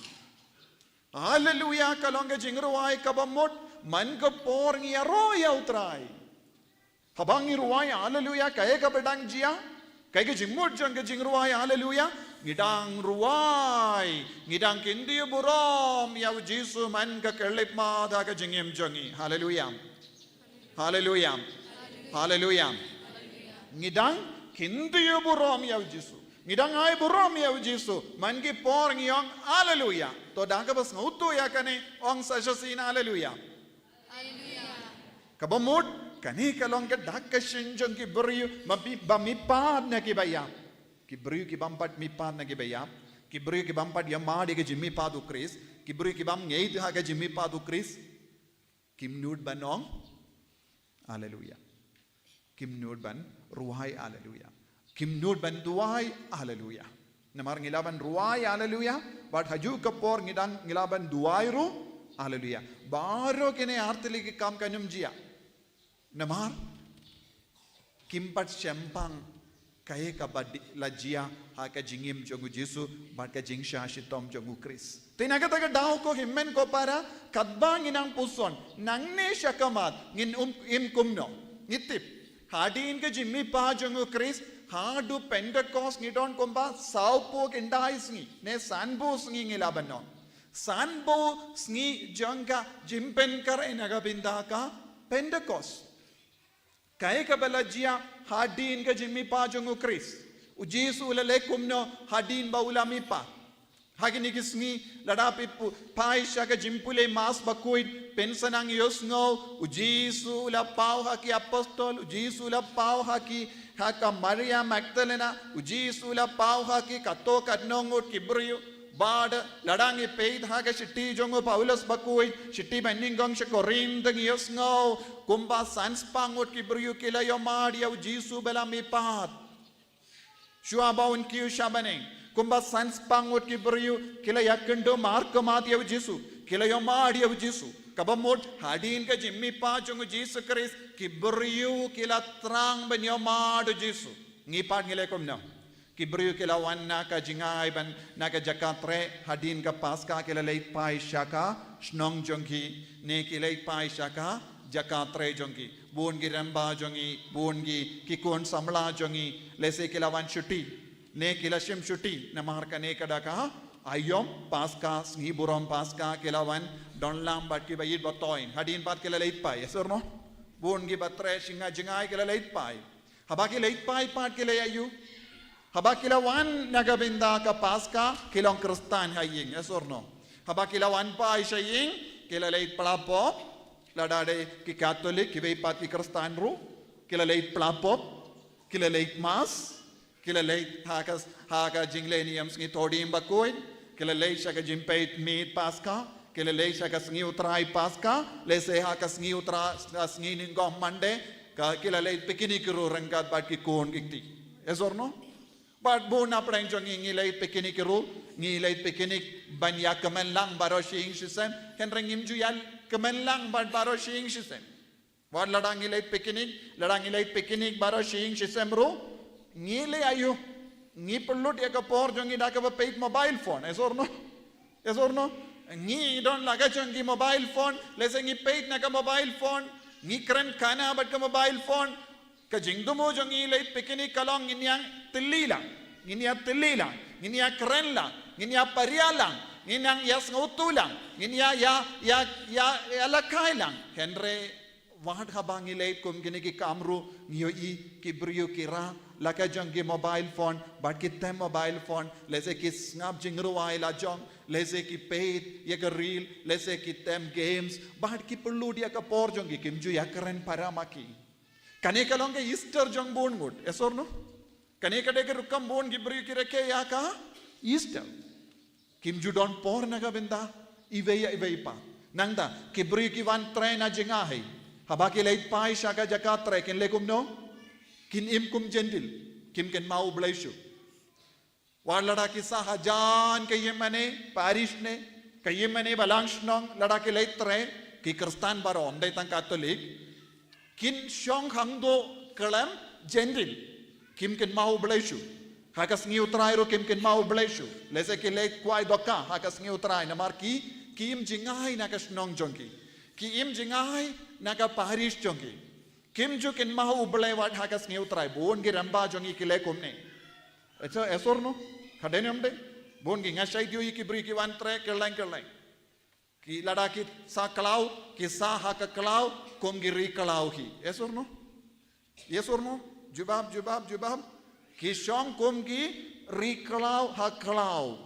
Alleluia ka long ka jingrwai kaba mut man ka por ngi ïaroh ïa u Trai. Haba ngi rwai Alleluia, kaei kaba dang jia? Kaei ka jingmut jong ka jingrwai Alleluia? Ngi dang rwai, ngi dang kyndiah burom ïa u Jisu man ka khyllipmat ha ka jingim jong ngi. Alleluia. Alleluia. Alleluia. Ngi dang kyndiah burom ïa u Jisu. Ngi dang ai burom ïa u Jisu man ki por ngi ong Alleluia. To da kaba sngewthuh ïa kane, ong sa shisien Alleluia. Kaba mut, kane ka long ka dak ka shin jong ki briew ba mi, ba mihpat na kiba ïap. Ki briew ki bym pat mihpat na kiba ïap. Ki briew ki bym pat ïohmad ïa ka jingmihpat u Khrist. Ki briew ki bym ngeit ha ka jingmihpat u Khrist. Kim nud ban ong Alleluia. Kim nud ban rwai Alleluia. Kim nud ban duwai Alleluia. Namar ngi lah ban rwai Alleluia, bad ha kajuh ka por ngi dang, ngi lah ban duwai ruh Alleluia. Baroh kine ar tylli ki kam kan ym jia. Namar kim pat shemphang kaei kaba la jia ha ka jingim jong u Jisu bad ka jingshah shitom jong u Khrist. Te na kata ka daw ko hynmen ko para, katba ngin nang puson, nangne shakhmat ngin ym im kumno? Ngi tip, hadien ka jingmihpat jong u Khrist haduh Pentecost ngi don kumba sawphew khyndai sngi, ne sanphew sngi ngi lah ban ong. Sanphew sngi jong ka jingpynkhreh na ka bynta ka Pentecost. Kaei kaba la jia hadien ka jingmihpat jong u Khrist? U Jisu u la leh kumno hadien ba u la mihpat? Ha kine ki sngi, lada phi pu-, phai sha ka jingpule Mass bakhuid, phin sa nang ïohsngew, u Jisu u la paw ha ki apostol, u Jisu u la paw ha ki, ha ka Maria Magdalena, u Jisu u la paw ha ki katto katno ngut ki briew. Bad lada ngi peit ha ka shithi jong u Paulus bakhuid, shithi banyngkong sha Korinth, ngi ïohsngew kumba san spah ngut ki briew ki la ïohmad ïa u Jisu ba la mihpat. Shuwa ba un kiew sha bneng, kumba san spah ngut ki briew ki la ïakynduh markhmat ïa u Jisu, ki la ïohmad ïa u Jisu. Kaba mut hadien ka jingmihpat jong u Jisu Khrist, ki briew ki la thrang ban ïohmad u Jisu. Ngi pat ngi leh kumno? Ki briew ki la wan na ka jingai ban, na ka jaka treh hadien ka Paska, ki la leit phai sha ka shnong jong ki, ne ki leit phai sha ka jaka treh jong ki. Bun ki rangbah jong ngi, bun ki, ki khun samla jong ngi, lehse ki la wan shuti, ne ki la shim shuti, namar kane ka da ka aïom Paska, sngi burom Paska, ki la wan don lang bad kiba ïeit ba toiñ. Hadien pat ki la leit phai, yes or no? Bun kiba treh sha ka jingai ki la leit phai. Haba ki leit phai pat ki la ïa ïoh, haba ki la wan na ka bynta ka Paska, ki long Khristan ha ïing, yes or no? Haba ki la wan phai sha ïing, ki la leit phla pop, lada dei ki Katholik, kiwei pat ki Khristan ruh, ki la leit phla pop, ki la leit Mass, Ki la leit ha ka, ha ka jingleh niam sngi Thohdieng Bakhuid, ki la leit sha ka jingpeit miet Paska, ki la leit sha ka sngi U Trai Paska, lehse ha ka sngi U Trai, ha sngi Nyngkong Monday, ka ki la leit picnic ruh ryngkat bad ki khun ki kti. Yes or no? Bad bun na pdeng jong ngi ngi leit picnic ruh, ngi leit picnic ban ïa kmen lang baroh shi ïing shi sem, hynrei ngim ju ïa kmen lang bad baroh shi ïing shi sem. Wat lada ngi leit picnic, lada ngi leit picnic baroh shi ïing shi sem ruh, ngi leh aïu, ngi pynlut ïa ka por jong ngi da kaba peit mobile phone, yes or no? Yes or no? Ngi don la ka jong ki mobile phone, lehse ngi peit na ka mobile phone, ngi kren khana bad ka mobile phone. Ka jingthmu jong ngi leit picnic ka long ngin ïa tylli lang, ngin ïa tylli lang, ngin ïa kren lang, ngin ïa paria lang, ngin ïa sngewthuh lang, ngin ïa, ïa, ïa, ïa, ïa lakhai lang. Hynrei wat haba ngi leit kum kine ki kam ruh ngi ïohi ki briew ki rah la ka jong ki mobile phone, bad ki tem mobile phone, lehse ki sngap jingrwai la jong, lehse ki peit ïa ka reel, lehse ki tem games, bad ki pynlut ïa ka por jong ki, kim ju ïa kren para ma ki. Kane ka long ka Easter jong bun ngut, yes or no? Kane ka dei ka rukom bun ki briew ki rakhe ïa ka Easter. Kim ju don por na ka bynta iwei ïa iwei pat. Nangta ki briew ki wan trei na jngai, haba ki leit phai sha ka jaka trei kin leh kumno? Kin im kum Jentil, kim kynmaw U Blei shuh. Wat lada ki sah hajan ka ïingmane parish ne ka ïingmane balang shnong, lada ki leit trei, ki Khristan baroh, ym dei tang Katholik, kin shong hangto khlem Jentil, kim kynmaw U Blei shuh. Ha ka sngi U Trai ruh kim kynmaw U Blei shuh. Lehse ki leit kwai dohkha ha ka sngi U Trai namar ki, ki im jngai na ka shnong jong ki, ki im jngai na ka parish jong ki. Kim ju kynmaw U Blei wat ha ka sngi U Trai. Bun ki rangbah jong ngi ki leh kumne. Acha, yes or no? Ka dei ne ym dei? Bun ki, nga shait ïohi ki briew ki wan trei, kylleng kylleng. Ki lada ki sah khlaw, ki sah ha ka khlaw kum ki ri khlaw hi. Yes or no? Yes or no? Jubab, jubab, jubab. Ki shong kum ki ri khlaw ha khlaw.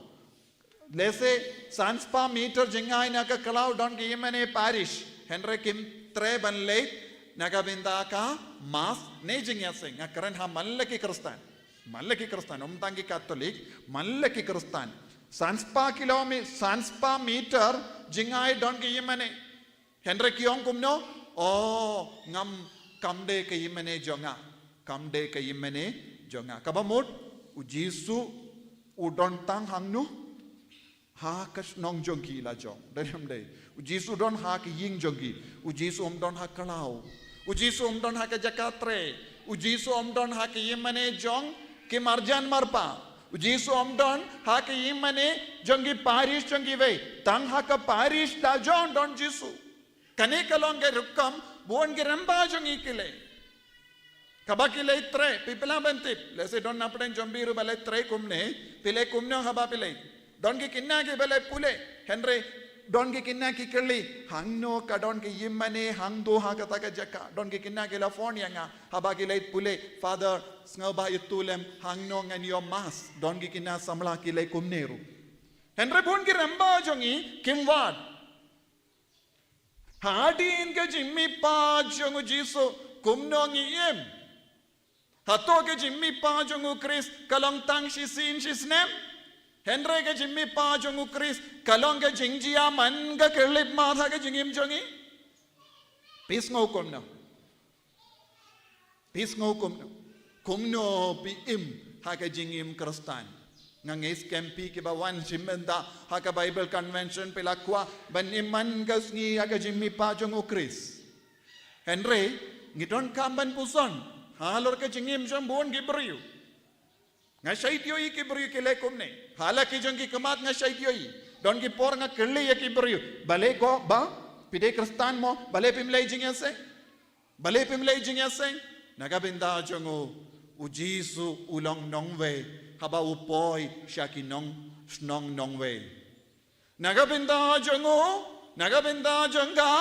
Lehse san spah meter jngai na ka khlaw don ki ïingmane parish, hynrei kim trei ban leit na ka bynta ka mass ne jingïaseng. Nga kren ha man la ki Khristan, man la ki Khristan, ym tang ki Katholik, man la ki Khristan. San spah kilometer, san spah meter jngai don ki ïingmane. Hynrei ki ong kumno? Oh, ngam, kam dei ka ïingmane jong nga. Kam dei ka ïingmane jong nga. Kaba mut, U Jisu u don tang hangno? Ha ka shnong jong ki la jong. Dei ne ym dei? U Jisu u don ha ka ïing jong ki. U Jisu um don ha khlaw. U Jisu um don ha ka jaka trei. U Jisu um don ha ka ïingmane jong ki marjan marpa. U Jisu um don ha ka ïingmane jong ki parish jong kiwei. Tang ha ka parish la jong don Jisu. Kane ka long ka rukom bun ki rangbah jong ngi ki leh. Kaba ki leit trei, phi pynlah ban tip, lehse don na pdeng jong phi ruh ba leit trei kumne, phi leh kumno haba phi leit? Don ki khynnah kiba leit pule, hynrei don ki khynnah ki kylli, hangno ka don ka ïingmane hangto ha kata ka jaka? Don ki khynnah ki la phone ïa nga haba ki leit pule, Father, sngewbha ïathuh lem hangno ngan ïoh mass. Don ki khynnah samla ki leh kumne ruh. Hynrei bun ki rangbah jong ngi kim wad. Hadien ka jingmihpat jong U Jisu, kumno ngi im? Hato ka jingmihpat jong U Khrist ka long tang shisien shisnem? Hynrei ka jingmihpat jong U Khrist ka long ka jingjia man ka khyllipmat ha ka jingim jong ngi? Phi sngew kumno? Phi sngew kumno? Kumno phi im ha ka jingim Khristan? Nga ngeit skhem phi kiba wan shim bynta ha ka Bible Convention phi la kwah ban im man ka sngi ha ka jingmihpat jong U Khrist. Hynrei ngi donkam ban pyrshang halor ka jingim jong bun ki briew. Nga shait ïohi ki briew ki leh kumne. Ha la ki jong ki khmat nga shait ïohi. Don ki por nga kylli ïa ki briew, balei ko ba, phi dei Khristan mo, balei phim leh jingïaseng? Balei phim leh jingïaseng? Na ka bynta jong u, U Jisu u long nongwei haba u poi sha ki nong, shnong nongwei. Na ka bynta jong u, na ka bynta jong ka,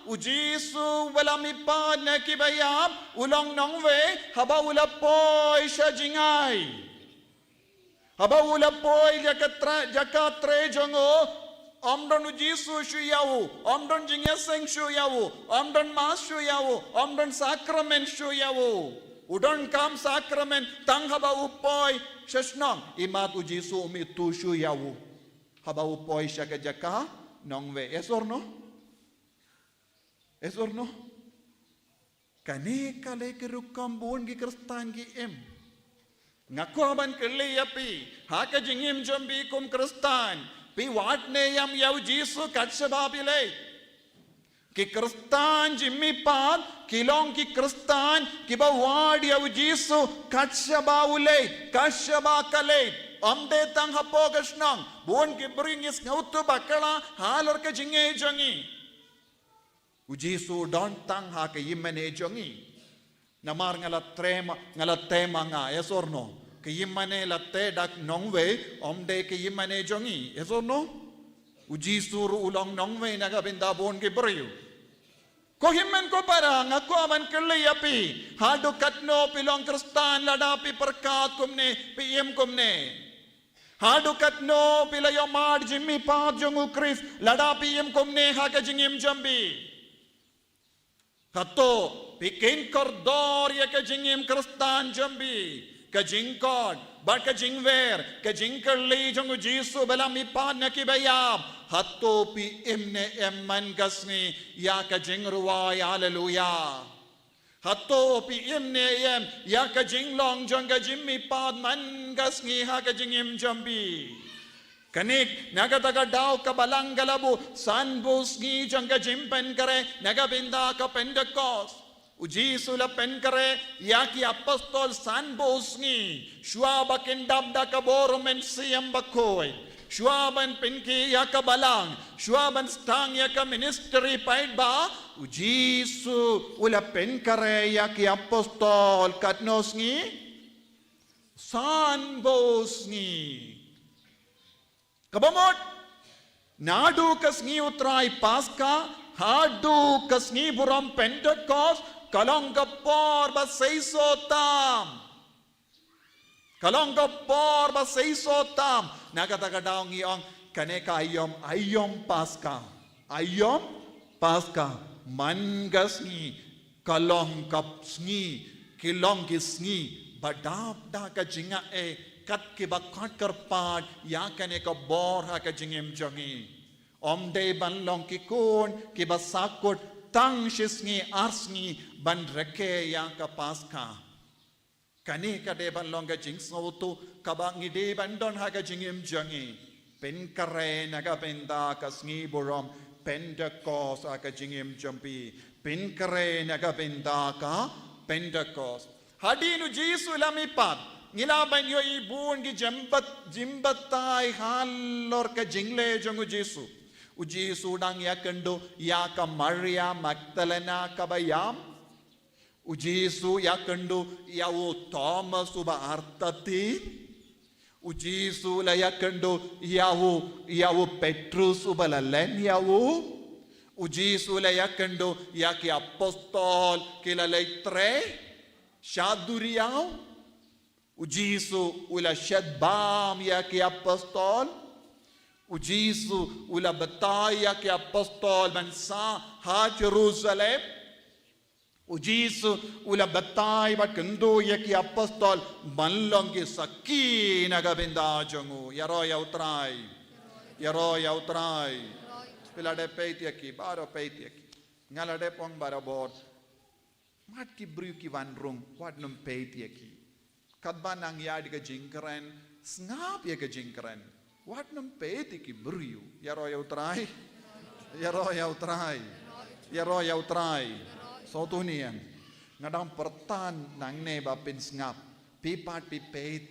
U Jisu u la mihpat na kiba ïap, u long nongwei haba u la poi sha jngai. Haba u la poi jaka trei, jaka trei jong u, ym don U Jisu shuh ïa u, ym don jingïaseng shuh ïa u, ym don mass shuh ïa u, ym don sakramen shuh ïa u. U donkam sakramen tang haba u poi sha shnong. Imat u Jisu um ithuh shuh ïa u haba u poi sha ka jaka nongwei. Yes or no? Yes or no? Kane ka dei ka rukom bun ki Khristan ki im. Nga kwah ban kylli ïa phi, ha ka jingim jong phi kum Khristan, phi wad ne ïam ïa u Jisu kat shaba phi leit? Ki Khristan jingmihpat ki long ki Khristan kiba wad ïa u Jisu kat shaba u leit, kat shaba ka leit. Ym dei tang hapoh ka shnong. Bun ki briew ngi sngewthuh bakla halor ka jingngeit jong ngi. U Jisu u don tang ha ka ïingmane jong ngi. Namar nga la trei ma, nga la tei ma nga, yes or no? Ka ïingmane la tei da ka nongwei, ym dei ka ïingmane jong ngi, yes or no? U Jisu ruh u long nongwei na ka bynta bun ki briew. Ko hynmen ko para, nga kwah ban kylli ïa phi, haduh katno phi long Khristan lada phi pyrkhat kumne, phi im kumne? Haduh katno phi la ïohmad jingmihpat jong u Khrist lada phi im kumne ha ka jingim jong phi? Hato phi kynkoit dor ïa ka jingim Khristan jong phi? Ka jingkoit bad ka jingwer, ka jingkylli jong u Jisu ba la mihpat na kiba ïap. Hato phi im ne em man ka sngi ïa ka jingrwai? Haleluya. Hato phi im ne em ïa ka jinglong jong ka jingmihpat man ka sngi ha ka jingim jong phi? Kane na kata ka daw ka Balang ka la buh sanphew sngi jong ka jingpynkhreh na ka bynta ka Pentekost. U Jisu u la pynkhreh ïa ki apostol sanphew sngi shuwa ba kin dap da ka bor u Mynsiem Bakhuid. Shuwa ban pynkhih ïa ka Balang, shuwa ban sdang ïa ka ministry paidbah, u Jisu u la pynkhreh ïa ki apostol katno sngi? Sanphew sngi. Kaba mut, naduh ka sngi u Trai Paska haduh ka sngi burom Pentekost, ka long ka por ba seisoh tam. Ka long ka por ba seisoh tam. Na kata ka daw ngi ong kane ka aïom, aïom Paska. Aïom Paska. Man ka sngi ka long ka sngi, ki long ki sngi ba dap da ka jingaiei kat kiba khot kyrpad ïa kane ka bor ha ka jingim jong ngi. Ym dei ban long ki khun kiba sahkut tang shi sngi ar sngi ban rakhe ïa ka Paska. Kane ka dei ban long ka jingsngewthuh kaba ngi dei ban don ha ka jingim jong ngi. Pynkhreh na ka bynta ka sngi burom Pentekost ha ka jingim jong phi. Pynkhreh na ka bynta ka Pentekost. Hadien u Jisu u la mihpat, ngi lah ban ïohi bun ki jingbat, jingbatai halor ka jingleh jong u Jisu. U Jisu u dang ïakynduh ïa ka Maria Magdalena kaba ïam. U Jisu u ïakynduh ïa u Thomas uba artatien. U Jisu u la ïakynduh ïa u, ïa u Petrus uba la len ïa u. U Jisu u la ïakynduh ïa ki apostol ki la leit trei sha duriaw. U Jisu u la shet bam ïa ki apostol. U Jisu u la batai ïa ki apostol ban sah ha Jerusalem. U Jisu u la batai bad kynduh ïa ki apostol ban long ki sakhi na ka bynta jong u. Ïaroh ïa u Trai. Ïaroh ïa u Trai. Phi la dep peit ïa ki, baroh peit ïa ki. Nga la dep ong barabor. Mat ki briew ki wan rung, wat nym peit ïa ki. Katba nang ïaid ka jingkren, sngap ïa ka jingkren. Wat nym peit ïa ki briew. Ïaroh ïa u Trai. Ïaroh ïa u Trai. Ïaroh ïa u Trai. Sngewthuh ne em. Nga dang pyrta nangne ba phin sngap. Phi pat phi peit.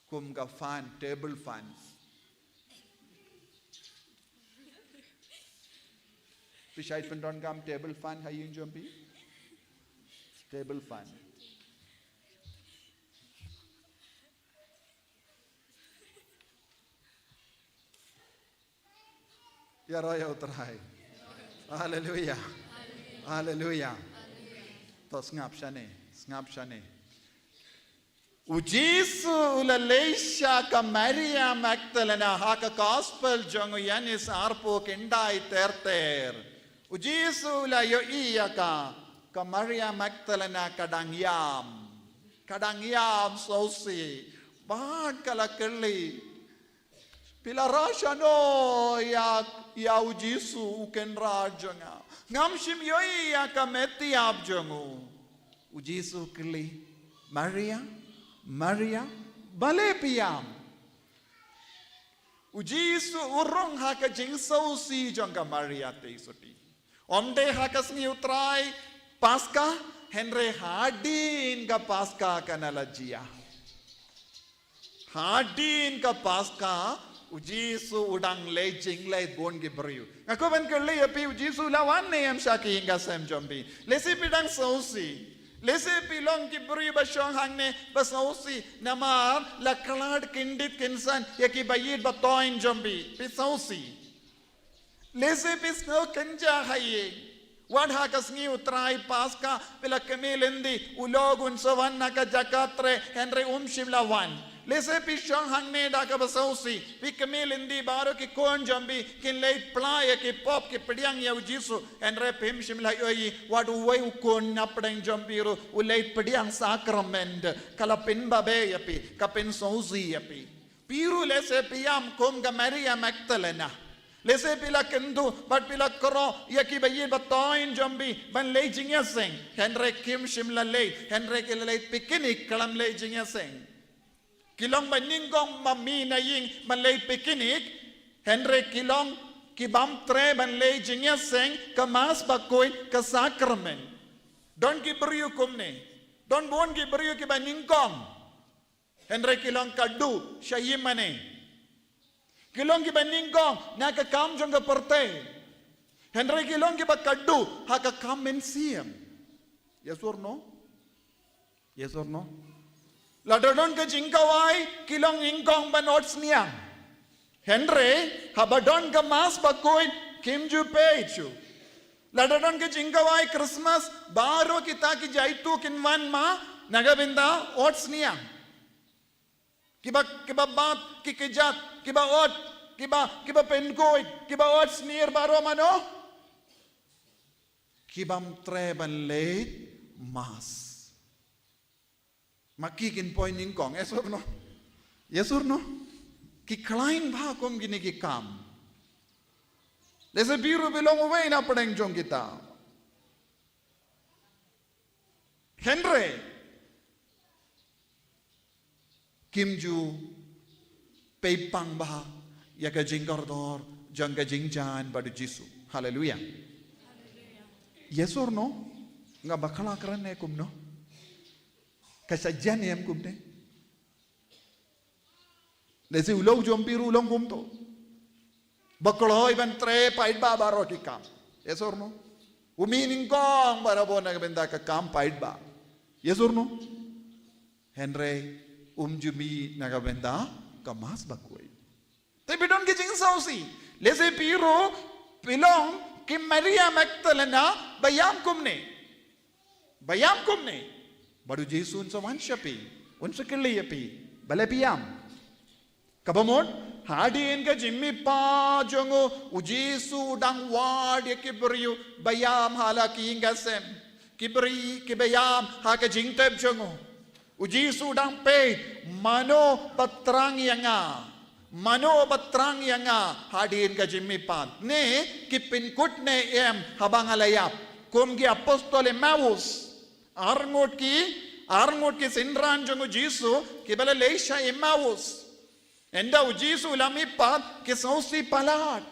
Kum ka fan, table fan. Phi shait pyndonkam table fan ha ïing jong phi? Table fan. Ïaroh ïa u Trai. Haleluya. Haleluya. To sngap shane, sngap shane. U Jisu u la leit sha ka Maria Magdalena ha ka gospel jong u Ïoannis arphew khyndai ter ter. U Jisu u la ïohi ïa ka. Ka Maria Magdalena ka dang ïam. Ka dang ïam sngewsih. Bad ka la kylli. Phi la rah shano ïa, ïa u Jisu u kynrad jong nga? Ngam shym ïohi ïa ka met ïap jong u. U Jisu u kylli. Maria, Maria, balei phi ïam? U Jisu u rung ha ka jingsngewsih jong ka Maria te suti. Ym dei ha ka sngi u Trai Paska, hynrei hadien ka Paska ka na la jia. Hadien ka Paska, u Jisu u dang leit jingleit bun ki briew. Nga kwah ban kylli ïa phi, u Jisu u la wan ne em sha ki ïing ki sem jong phi? Lehse phi dang sngewsih. Lehse phi long ki briew ba shong hangne ba sngewsih namar la khlad kyndit kynsan ïa ki ba ïeit ba toiñ jong phi. Phi sngewsih. Lehse phi sngew kynjah ha ïing. Wat ha ka sngi u Trai Paska phi la kmie lynti, u lok un sa wan na ka jaka treh, hynrei um shym la wan. Lehse phi shong hangne da kaba sngewsih, phi kmie lynti baroh ki khun jong phi kin leit pla ïa ki pop, ki pdiang ïa u Jisu, hynrei phim shym la ïohi wat uwei u khun na pdeng jong phi ruh u leit pdiang sakrament. Ka la pynbabe ïa phi, ka pynsngewsih ïa phi. Phi ruh lehse phi ïam kum ka Maria Magdalena. Lehse phi la kyntu bad phi la khroh ïa ki ba ïeit ba toiñ jong phi ban leit jingïaseng, hynrei kim shym la leit, hynrei ki la leit picnic khlem leit jingïaseng. Ki long ba nyngkong ma mei na ïing ban leit picnic, hynrei ki long ki bym treh ban leit jingïaseng, ka Mass bakhuid, ka sakrament. Don ki briew kumne. Don bun ki briew kiba nyngkong. Hynrei ki long khatduh sha ïingmane. Ki long kiba nyngkong na ka kam jong ka pyrthei. Hynrei ki long kiba khatduh ha ka kam mynsiem. Yes or no? Yes or no? Lada don ka jingkhawai, ki long nyngkong ban ot sniang. Hynrei haba don ka Mass bakhuid, kim ju peit shuh. Lada don ka jingkhawai Christmas, baroh kita ki jaituh kin wan ma na ka bynta ot sniang. Kiba, kiba bat ki kjat, kiba ot, kiba, kiba pynkhuid, kiba ot snier baroh mano? Ki bym treh ban leit Mass. Ma ki kin poi nyngkong, yes or no? Yes or no? Ki khlaiñ bha kum kine ki kam. Lehse phi ruh phi long uwei na pdeng jong kita. Hynrei kim ju peit pang bha ïa ka jingkordor jong ka jingjan bad u Jisu. Haleluia. Yes or no? Nga bakla kren ne kumno? Ka sa jan em kumne? Lehse u lok jong phi ruh u long kumto. Ba kloi ban treh paidbah baroh ki kam. Yes or no? U mih nyngkong barabor na ka bynta ka kam paidbah. Yes or no? Hynrei um ju mih na ka bynta ka Mass bakhuid. Te phi don ki jingsngewsih. Lehse phi ruh phi long ki Maria Magdalena ba ïam kumne. Ba ïam kumne. Bad u Jisu un sa wan sha phi. Un sa kylli ïa phi. Balei phi ïam? Kaba mut, hadien ka jingmihpat jong u, u Jisu u dang wad ïa ki briew ba ïam ha la ki ïing ki sem. Ki briew kiba ïam ha ka jingtep jong u. U Jisu u dang peit, mano ba thrang ïa nga? Mano ba thrang ïa nga hadien ka jingmihpat? Ne ki pynkut ne em haba nga la ïap? Kum ki apostol Emmaus. Arngut ki, arngut ki synran jong u Jisu, kiba la leit sha Emmaus. Ynda u Jisu u la mihpat, ki sngewsih palat.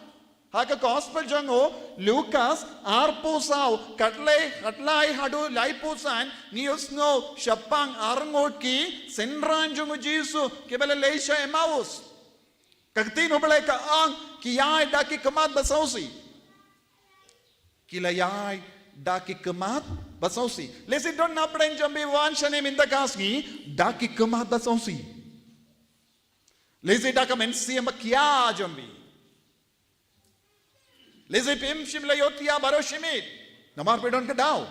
Ha ka gospel jong u Lukas, arphew saw, khatlai, khatlai haduh laiphew san, ngi ïohsngew shaphang arngut ki synran jong u Jisu, kiba la leit sha Emmaus. Ka ktien U Blei ka ong, ki ïaid da ki khmat ba sngewsih. Ki la ïaid da ki khmat ba sngewsih. Lehse don na pdeng jong phi ba wan shane mynta ka sngi da ki khmat ba sngewsih. Lehse da ka mynsiem ba khia jong phi. Lehse phim shym la ïohthiah baroh shi miet. Namar phi don ka daw.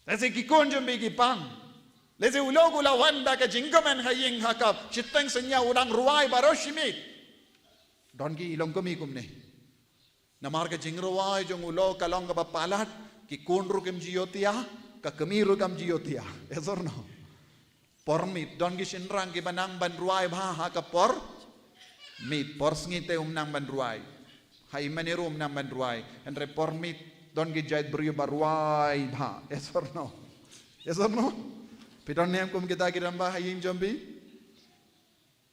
Lehse ki khun jong phi ki pang. Lehse u lok u la wan da ka jingkmen ha ïing ha ka shiteng synñia, u dang rwai baroh shi miet. Don ki long kumne kumne. Namar ka jingrwai jong u lok ka long kaba palat, Ki khun ruh kim ju ïoh thiah, ka kmie ruh kam ju ïoh thiah. Yes or no? Por miet, don ki shynrang kiba nang ban rwai bha ha ka por miet, por sngi te um nang ban rwai. Ha i mane ruh um nang ban rwai. Hynrei por miet, don ki jait briew ba rwai bha. Yes or no? Yes or no? Phi don ne em kum kita ki rangbah ha ïing jong phi?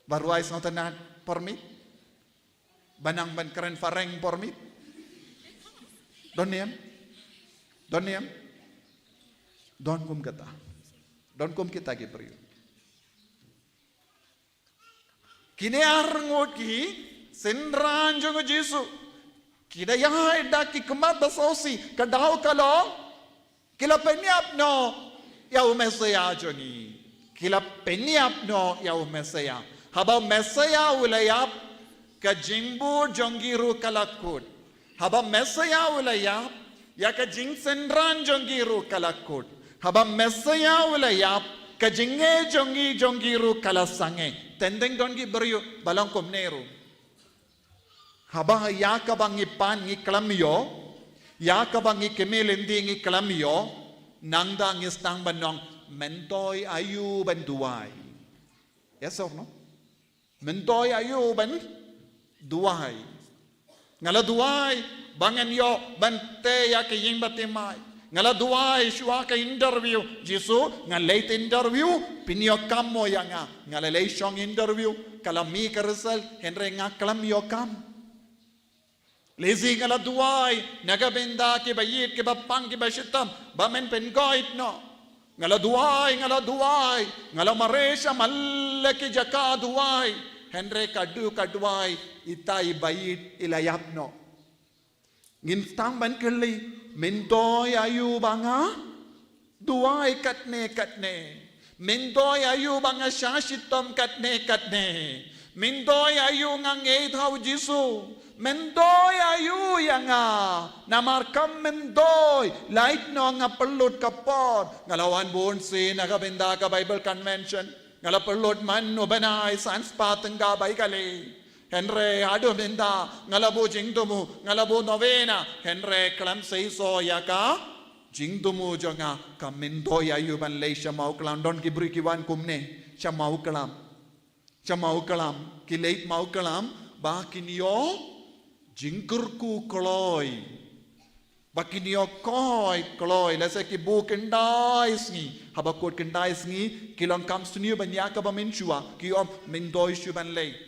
Ba rwai sngewtynnat por miet? Ba nang ban kren phareng por miet? Don ne em? Don ne em? Don kum kata. Don kum kita ki briew. Kine arngut ki synran jong u Jisu. Ki da ïaid da ki khmat ba sngewsih, ka daw ka long, ki la pynïap noh ïa u Messaïah jong ngi. Ki la pynïap noh ïa u Messaïah. Haba u Messaïah u la ïap, ka jingbud jong ngi ruh ka la kut. Haba Messaïah u la ïap, ïa ka jingsynran jong ngi ruh ka la kut. Haba Messaïah u la ïap, ka jingeh jong ngi, jong ngi ruh ka la sangeh. Teng teng don ki briew ba long kumne ruh. Haba ïa kaba ngi pan ngi khlem ïoh, ïa kaba ngi kmie lynti ngi khlem ïoh, nangta ngi sdang ban ong, myntoi aïu ban duwai? Yes or no? Myntoi aïu ban duwai? Nga la duwai ba ngan ïoh ban tei ïa ka ïing bathymmai. Nga la duwai shuwa ka interview. Jisu, nga leit interview, phin ïoh kam mo ïa nga? Nga la leit shong interview, ka la mih ka result, hynrei nga khlem ïoh kam. Lehse nga la duwai na ka bynta kiba ïeit, kiba pang, kiba shitom, ba men pynkoit noh. Nga la duwai, nga la duwai, nga la mareh sha man la ki jaka duwai, hynrei ka dei ka duwai, ita i ba ïeit i la ïap noh. Ngin sdang ban kylli, myntoi aïu ba nga duwai katne katne? Myntoi aïu ba nga shah shitom katne katne? Myntoi aïu nga ngeit ha u Jisu? Myntoi aïu ïa nga? Namar kam myntoi, lait noh nga pynlut ka por. Nga la wan bun sien na ka bynta ka Bible Convention. Nga la pynlut man u bnai san spah tyngka bai kali. Hynrei haduh mynta nga la buh jingthmu, nga la buh novena, hynrei khlem seisoh ïa ka jingthmu jong nga. Ka myntoi aïu ban leit sha Mawklam? Don ki briew ki wan kumne sha Mawklam. Sha Mawklam, ki leit Mawklam ba kin ïoh jingkyrkhu kloi. Ba kin ïoh koi kloi, lehse ki buh khyndai sngi. Haba kut khyndai sngi, ki long kam sniew ban ïa kaba mynshuwa, ki ong myntoi shuh ban leit.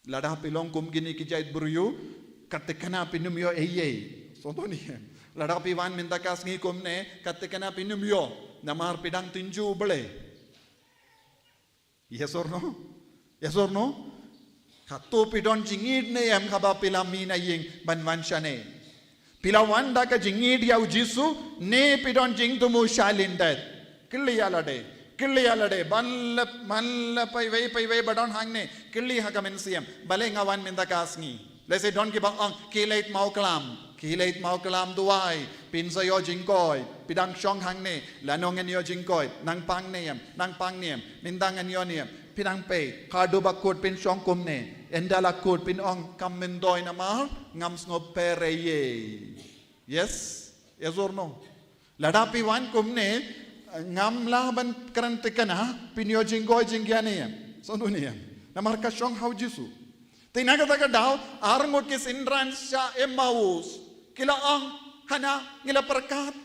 Lada phi long kum kine ki jait briew, ka thikna phin ym ïoh ei ei. Sngewthuh ne em? Lada phi wan mynta ka sngi kumne, ka thikna phin ym ïoh. Namar phi dang tynjuh U Blei. Yes or no? Yes or no? Hato phi don jingïeit ne em haba phi la mih na ïing ban wan shane? Phi la wan da ka jingïeit ïa u Jisu ne phi don jingthmu shah lyndet? Kylli ïa lade. Kylli ïa lade. Ban lep, ban lep paiwei, paiwei ba don hangne. Kylli ha ka mynsiem. Balei nga wan mynta ka sngi? Lehse don kiba ong, ki leit Mawklam. Ki leit Mawklam duwai. Phin sa ïoh jingkoit. Phi dang shong hangne. Lano ngan ïoh jingkoit? Nang pang ne em? Nang pang ne em? Mynta ngan ïoh ne em? Phi dang peit. Haduh ba kut phin shong kumne. Ynda la kut phin ong kam myntoi namar ngam sngewpher ei ei. Yes? Yes or no? Lada phi wan kumne, ngam lah ban kren thikna, phin ïoh jingkoit jingkhiah ne em? Sngewthuh ne em? Namar ka shong ha u Jisu. Te na kata ka daw, arngut ki synran sha Emmaus ki la ong, hana ngi la pyrkhat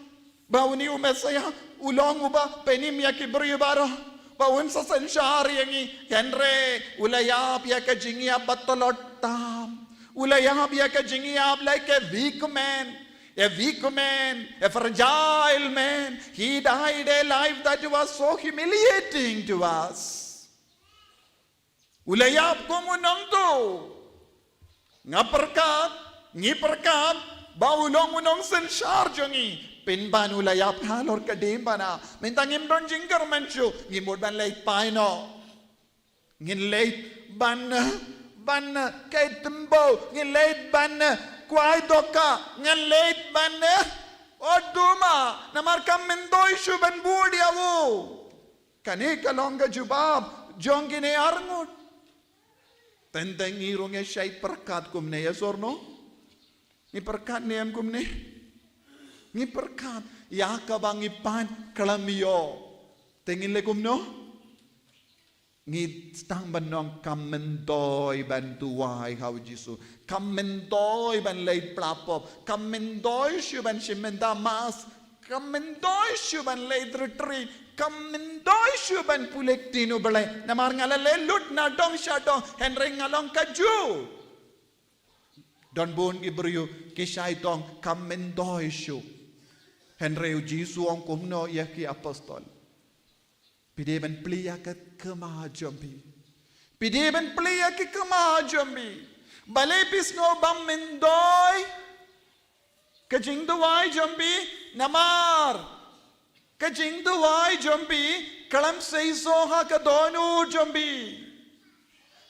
ba une u Messaïah u long uba pynim ïa ki briew baroh, ba un sa synshar ïa ngi, hynrei u la ïap ïa ka jingïap ba tlot tam. U la ïap ïa ka jingïap like a weak man. A weak man, a fragile man, he died a life that was so humiliating to us. U la ïap kum u nongtuh. Nga pyrkhat, ngi pyrkhat ba u long u nongsynshar jong ngi. Pynban u la ïap halor ka diengphna. Mynta ngim don jingkyrmen shuh, ngi mut ban leit phai noh. Ngin leit ban, ban kait tymbu, ngin leit ban kwai dohkha, ngin leit ban, oh, duma, namar kam myntoi shuh ban bud ïa u. Kane ka long ka jubab jong kine arngut. Teng teng ngi ruh ngi shait pyrkhat kumne, yes or no? Ngi pyrkhat ne em kumne? Ngi pyrkhat ïa kaba ngi pan khlem ïoh. Te ngin leh kumno? Ngi sdang ban ong kam myntoi ban duwai ha u Jisu. Kam myntoi ban leit pla pop. Kam myntoi shuh ban shim bynta mass. Kam myntoi shuh ban leit retreat. Kam myntoi shuh ban pule ktien u Blei. Namar nga la leh lut na dong sha dong. Hynrei nga long kajuh. Don bun ki briew ki shait ong kam myntoi shuh. Hynrei u Jisu u ong kumno ïa ki apostol? Phi dei ban plie ïa ka khmat jong phi. Phi dei ban plie ïa ka khmat jong phi. Balei phi sngew bym myntoi ka jingduwai jong phi? Namar ka jingduwai jong phi khlem seisoh ha ka dohnud jong phi.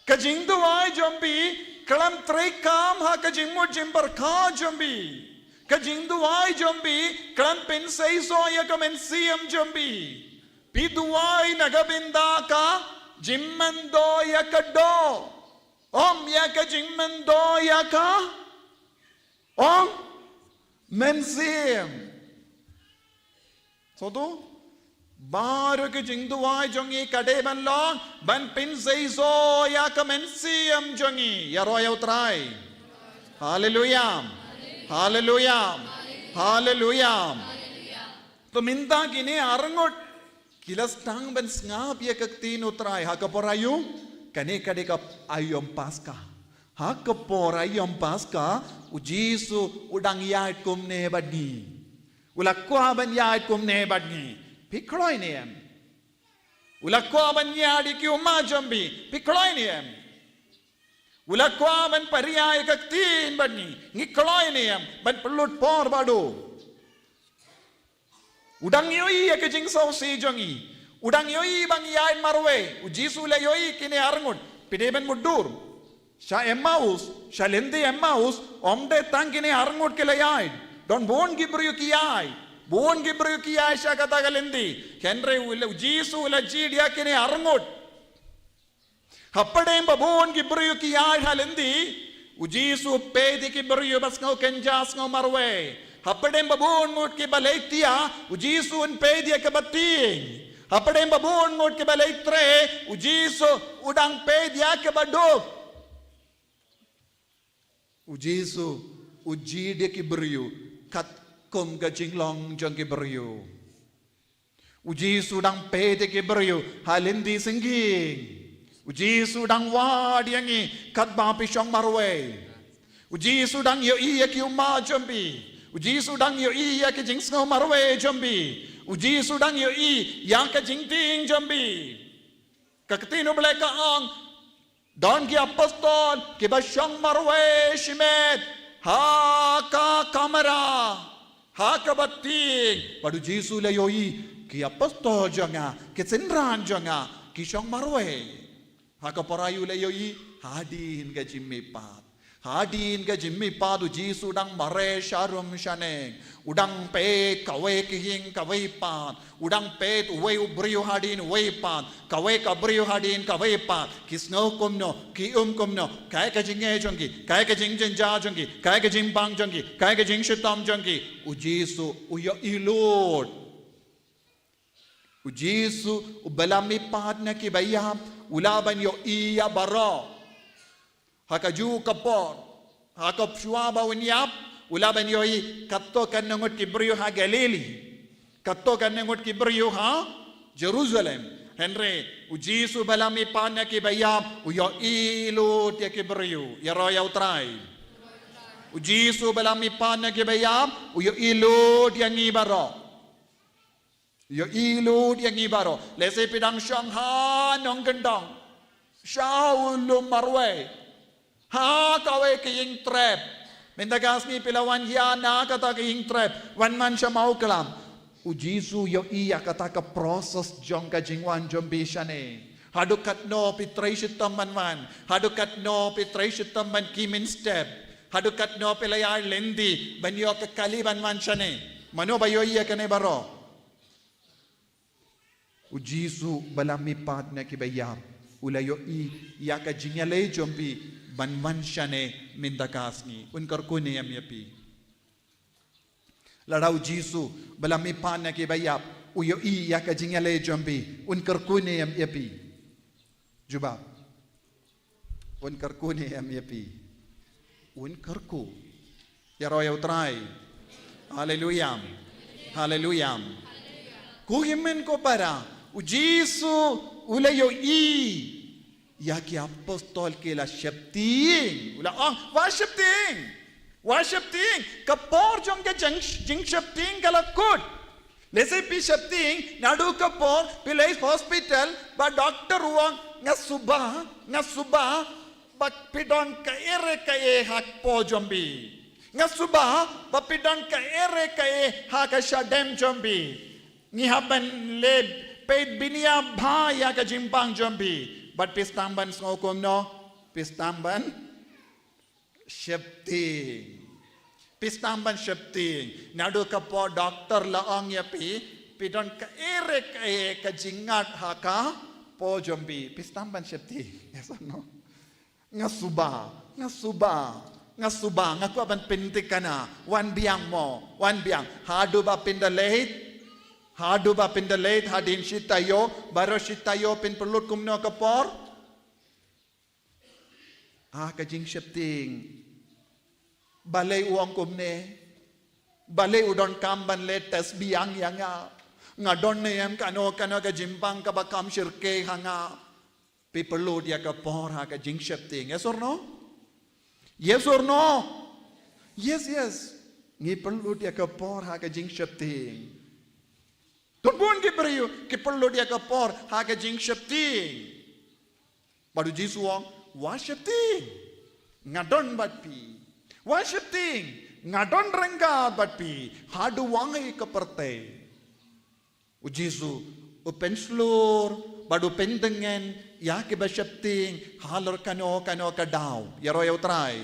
Ka jingduwai jong phi khlem treikam ha ka jingmut jingpyrkhat jong phi. Ka jingduwai jong phi khlem pynseisoh ïa ka mynsiem jong phi. Phi duwai na ka bynta ka jingmyntoi ïa ka doh, ym ïa ka jingmyntoi ïa ka, ym, mynsiem. Sngewthuh? Baroh ki jingduwai jong ngi ka dei ban long ban pynseisoh ïa ka mynsiem jong ngi. Ïaroh ïa u Trai. Haleluia. Haleluia. Haleluia. To mynta kine arngut ki la sdang ban sngap ïa ka ktien u Trai ha ka por aïu? Kane ka dei ka aïom Paska. Ha ka por aïom Paska u Jisu u dang ïaid kumne bad ngi. U la kwah ban ïaid kumne bad ngi. Phi kloi ne em? U la kwah ban ïaid ïa ki ummat jong phi. Phi kloi ne em? U la kwah ban pyrshah ïa ka ktien bad ngi. Ngi kloi ne em ban pynlut por bad u? U dang ïohi ïa ka jingsngewsih jong ngi. U dang ïohi ba ngi ïaid marwei. U Jisu u la ïohi kine arngut. Phi dei ban mutdur. Sha Emmaus, sha lynti Emmaus, ym dei tang kine arngut ki la ïaid. Don bun ki briew ki ïaid. Bun ki briew ki ïaid sha kata ka lynti. Hynrei u la, u Jisu u la jied ïa kine arngut. Hapdeng ba bun ki briew ki ïaid ha lynti, u Jisu u peit ïa ki briew ba sngew kynja sngew marwei. Hapdeng ba bun ngut kiba leit thiah, u Jisu un peit ïa kiba tieng. Hapdeng ba bun ngut kiba leit treh, u Jisu u dang peit ïa kiba duk. U Jisu u jied ïa ki briew katkum ka jinglong jong ki briew. U Jisu u dang peit ïa ki briew ha lynti syngkien. U Jisu u dang wad ïa ngi katba phi shong marwei. U Jisu u dang ïohi ïa ki ummat jong phi. U Jisu u dang ïohi ïa ki jingsngew marwei jong phi. U Jisu u dang ïohi ïa ka jingtieng jong phi. Ka ktien u Blei ka ong, don ki apostol kiba shong marwei shimet ha ka kamra, ha kaba tieng. Bad u Jisu u la ïohi ki apostol jong nga, ki synran jong nga ki shong marwei. Ha ka por aïu u la ïohi? Hadien ka jingmihpat. Hadien ka jingmihpat u Jisu u dang mareh sharum shaneng. U dang peit kawei ka ïing kawei pat. U dang peit uwei u briew hadien uwei pat. Kawei ka briew hadien kawei pat. Ki sngew kumno, ki um kumno. Kaei ka jingeh jong ki, kaei ka jingjynjar jong ki, kaei ka jingbang jong ki, kaei ka jingshitom jong ki. U Jisu u ïohi lut. U Jisu uba la mihpat na kiba ïap u lah ban ïohi ïa baroh. Ha kajuh ka por, ha ka shuwa ba un ïap, u lah ban ïohi katto katne ngut ki briew ha Galili, katto katne ngut ki briew ha Jerusalem. Hynrei u Jisu uba la mihpat na kiba ïap u ïohi lut ïa ki briew. Ïaroh ïa u Trai. U Jisu uba la mihpat na kiba ïap u ïohi lut ïa ngi baroh. Ïohi lut ïa ngi baroh. Lehse phi dang shong ha nongkyndong, sha u lum marwei, ha kawei ka ïing trep. Mynta ka sngi phi la wan hiar na kata ka ïing trep, wan man sha Mawklam. U Jisu u ïohi ïa kata ka process jong ka jingwan jong phi shane. Haduh katno phi trei shitom ban wan, haduh katno phi trei shitom ban khie mynstep, haduh katno phi la ïaid lynti ban ïoh ka kali ban wan shane. Mano ba ïohi ïa kane baroh? U Jisu uba la mihpat na kiba ïap u la ïohi ïa ka jingïaleh jong phi ban wan shane mynta ka sngi. Un kyrkhu ne em ïa phi? Lada u Jisu ba la mihpat na ki baïap u ïohi ïa ka jingïaleh jong phi, un kyrkhu ne em ïa phi? Jubab. Un kyrkhu ne em ïa phi? Un kyrkhu. Ïaroh ïa u Trai. Haleluya. Haleluya. Ko hynmen ko para, u Jisu u la ïohi ïa ki apostol ki la sheptieng. U la ong, wat sheptieng. Wat sheptieng. Ka por jong ka jing, jingsheptieng ka la kut. Lehse phi sheptieng naduh ka por phi leit hospital, ba doktor u ong, nga suba, nga suba ba phi don kaei re kaei ha ka por jong phi. Nga suba ba phi don kaei re kaei ha ka shadem jong phi. Ngi hap ban leit peit bniah bha ïa ka jingpang jong phi. Bad phi sdang ban sngew kumno? Phi sdang ban sheptieng. Phi sdang ban sheptieng naduh ka por doktor la ong ïa phi, phi don kaei re kaei ka jingngat ha ka por jong phi. Phi sdang ban sheptieng. Yes or no? Nga suba, nga suba, nga suba, nga kwah ban pynthikna. Wan biang mo, wan biang. Haduh ba phin da leit, haduh ba phin da leit hadien shi taïew, baroh shi taïew phin pynlut kumno ka por? Ha ka jingsheptieng. Balei u ong kumne? Balei u donkam ban leit test biang ïa nga? Nga don ne em kano kano ka jingpang kaba kham shyrkhei ha nga? Phi pynlut ïa ka por ha ka jingsheptieng. Yes or no? Yes or no? Yes, yes. Ngi pynlut ïa ka por ha ka jingsheptieng. Don bun ki briew ki pynlut ïa ka por ha ka jingsheptieng. Bad u Jisu u ong, wat sheptieng, nga don bad phi. Wat sheptieng, nga don ryngkat bad phi haduh wangi ka pyrthei. U Jisu u pynshlur bad u pyndyngen ïa kiba sheptieng halor kano kano ka daw. Ïaroh ïa u Trai.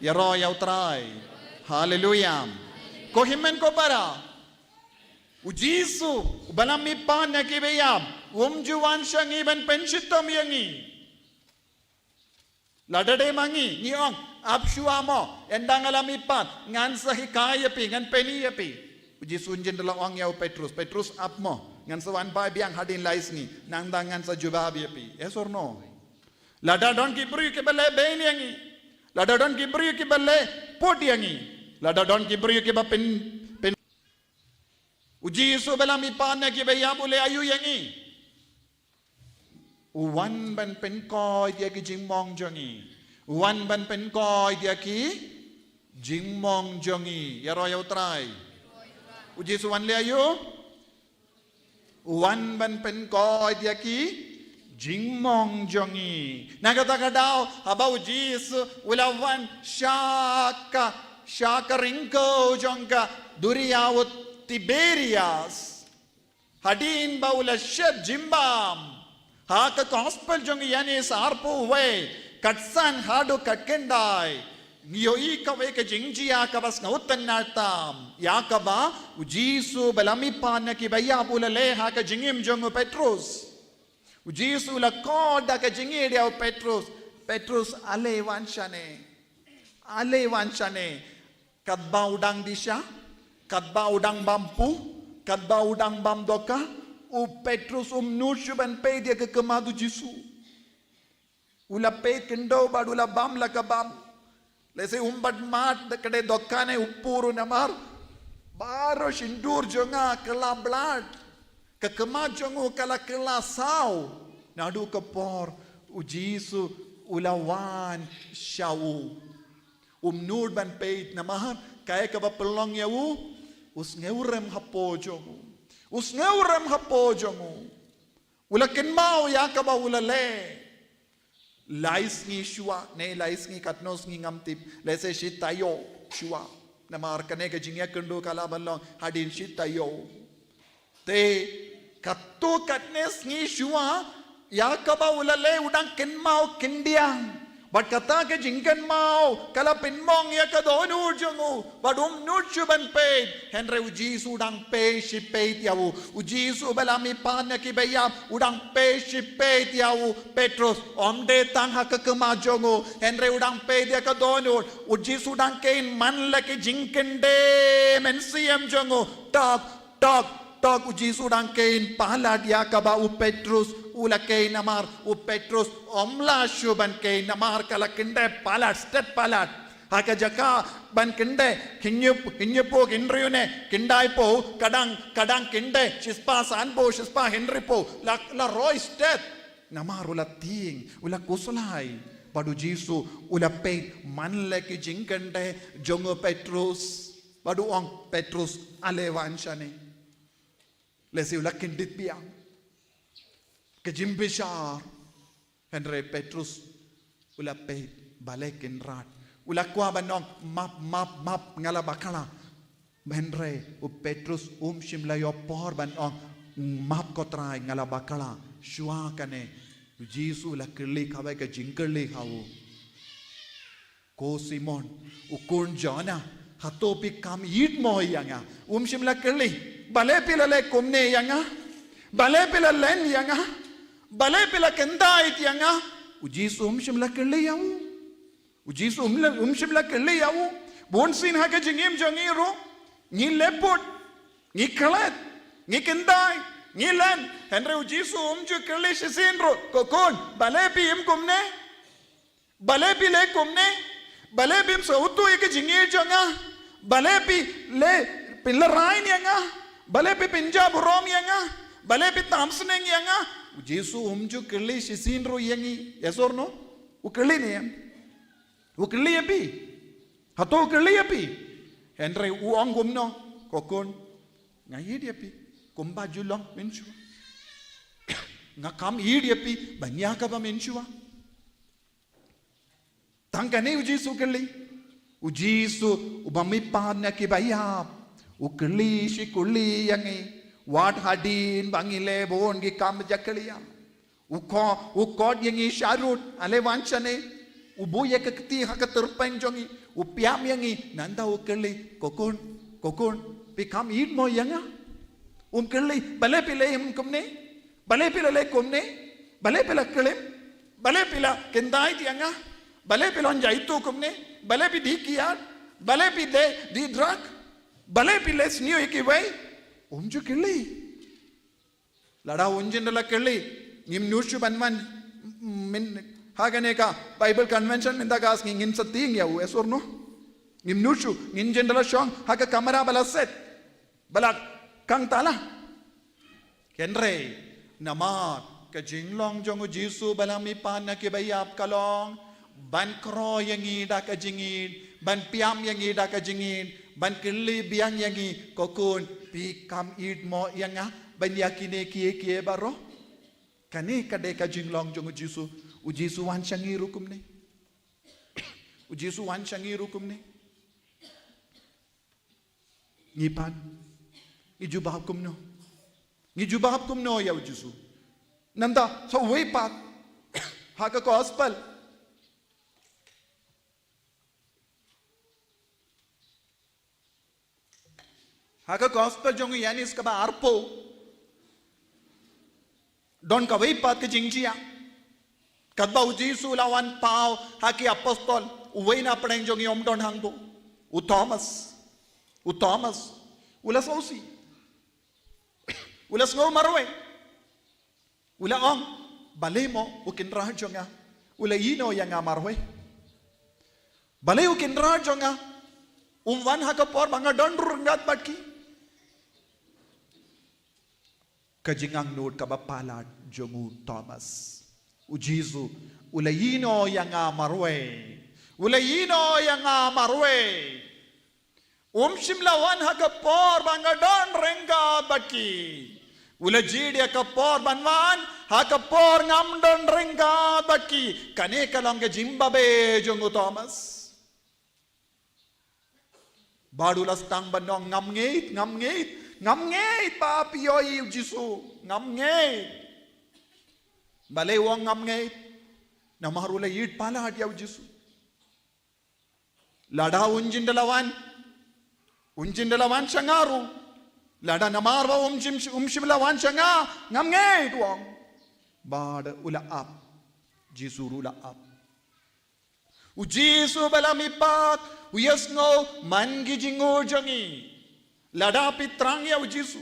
Ïaroh ïa u Trai. Haleluya. Ko hynmen ko para, u Jisu uba la mihpat na ki baïap um ju wan sha ngi ban pynshitom ïa ngi. Lada dei ma ngi, ngi ong, ap shuwa mo, ynda nga la mihpat ngan sa hikai ïa phi, ngan pyni ïa phi. U Jisu un jin da la ong ïa u Petrus, Petrus, ap mo, ngan sa wan bai biang hadien lai sngi, nangta ngan sa jubab ïa phi. Yes or no? Lada don ki briew kiba leh beiñ ïa ngi, lada don ki briew kiba leh put ïa ngi, lada don ki briew kiba pyn, pyn, u Jisu ba la mihpat na ki baïap u leh aïu ïa ngi? U wan ban pynkoit ïa ki jingmong jong ngi. U wan ban pynkoit ïa ki jingmong jong ngi. Ïaroh ïa u Trai. U Jisu wan leh aïu? U wan ban pynkoit ïa ki jingmong jong ngi. Na kata ka daw haba u Jisu u la wan sha ka, sha ka ryngkew jong ka duriaw u Tiberias. Hadien ba u la shet jingbam. Ha ka gospel jong Ïoannis arphew wei, katsan haduh katkhyndai, ngi ïohi kawei ka jingjia kaba sngewtynnat tam ïa kaba u Jisu ba la mihpat na ki baïap u la leh ha ka jingim jong u Petrus. U Jisu u la khot da ka jingïeit ïa u Petrus, Petrus, ale wan shane. Ale wan shane. Katba u dang dih sha, katba u dang bam pu, katba u dang bam dohkha, u Petrus um nud shuh ban peit ïa ka khmat u Jisu. U la peit khyndew bad u la bam la ka bam. Lehse um pat mad da ka dei dohkha ne u pur, namar baroh shyntur jong nga ka la blad. Ka khmat jong u ka la kylla saw. Naduh ka por u Jisu u la wan sha u. Um nud ban peit namar kaei kaba pynlong ïa u, u sngewrem hapoh jong u. U sngewrem hapoh jong u. U la kynmaw ïa kaba u la leh. Lai sngi shuwa, ne lai sngi katno sngi ngam tip, lehse shi taïew shuwa. Namar kane ka jingïakynduh ka lah ban long hadien shi taïew. Te katto katne sngi shuwa, ïa kaba u la leh u dang kynmaw khyndiat. Bad kata ka jingkynmaw ka la pynmong ïa ka dohnud jong u, bad um nud shuh ban peit. Hynrei u Jisu u dang peit shi peit ïa u. U Jisu ba la mihpat na ki baïap, u dang peit shi peit ïa u Petrus. Ym dei tang ha ka khmat jong u, hynrei u dang peit ïa ka dohnud. U Jisu u dang kheiñ man la ki jingkyndit mynsiem jong u. Tok, tok, tok, u Jisu u dang kheiñ palat ïa kaba u Petrus u la kheiñ, namar u Petrus um lah shuh ban kheiñ, namar ka la kyndit palat, stet palat. Ha ka jaka ban kyndit hynñiew, hynñiewphew hynriew ne khyndai phew, ka dang, ka dang kyndit shispah sanphew, shispah hynriewphew, la, la roi stet. Namar u la tieng, u la khuslai. Bad u Jisu u la peit man la ki jingkyndit jong u Petrus. Bad u ong, Petrus, ale wan shane. Lehse u la kyndit biang. Ka jingbishar. Hynrei Petrus u la peit, balei Kynrad. U la kwah ban ong, map, map, map, nga la bakla. Hynrei u Petrus um shym la ïoh por ban ong, map ko Trai, nga la bakla. Shuwa kane, u Jisu u la kylli kawei ka jingkylli ha u. Ko Simon, u khun Jona, hato phi kham ïeit mo ïa nga? Um shym la kylli, balei phi la leh kumne ïa nga? Balei phi la len ïa nga? Balei phi la kyndait ïa nga? U Jisu um shym la kylli ïa u. U Jisu um la, um shym la kylli ïa u. Bun sien ha ka jingim jong ngi ruh, ngi leh put, ngi klet, ngi kyndait, ngi len. Hynrei u Jisu um ju kylli shisien ruh, ko khun, balei phi im kumne? Balei phi leh kumne? Balei phim sngewthuh ïa ka jingïeit jong nga? Balei phi leh, phi lehrain ïa nga? Balei phi pynjah burom ïa nga? Balei phi tam sneng ïa nga? U Jisu um ju kylli shisien ruh ïa ngi. Yes or no? U kylli ne em? U kylli ïa phi. Hato u kylli ïa phi? Hynrei u ong kumno? Ko khun, nga ïeit ïa phi kumba ju long mynshuwa. Nga kham ïeit ïa phi ban ïa kaba mynshuwa. Tang kane u Jisu u kylli. U Jisu uba mihpat na ki baïap u kylli shi kylli ïa ngi. Wat hadien ba ngi leh bun ki kam jakhlia, u khot, u khot ïa ngi sharud, ale wan shane. U buh ïa ka kti ha ka tyrpeng jong ngi, u piam ïa ngi, nangta u kylli, ko khun, ko khun, phi kham ïeit mo ïa nga? Um kylli, balei phi leh im kumne? Balei phi la leh kumne? Balei phi la klim? Balei phi la kyndait ïa nga? Balei phi la wan jaitu kumne? Balei phi die kiad? Balei phi die, die drug? Balei phi leh sniew ïa kiwei? Um ju kylli. Lada un jin da la kylli, ngim nud shuh ban wan, mm, myn, ha kane ka Bible convention mynta ka sngi ngin sa tieng ïa u, yes or no? Ngim nud shuh, ngin jin da la shong ha ka kamra ba la set, ba la khang tala. Hynrei namar ka jinglong jong u Jisu ba la mihpat na ki baïap ka long ban kro ïa ngi da ka jingïeit, ban piam ïa ngi da ka jingïeit, ban kylli biang ïa ngi, ko khun, phi kham ïeit mo ïa nga ban ïa kine kiei kiei baroh? Kane ka dei ka jinglong jong u Jisu. U Jisu wan sha ngi ruh kumne. U Jisu wan sha ngi ruh kumne. Ngi pan, ngi jubab kumno? Ngi jubab kumno ïa u Jisu? Nangta sa uwei pat ha ka gospel, ha ka gospel jong u Ïoannis kaba arphew, don kawei pat ka jingjia. Katba u Jisu u la wan paw ha ki apostol, uwei na pdeng jong ngi um don hangto. U Thomas. U Thomas u la sngewsih. U la sngew marwei. U la ong, balei mo u Kynrad jong nga u la ïehnoh ïa nga marwei? Balei u Kynrad jong nga um wan ha ka por ba nga don ryngkat bad ki? Ka jingangnud kaba palat jong u Thomas. U Jisu u la ïehnoh ïa nga marwei. U la ïehnoh ïa nga marwei. Um shym la wan ha ka por ba nga don ryngkat bad ki. U la jied ïa ka por ban wan ha ka por ngam don ryngkat bad ki. Kane ka long ka jingbabe jong u Thomas. Bad u la sdang ban ong, ngam ngeit, ngam ngeit, ngam ngeit ba phi ïohi u Jisu, ngam ngeit. Balei u ong ngam ngeit? Namar u la ïeit palat ïa u Jisu. Lada un jin da la wan, un jin da la wan sha nga ruh. Lada namar ba um shym, um shym la wan sha nga, ngam ngeit, u ong. Bad u la ap. Jisu ruh u la ap. U Jisu ba la mihpat, u ïasngew man ki jingngeit jong ngi. Lada phi thrang ïa u Jisu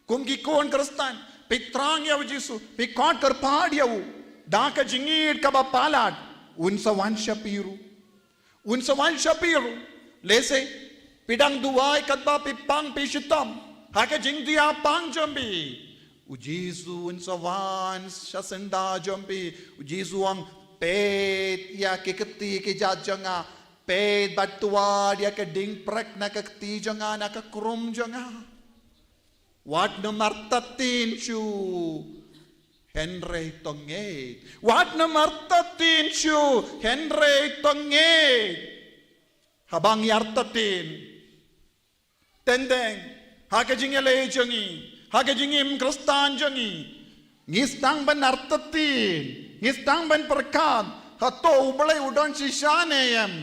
kum ki khun Khristan, phi thrang ïa u Jisu, phi khot kyrpad ïa u da ka jingngeit kaba palat, un sa wan sha phi ruh. Un sa wan sha phi ruh. Lehse phi dang duwai katba phi pang phi shitom ha ka jingduwai pang jong phi. U Jisu un sa wan sha syndah jong phi. U Jisu u ong, peit ïa ki kti ki jait jong nga. Peit bad wad ïa ka diengphna na ka kti jong nga, na ka khrum jong nga. Wat nym artatien shuh, hynrei to ngeit. Wat nym artatien shuh, hynrei to ngeit. Haba ngi artatien teng teng ha ka jingïaleh jong ngi, ha ka jingim Khristan jong ngi, ngi sdang ban artatien, ngi sdang ban pyrkhat, hato U Blei u don shisha ne em?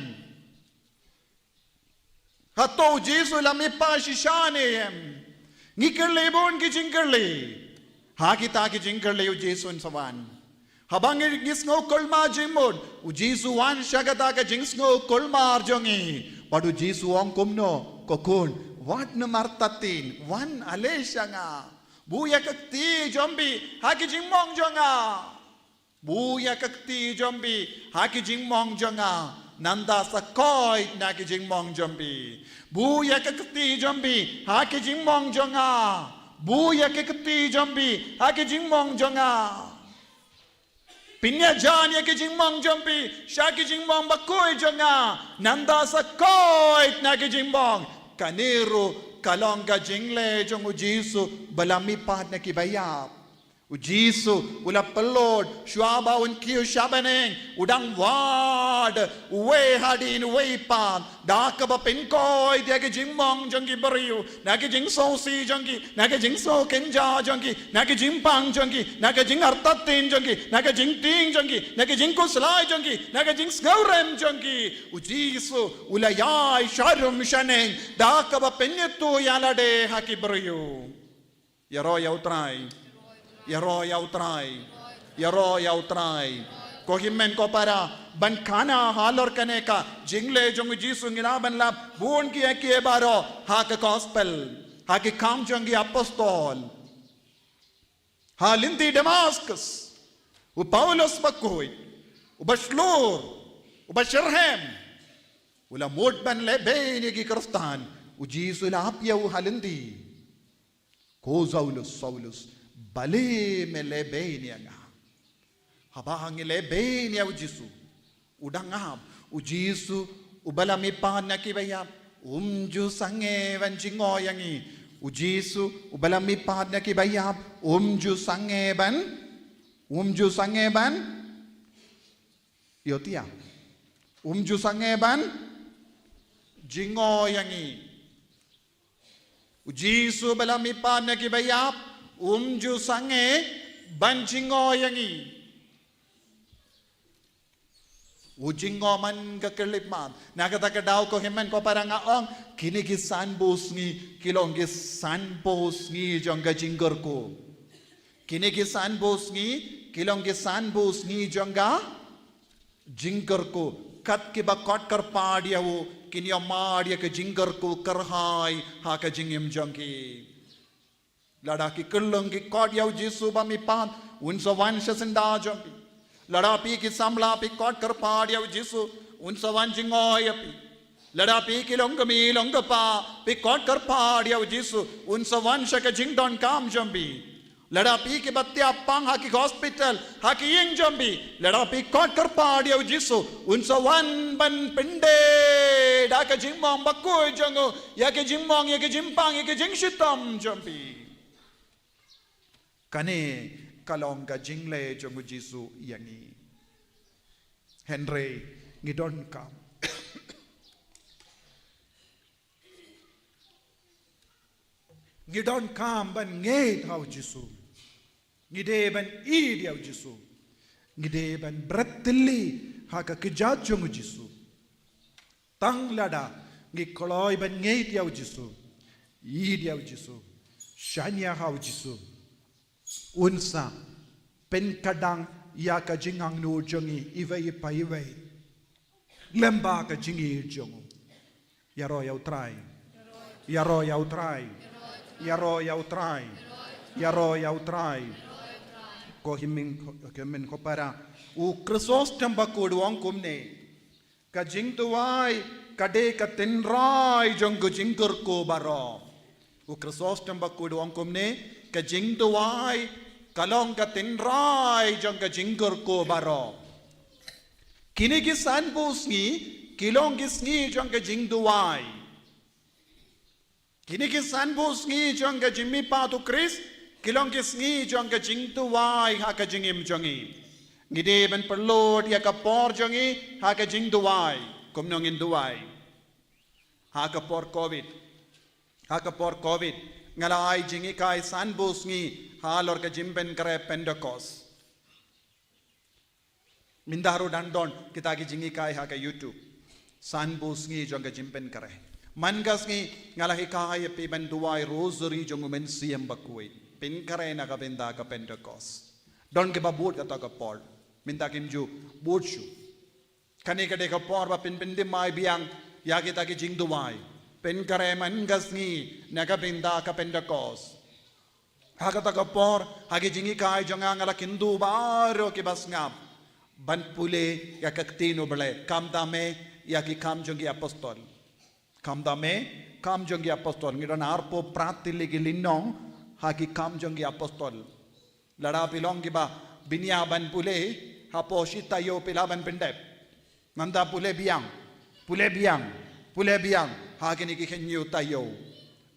Hato u Jisu u la mihpat shisha ne em? Ngi kylli bun ki jingkylli. Ha kita ki jingkylli u Jisu un sa wan. Haba ngi, ngi sngew kulmar jingmut, u Jisu u wan sha kata ka jingsngew kulmar jong ngi. Bad u Jisu u ong kumno? Ko khun, wat nym artatien, wan ale sha nga. Buh ïa ka kti jong phi ha ki jingmong jong nga. Buh ïa ka kti jong phi ha ki jingmong jong nga. Nangta sa koit na ki jingmong jong phi. Buh ïa ka kti jong phi ha ki jingmong jong nga. Buh ïa ka kti jong phi ha ki jingmong jong nga. Pynïajan ïa ki jingmong jong phi sha ki jingmong bakhuid jong nga. Nangta sa koit na ki jingmong. Kane ruh ka long ka jingleh jong u Jisu ba la mihpat na kiba ïap. U Jisu u la pynlut shuwa ba un kiew sha bneng, u dang wad uwei hadien uwei pat, da kaba pynkoit ïa ki jingmong jong ki briew, na ki jingsngewsih jong ki, na ki jingsngewkynja jong ki, na ki jingpang jong ki, na ki jingartatien jong ki, na ki jingtieng jong ki, na ki jingkhuslai jong ki, na ki jingsngewrem jong ki. U Jisu u la ïaid sharum shaneng da kaba pynïathuh ïa lade ha ki briew. Ïaroh ïa U Trai. Ïaroh ïa U Trai. Ïaroh ïa U Trai. Ko hynmen ko para, ban khana halor kane ka jingleh jong u Jisu ngi lah ban lap bun kiei kiei baroh ha ka gospel, ha ki Kam jong ki Apostol. Ha lynti Damascus, u Paulus bakhuid, uba shlur, uba shitrhem, u la mut ban lehbeiñ ïa ki Khristan, u Jisu u la ap ïa u ha lynti. Ko Saulus, Saulus, balei me lehbeiñ ïa nga? Haba ngi lehbeiñ ïa u Jisu, u dang ap. U Jisu uba la mihpat na kiba ïap, um ju sangeh ban jngoh ïa ngi. U Jisu uba la mihpat na kiba ïap, um ju sangeh ban, um ju sangeh ban, ïoh tia, um ju sangeh ban jngoh ïa ngi. U Jisu uba la mihpat na kiba ïap, um ju sangeh ban jngoh ïa ngi. U jngoh man ka khyllipmat. Na kata ka daw ko hynmen ko para nga ong, kine ki sanphew sngi ki long ki sanphew sngi jong ka jingkyrkhu. Kine ki sanphew sngi ki long ki sanphew sngi jong ka jingkyrkhu. Kat kiba khot kyrpad ïa u, kin ïohmad ïa ka jingkyrkhu kyrhai ha ka jingim jong ki. Lada ki kylleng ki khot ïa u Jisu ba mihpat, un sa wan sha syndah jong phi. Lada phi ki samla phi khot kyrpad ïa u Jisu, un sa wan jngoh ïa phi. Lada phi ki longkmie longkpa phi khot kyrpad ïa u Jisu, un sa wan sha ka jingdonkam jong phi. Lada phi kiba thiah pang ha ki hospital, ha ki ïing jong phi, lada phi khot kyrpad ïa u Jisu, un sa wan ban pyndep da ka jingmong bakhuid jong u ïa ka jingmong, ïa ka jingpang, ïa ka jingshitom jong phi. Kane ka long ka jingleh jong u Jisu ïa ngi. Hynrei ngi donkam, ngi donkam ban ngeit ha u Jisu. Ngi dei ban ïeit ïa u Jisu. Ngi dei ban bret tylli ha ka kjat jong u Jisu. Tang lada ngi kloi ban ngeit ïa u Jisu, ïeit ïa u Jisu, shaniah ha u Jisu, un sa pynkdang ïa ka jingangnud jong ngi iwei pa iwei lem bad ka jingïeit jong u. Ïaroh ïa u Trai. Ïaroh ïa u Trai. Ïaroh ïa u Trai. Ïaroh ïa u Trai. Ko hynmen, ko hynmen ko para. U Chrysostom Bakhuid u ong kumne: Ka jingduwai ka dei ka tynrai jong ka jingkyrkhu baroh. U Chrysostom Bakhuid u ong kumne: Ka jingduwai ka long ka tynrai jong ka jingkyrkhu baroh. Kine ki sanphew sngi ki long ki sngi jong ka jingduwai. Kine ki sanphew sngi jong ka jingmihpat u Khrist ki long ki sngi jong ka jingduwai ha ka jingim jong ngi. Ngi dei ban pynlut ïa ka por jong ngi ha ka jingduwai. Kumno ngin duwai? Ha ka por Covid. Ha ka por Covid nga la ai jinghikai sanphew sngi halor ka jingpynkhreh Pentecost. Mynta ruh dang don kita ki jinghikai ha ka YouTube. Sanphew sngi jong ka jingpynkhreh. Man ka sngi nga la hikai ïa phi ban duwai Rosary jong u Mynsiem Bakhuid. Pynkhreh na ka bynta ka Pentecost. Don kiba bud kata ka por. Mynta kim ju bud shuh. Kane ka dei ka por ba phin pynthymmai biang ïa kita ki jingduwai. Pynkhreh man ka sngi na ka bynta ka Pentecost. Ha kata ka por, ha ki jinghikai jong nga nga la kyntu baroh kiba sngap ban pule ïa ka ktien U Blei, khamtam eh ïa ki Kam jong ki Apostol. Khamtam eh Kam jong ki Apostol. Ngi don arphew phra tylli ki lynnong ha ki Kam jong ki Apostol. Lada phi long kiba bniah ban pule, hapoh shi taïew phi lah ban pyndep. Nangta pule biang, pule biang, pule biang ha kine ki hynñiew taïew.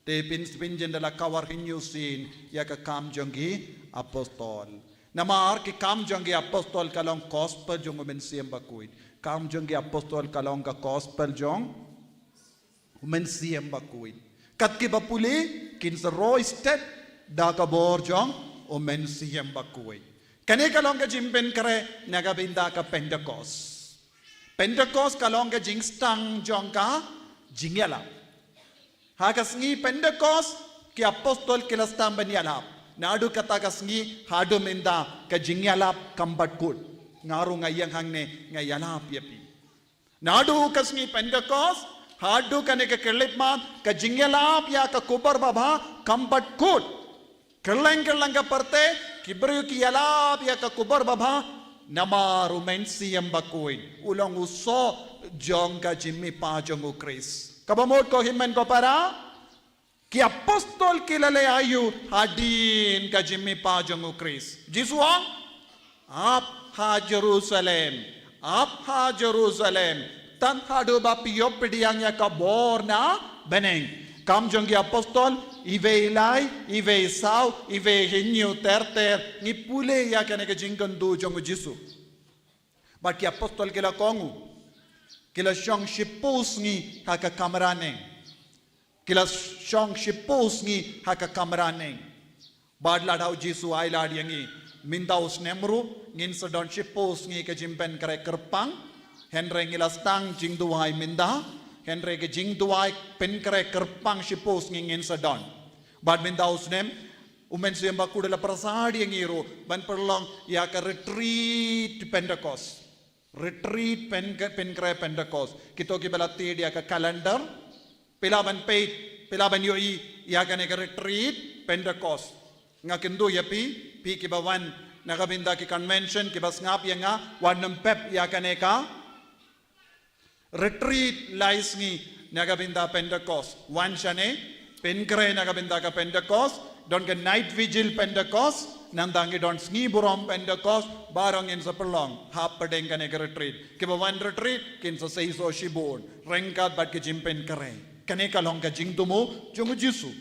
Te phin, phin jin da la kawar hynñiew sien ïa ka Kam jong ki Apostol. Namar ki Kam jong ki Apostol ka long gospel jong u Mynsiem Bakhuid. Kam jong ki Apostol ka long ka gospel jong u Mynsiem Bakhuid. Kat kiba pule kin sa roi stet da ka bor jong u Mynsiem Bakhuid. Kane ka long ka jingpynkhreh na ka bynta ka Pentecost. Pentecost ka long ka jingsdang jong ka jingïalap. Ha ka sngi Pentecost ki Apostol ki la sdang ban ïalap. Naduh kata ka sngi haduh mynta ka jingïalap kam pat kut. Nga ruh nga ïeng hangne nga ïalap ïa phi. Naduh ka sngi Pentecost haduh kane ka khyllipmat ka jingïalap ïa ka Khubor Babha kam pat kut. Kylleng kylleng ka pyrthei ki briew ki ïalap ïa ka Khubor Babha namar u Mynsiem Bakhuid u long u soh jong ka jingmihpat jong u Khrist. Kaba mut ko hynmen ko para, ki Apostol ki la leh aïu hadien ka jingmihpat jong u Khrist? Jisu ong, ap ha Jerusalem, ap ha Jerusalem, tad haduh ba phi ïoh pdiang ïa ka bor na bneng. Kam jong ki Apostol, iwei lai, iwei saw, iwei hynñiew ter ter, ngi pule ïa kane ka jingkyntu jong u Jisu. Bad ki Apostol ki la kohnguh, ki la shong shiphew sngi ha ka kamra neng. Ki la shong shiphew sngi ha ka kamra neng. Bad lada u Jisu ai lad ïa ngi, mynta u snem ruh ngin sa don shiphew sngi ka jingpynkhreh kyrpang. Hynrei ngi la sdang jingduwai mynta. Hynrei ka jingduwai pynkhreh kyrpang shiphew sngi ngin sa don. Bad mynta u snem u Mynsiem Bakhuid u la pyrsad ïa ngi ruh ban pynlong ïa ka retreat Pentecost. Retreat pyn, pynkhreh Pentecost. Kito kiba la thied ïa ka calendar, phi lah ban peit, phi lah ban ïohi ïa kane ka retreat Pentecost. Nga kyntu ïa phi, phi kiba wan na ka bynta ki convention, kiba sngap ïa nga, wat nym pep ïa kane ka retreat lai sngi na ka bynta Pentecost. Wan shane, pynkhreh na ka bynta ka Pentecost, don ka night vigil Pentecost, nangta ngi don sngi burom Pentecost, baroh ngin sa pynlong hapdeng kane ka retreat. Kiba wan retreat kin sa seisoh shibun ryngkat bad ka jingpynkhreh. Kane ka long ka jingthmu jong u Jisu.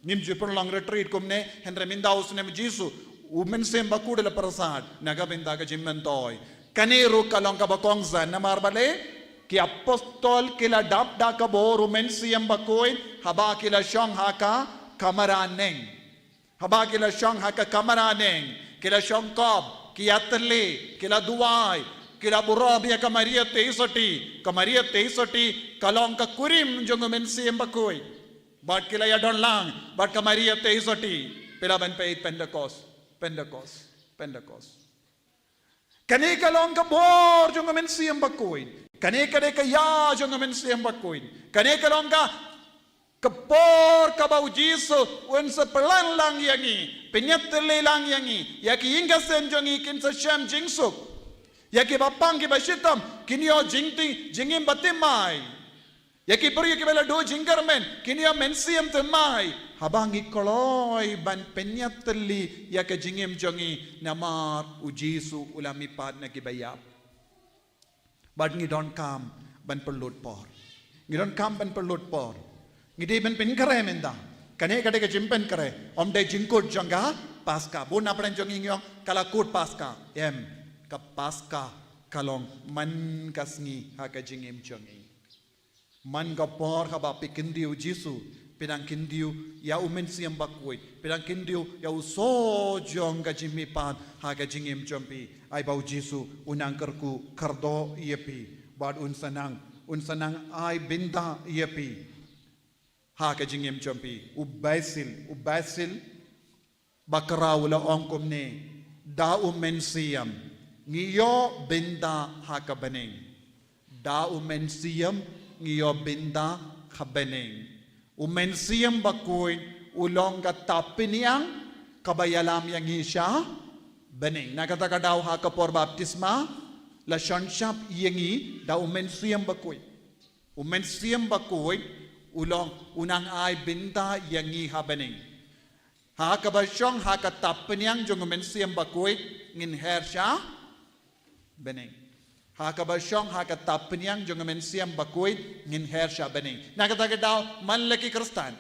Ngim ju pynlong retreat kumne, hynrei mynta u snem u Jisu, u Mynsiem Bakhuid u la pyrsad na ka bynta ka jingmyntoi. Kane ruh ka long kaba kongsan namar balei? Ki Apostol ki la dap da ka bor u Mynsiem Bakhuid haba ki la shong ha ka kamra neng. Haba ki la shong ha ka kamra neng, ki la shongkop ki ïatylli, ki la duwai, ki la burom ïa ka Maria Theisotti, ka Maria Theisotti ka long ka kurim jong u Mynsiem Bakhuid. Bad ki la ïadon lang bad ka Maria Theisotti, phi lah ban peit Pentecost, Pentecost, Pentecost. Kane ka long ka bor jong u Mynsiem Bakhuid. Kane ka dei ka ïa jong u Mynsiem Bakhuid. Kane ka long ka, ka por kaba u Jisu un sa pynlong lang ïa ngi, pynïatylli lang ïa ngi, ïa ki ïing ki sem jong ngi kin sa shem jingsuk. Ïa kiba pang kiba shitom kin ïoh jingti, jingim ba thymmai. Ïa ki briew kiba la duh jingkyrmen kin ïoh mynsiem thymmai. Haba ngi kloi ban pynïatylli ïa ka jingim jong ngi, namar u Jisu u la mihpat na kiba ïap. Bad ngi donkam ban pynlut por. Ngi donkam ban pynlut por. Ngi dei ban pynkhreh mynta. Kane ka dei ka jingpynkhreh. Ym dei jingkut jong ka Paska. Bun na pdeng jong ngi ngi ong ka la kut Paska. Em, ka Paska ka long man ka sngi ha ka jingim jong ngi. Man ka por haba phi kyntiew Jisu, phi dang kyntiew ïa u Mynsiem Bakhuid, phi dang kyntiew ïa u soh jong ka jingmihpat ha ka jingim jong phi. Ai ba u Jisu un nang kyrkhu kyrdoh ïa phi, bad un sa nang, un sa nang ai bynta ïa phi ha ka jingim jong phi. U Basil, u Basil Bakhraw u la ong kumne, da u Mynsiem ngi ïoh bynta ha ka bneng. Da u Mynsiem ngi ïoh bynta ha bneng. U Mynsiem Bakhuid u long ka tapyniang kaba ïalam ïa ngi sha bneng. Na kata ka daw ha ka por baptisma la shon shap ïa ngi da u Mynsiem Bakhuid. U Mynsiem Bakhuid u long u nang ai bynta ïa ngi ha bneng. Ha kaba shong ha ka tapyniang jong u Mynsiem Bakhuid ngin her sha bneng. Ha kaba shong ha ka tapyniang jong u Mynsiem Bakhuid ngin her sha bneng. Na kata ka daw man la ki Khristan,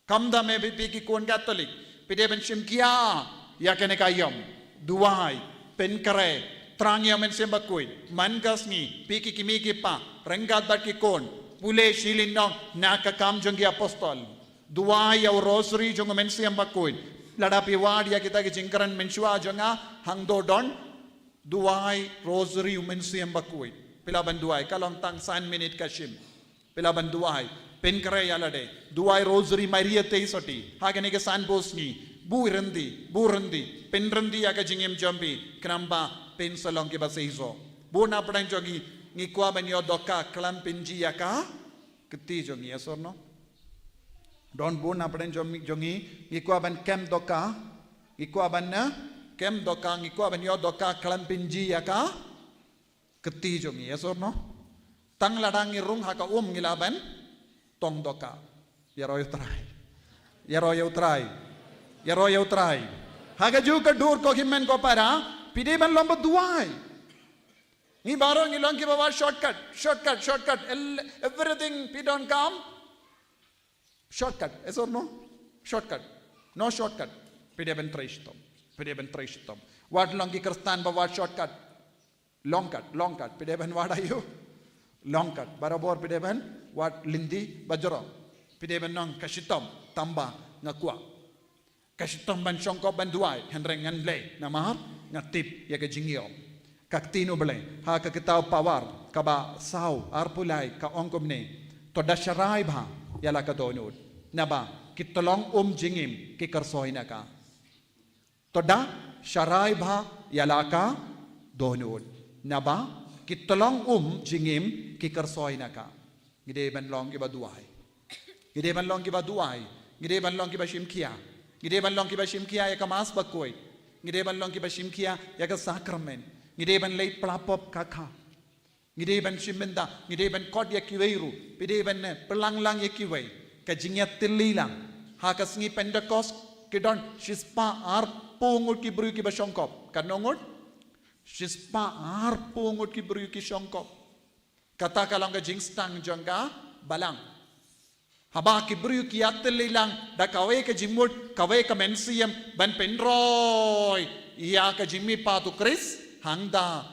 khamtam eh phi ki khun Katholik, phi dei ban shim khia ïa kane ka ïom, duwai, pynkhreh, thrang ïa u Mynsiem Bakhuid. Man ka sngi phi ki kmie ki kpa ryngkat bad ki khun, pule shiliang na ka Kam jong ki Apostol. Duwai ïa u Rosary jong u Mynsiem Bakhuid. Lada phi wad ïa kita ki jingkren mynshuwa jong nga, hangto don duwai Rosary u Mynsiem Bakhuid. Phi lah ban duwai, ka long tang san minit ka shim. Phi lah ban duwai, pynkhreh ïa lade. Duwai Rosary Maria Theisotti ha kane ka san bnai sngi. Bun ryndi, bun ryndi, pynryndi ïa ka jingim jong phi, khnang ba phin sa long kiba seisoh. Bun na pdeng jong ngi ngi kwah ban ïoh dohkha khlem pynjia ïa ka kti jong ngi, yes or no? Don bun na pdeng jong ngi, jong ngi, ngi kwah ban kem dohkha, ngi kwah ban, eh, kem dohkha, ngi kwah ban ïoh dohkha khlem pynjia ïa ka kti jong ngi, yes or no? Tang lada ngi rung ha ka um ngi lah ban tong dohkha. Ïaroh ïa u Trai. Ïaroh ïa u Trai. Ïaroh ïa u Trai. Ha kajuh ka dur ko hynmen ko para, phi dei ban long ba duwai. Ngi baroh ngi long kiba wad shortcut, shortcut, shortcut. El-, everything phi donkam shortcut, yes or no? Shortcut. No shortcut. Phi dei ban trei shitom. Phi dei ban trei shitom. Wat long ki Khristan ba wad shortcut. Long cut, long cut. Phi dei ban wad aïu? Long cut. Barabor phi dei ban wad lynti bajrong. Phi dei ban ong ka shitom tangba nga kwah. Ka shitom ban shongkop ban duwai, hynrei ngan leh namar nga tip ïa ka jingïoh. Ka ktien U Blei ha ka kitab Pawar kaba saw arphew lai ka ong kumne: To da sharai bha ïa la ka dohnud, naba ki tyllong um jingim ki kyrsoi na ka. To da sharai bha ïa la ka dohnud, naba ki tyllong um jingim ki kyrsoi na ka. Ngi dei ban long kiba duwai. Ngi dei ban long kiba duwai. Ngi dei ban long kiba shim khia. Ngi dei ban long kiba shim khia ïa ka Mass Bakhuid. Ngi dei ban long kiba shim khia ïa ka sakramen. Ngi dei ban leit pla pop ka kha. Ngi dei ban shim bynta, ngi dei ban khot ïa kiwei ruh, phi dei ban, eh, pynlang lang ïa kiwei. Ka jingïatylli lang. Ha ka sngi Pentecost ki don shispah arphew ngut ki briew kiba shongkop. Katno ngut? Shispah arphew ngut ki briew ki shongkop. Kata ka long ka jingstad jong ka balang. Haba ki briew ki ïatylli lang da kawei ka jingmut, kawei ka mynsiem ban pynroi ïa ka jingmihpat u Khrist, hangta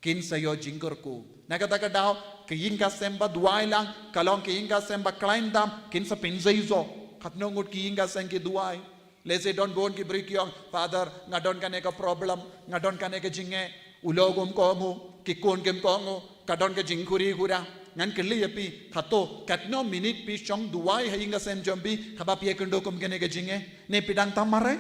kin sa ïoh jingkyrkhu. Na kata ka daw ki ïing ki sem ba duwai lang, ka long ki ïing ki sem ba khlaiñ tam, kin sa pynseisoh. Katno ngut ki ïing ki sem ki duwai? Lehse don bun ki briew ki ong, "Father, nga don kane ka problem, nga don kane ka jingeh, u lok um kohnguh, ki khun kim kohnguh, ka don ka jingkhuri khura." Ngan kylli ïa phi, hato katno minit phi shong duwai ha ïing ha sem jong phi haba phi ïakynduh kum kane ka jingeh? Ne phi dang tang mareh?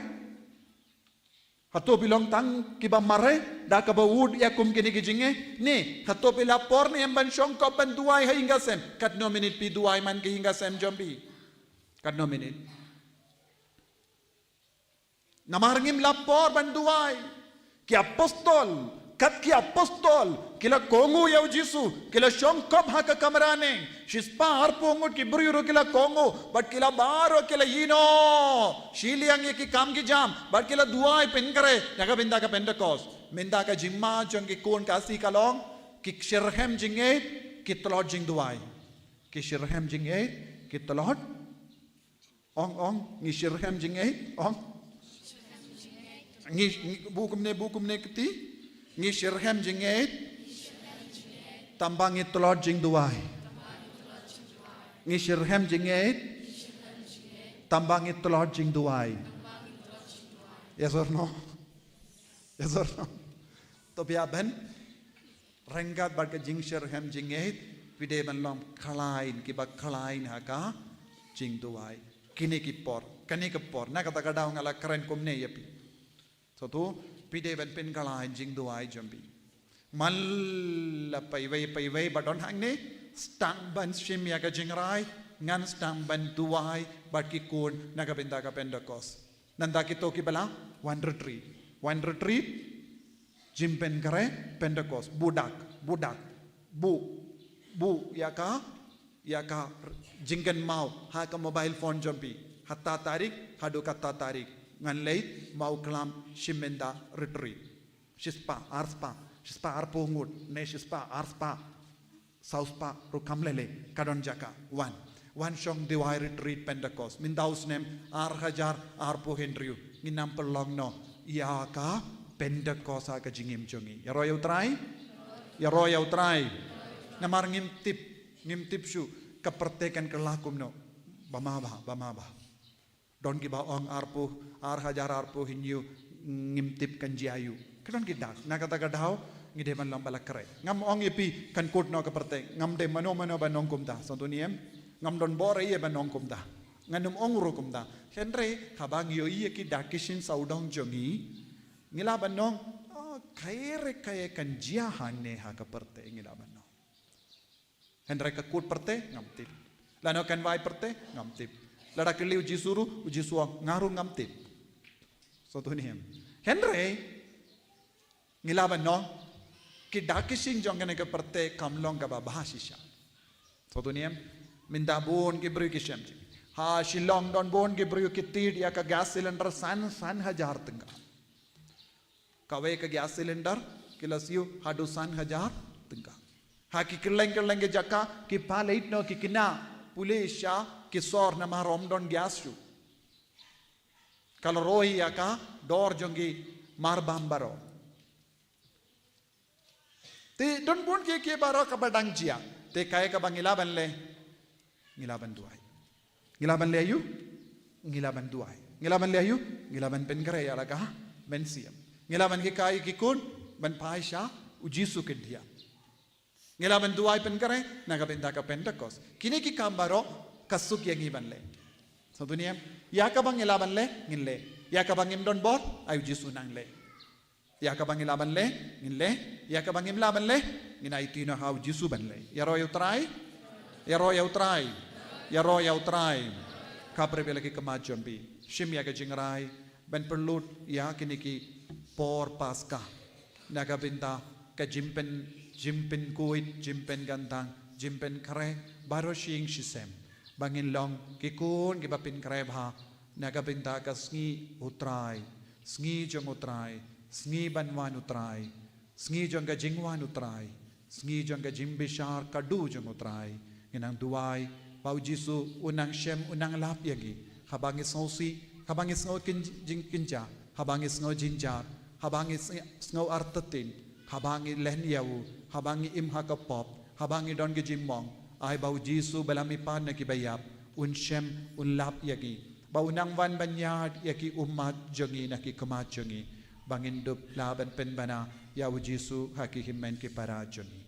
Hato phi long tang kiba mareh da kaba ud ïa kum kine ki jingeh? Ne hato phi la por ne em ban shong kop ban duwai ha ïing ha sem? Katno minit phi duwai man ka ïing ha sem jong phi? Katno minit? Namar ngim la por ban duwai. Ki apostol, kat ki apostol, ki la kohnguh ïa u Jisu, ki la shong kop ha ka kamra neng. Shispah arphew ngut ki briew ruh ki la kohnguh, bad ki la baroh ki la ïehnoh shiliang ïa ki kam ki jam, bad ki la duwai pynkhreh na ka bynta ka Pentekost. Mynta ka jingma jong ki khun Khasi ka long, ki shitrhem jingngeit, ki tlot jingduwai. Ki shitrhem jingngeit, ki tlot Ong, ong, ngi shitrhem jingngeit, ong. Ngi, ngi, buh kumne, buh kumne kti. Ngi shitrhem jingngeit. Tangba ngi tlot jingduwai. Ngi shitrhem jingngeit. Tangba ngi tlot jingduwai. Yes or no? Yes or no? To phi hap ban ryngkat bad ka jingshitrhem jingngeit, phi dei ban long khlaiñ, kiba khlaiñ ha ka jingduwai. Kine ki por, kane ka por, na kata ka daw nga la kren kumne ïa phi. Sa to, phi dei ban pynkhlaiñ jingduwai jong phi. Man la paiwei, paiwei ba don hangne, sdang ban shim ïa ka jingrai, ngan sdang ban duwai bad ki khun na ka bynta ka Pentekost. Nangta kito kiba la wan retreat. Wan retreat, jingpynkhreh Pentekost, buh dak, buh dak, buh, buh ïa ka, ïa ka jingkynmaw ha ka mobile phone jong phi. Hatta tarik haduh katta tarik, ngan leit Mawklam shim mynta retreat. Shispah, arspah, shispah arphew ngut, ne shispah, arspah, sawspah ruh kam lei lei, ka don jaka. Wan, wan shong duwai retreat Pentekost. Mynta u snem ar hajar arphew hynriew, ngin ym pynlong noh ïa ka Pentekost ha ka jingim jong ngi. Ïaroh ïa u Trai? Ïaroh ïa u Trai. Namar ngim tip, ngim tip shuh ka pyrthei kan kylla kumno. Ba ma ba, ba ma ba. Don kiba ong arphew, ar hajar arphew hynñiew, ngim tip kan jia aïu. Ka don ki dak, na kata ka daw ngi dei ban long ba la khreh. Ngam ong ïa phi kan kut noh ka pyrthei, ngam dei mano mano ban ong kumta, sngewthuh ne em? Ngam don bor ei ban ong kumta. Ngan ym ong ruh kumta. Hynrei haba ngi ïohi ïa ki dak ki shin sawdong jong ngi, ngi lah ban ong, oh, kaei re kaei kan jia hangne ha ka pyrthei, ngi lah ban ong. Hynrei ka kut pyrthei ngam tip. Lano kan wai pyrthei ngam tip. Lada kylli u Jisu ruh, u Jisu ong nga ruh ngam tip. Sngewthuh ne em? Hynrei ngi lah ban ong, ki dak ki shin jong kane ka pyrthei kam long kaba bha shisha. Sngewthuh ne em? Mynta bun ki briew ki shem jingeh. Ha Shillong don bun ki briew ki thied ïa ka gas cylinder san, san hajar tyngka. Kawei ka gas cylinder ki la siew haduh san hajar tyngka. Ha ki kylleng kylleng ki jaka ki pynleit noh ki khynnah pule sha ki sor namar ym don gas shuh. Ka la roi ïa ka dor jong ki marbam baroh. Te don bun kiei kiei baroh kaba dang jia. Te kaei kaba ngi lah ban leh? Ngi lah ban duwai. Ngi lah ban leh aïu? Ngi lah ban duwai. Ngi lah ban leh aïu? Ngi lah ban pynkhreh ïa la ka mynsiem. Ngi lah ban hikai ki khun ban phai sha u Jisu khyndiat. Ngi lah ban duwai pynkhreh na ka bynta ka Pentekost. Kine ki kam baroh ka suk ïa ngi ban leh. Sngewthuh ne em? Ïa kaba ngi lah ban leh ngin leh. Ïa kaba ngim don bor, ai u Jisu nang leh. Ïa kaba ngi lah ban leh ngin leh. Ïa kaba ngim lah ban leh ngin aiti noh ha u Jisu ban leh. Ïaroh ïa u Trai. Ïaroh ïa u Trai. Ïaroh ïa u Trai. Khapra bha la ki khmat jong phi. Shim ïa ka jingrai ban pynlut ïa kine ki por Paska. Na ka bynta ka jingpyn, jingpynkhuid, jingpynkyntang, jingpynkhreh baroh shi ïing shi sem. Ba ngin long ki khun kiba pynkhreh bha na ka bynta ka sngi u Trai, sngi jong u Trai, sngi ban wan u Trai, sngi jong ka jingwan u Trai, sngi jong ka jingbishar khadduh jong u Trai. Ngin nang duwai ba u Jisu un nang shem, un nang lap ïa ngi. Haba ngi sngewsih, haba ngi sngew kyn-, jingkynjah, haba ngi sngew jynjar, haba ngi sngew, sngew artatien, haba ngi len ïa u, haba ngi im ha ka pop, haba ngi don ka jingmong, ai ba u Jisu ba la mihpat na kiba ïap un shem, un lap ïa ngi. ba u nang wan ban ïaid ïa ki ummat jong ngi na ki khmat jong ngi, ba ngin dup lah ban pynbna ïa u Jisu ha ki hynmen ki para jong ngi.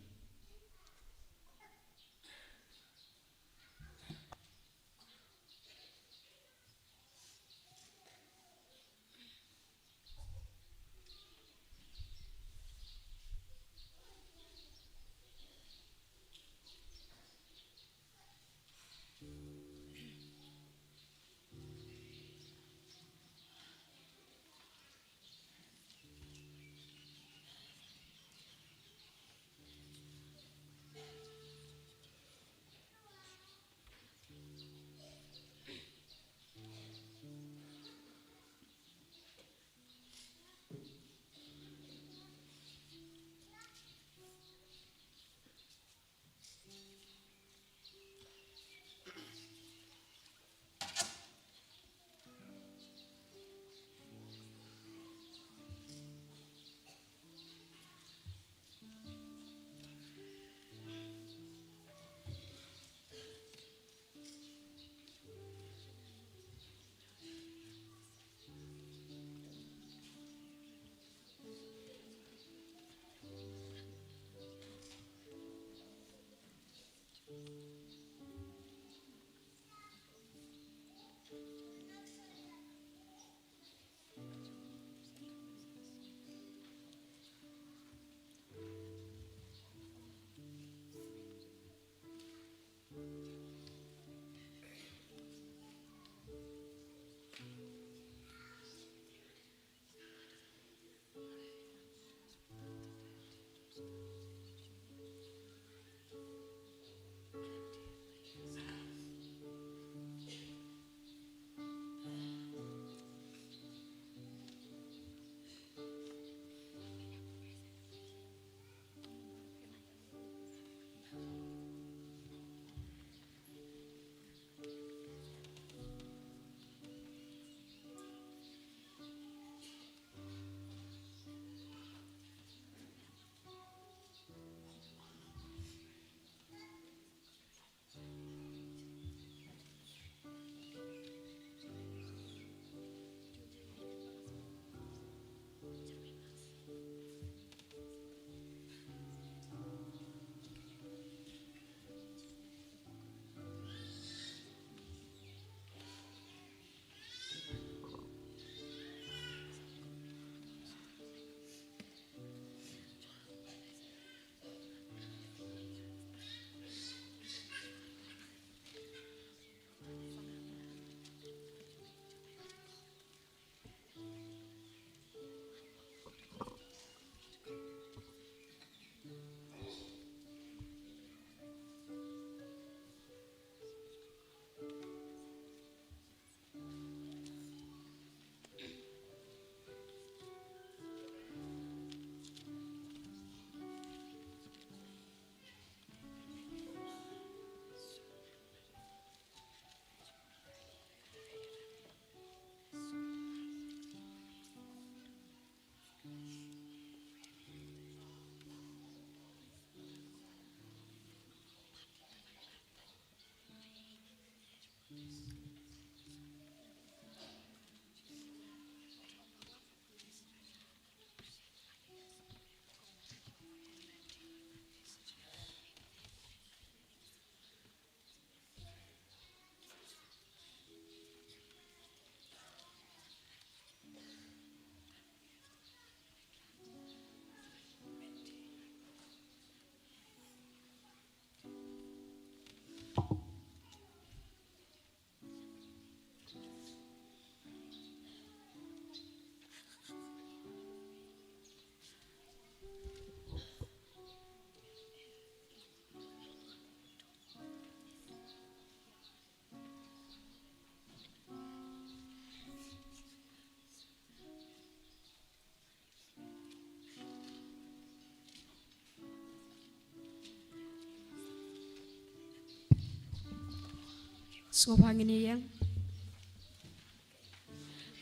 Sngewbha ngin ïeng.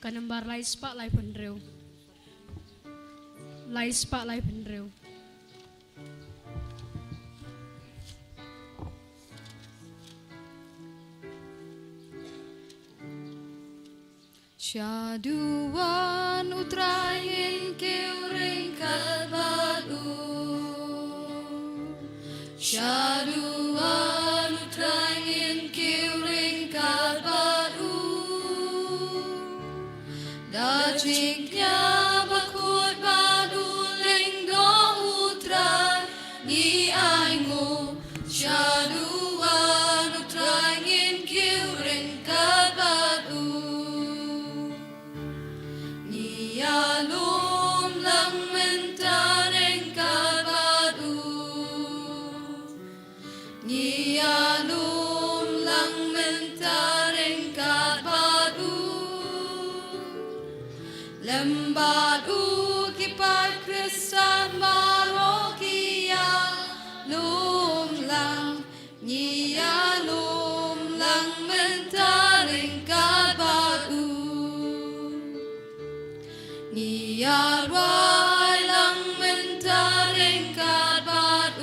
Ka nambar lai spah laiphew hynriew. Lai spah laiphew hynriew. Shaduwan U Trai ngin kiew ryngkat bad u. Shaduwan U Trai ngin kiew ryngkat bad u. Da jingkñia bakhuid bad u lyngdoh U Trai ngi ainguh. Shaduwan U Trai ngin kiew ryngkat bad u. Ngi ïalum lang mynta ryngkat bad u. Ngi ïalum lang mynta ryngkat bad u. Lem bad u ki paid Khristan baroh ki ïalum lang. Ngi ïalum lang mynta ryngkat bad u. Ngi ïarwai lang mynta ryngkat bad u.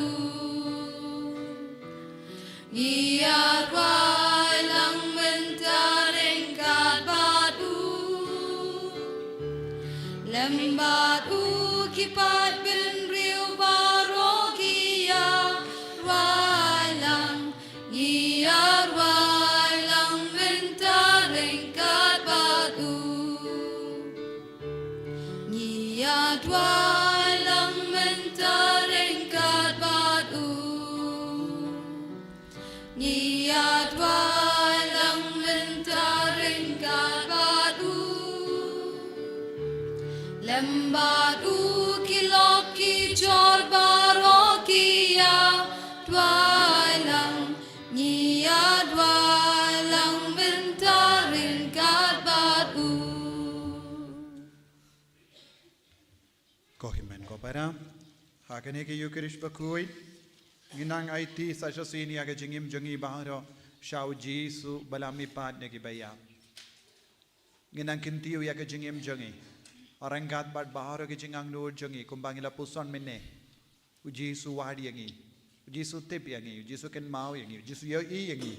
Ngi ïarwai lang mynta ryngkat bad u. Lem bad u ki paid bynriew baroh ki ïarwai lang. Ngi ïarwai lang mynta ryngkat bad u. Ngi ïarwai lang mynta ryngkat bad u. Ngi ïarwai lang mynta ryngkat bad u. Lem bad u ki lok ki jor baroh ki ïarwai lang. Ngi ïarwai lang mynta ryngkat bad u. Ko hynmen ko para, ha kane ka Ïukharist bakhuid ngin nang aiti sa shisien ïa ka jingim jong ngi baroh sha U Jisu ba la mihpat na ki baïap. Ngin nang kyntiew ïa ka jingim jong ngi ryngkat bad baroh ka jingangnud jong ngi kumba ngi la puson mynne. U Jisu wad ïa ngi. U Jisu tip ïa ngi. U Jisu kynmaw ïa ngi. U Jisu ïohi ïa ngi.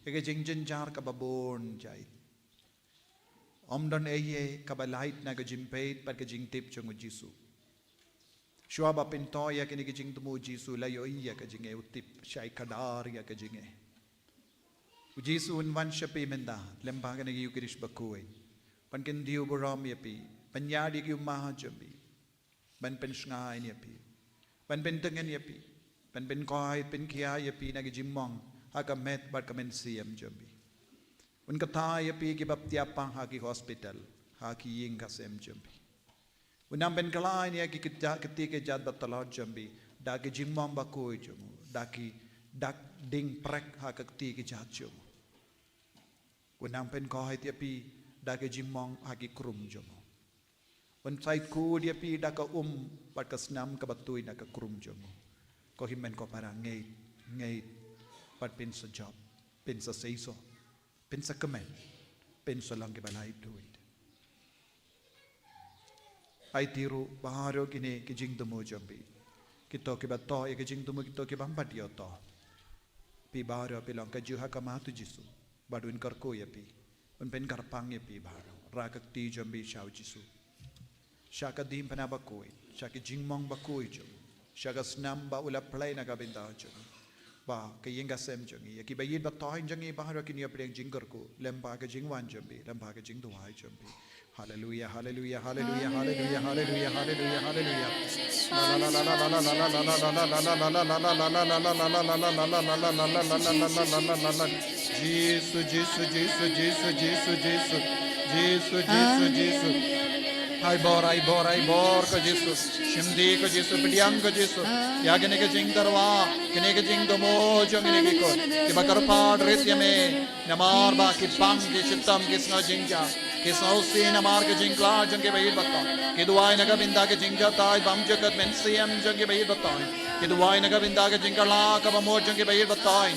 Ïa ka jingjynjar kaba bun jait. Ym don ei ei kaba lait na ka jingpeit bad ka jingtip jong U Jisu. Shuwa ba pyntoh ïa kine ki jingthmu U Jisu la ïohi ïa ka jingeh, u tip shai khadar ïa ka jingeh. U Jisu un wan sha phi mynta lem bad kane ka Ïukharist bakhuid ban kyntiew burom ïa phi, ban ïaid ïa ki ummat jong phi, ban pynshngaiñ ïa phi, ban pyntngen ïa phi, ban pynkoit pynkhia ïa phi na ki jingmong ha ka met bad ka mynsiem jong phi. Un kyntait ïa phi kiba thiah pang ha ki hospital, ha ki ïing ka sem jong phi. Un nang pynkhlaiñ ïa ki kti ki kjat ba tlot jong phi da ki jingmong bakhuid jong u, da ki dak ding prek ha ka kti ki kjat jong u. Un nang pynkoit ïa phi da ki jingmong ha ki krum jong u. Un shait kut ïa phi da ka um bad ka snam kaba tuid na ka krum jong u. Ko hynmen ko para, ngeit, ngeit bad pynshah jop, pynshah seisoh, pynshah kmen, pynshah long kiba la tuid. Aiti ruh baroh kine ki jingthmu jong phi, kito kiba toh ïa ki jingthmu, kito ki bym pat ïoh toh. Phi baroh phi long kajuh ha khmat U Jisu bad un kyrkhu ïa phi, un pynkyrpang ïa phi baroh. Rah ka kti jong phi sha U Jisu, sha ka diengphna bakhuid, sha ki jingmong bakhuid jong u, sha ka snam ba u la pynlong na ka bynta jong u, ba ka ïing ka sem jong ngi, ïa kiba ïeit ba thoh jong ngi baroh kin ïoh pdiang jingkyrkhu lem bad ka jingwan jong phi, lem bad ka jingduwai jong phi. Haleluia, haleluia, haleluia, haleluia, haleluia, haleluia, haleluia. Jisu, Jisu, Jisu, Jisu, Jisu, Jisu. Jisu, Jisu, Jisu. Ai bor, ai bor, ai bor ko Jisu. Shim die ko Jisu, pdiang ko Jisu. Ïa kine ki jingtyrwa, kine ki jingthmu jong kine ki khun kiba kyrpad rit ïa me. Namar ba ki pang, ki shitom, ki sngew jynjar, ki sngewsih namar ki jingkhlad jong kiba ïeit ba thoh. Ki duwai na ka bynta ki jingjatai bymjukut mynsiem jong kiba ïeit ba thoh. Ki duwai na ka bynta ki jingkhlad kaba mut jong kiba ïeit ba thoh.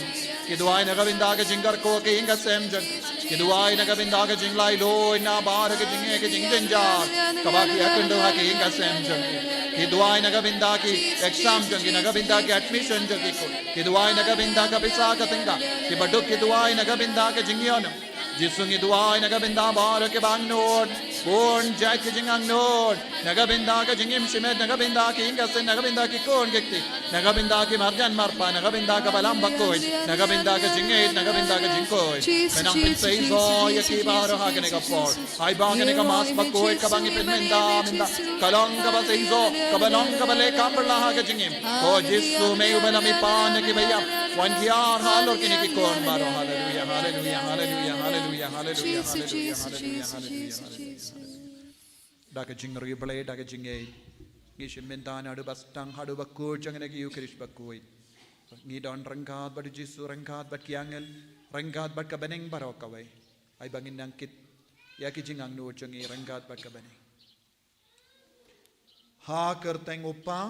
Ki duwai na ka bynta ki jingkyrkhu ki ïing ki sem jong ki. Ki duwai na ka bynta ki jinglaitluid na baroh ki jingeh ki jingjynjar kaba ki ïakynduh ha ki ïing ki sem jong ki. Ki duwai na ka bynta ki exam jong ki, na ka bynta ki admission jong ki khun. Ki duwai na ka bynta ka pisa ka tyngka. Kiba duk ki duwai na ka bynta ka jingïohnong. Jisu ngi duwai na ka bynta baroh kiba angnud, bun jait ki jingangnud, na ka bynta ka jingim shimet, na ka bynta ki ïing ki sem, na ka bynta ki khun ki kti, na ka bynta ki marjan marpa, na ka bynta ka balang bakhuid, na ka bynta ka jingïeit, na ka bynta ka jingkhuid. Khnang pynseisoh ïa ki baroh ha kane ka por. Ai ba kane ka Mass bakhuid kaba ngi pynmynta mynta ka long kaba seisoh, kaba long kaba leh kam pyrshah ha ka jingim. Ko Jisu, me uba la mihpat na kiba ïap, wan hiar halor kine ki khun baroh. Haleluya, haleluya, haleluya, haleluya, haleluya, haleluya, haleluya, haleluya, haleluya. Da ka jingriewblei, da ka jingïeit, ngi shim mynta naduh ba sdang haduh ba kut jong kane ka Eukharist bakhuid. Ngi don ryngkat bad u Jisu, ryngkat bad ki angel, ryngkat bad ka bneng baroh kawei. Ai ba ngin nang kit ïa ki jingangnud jong ngi ryngkat bad ka bneng. Ha ka kyrteng u Kpa,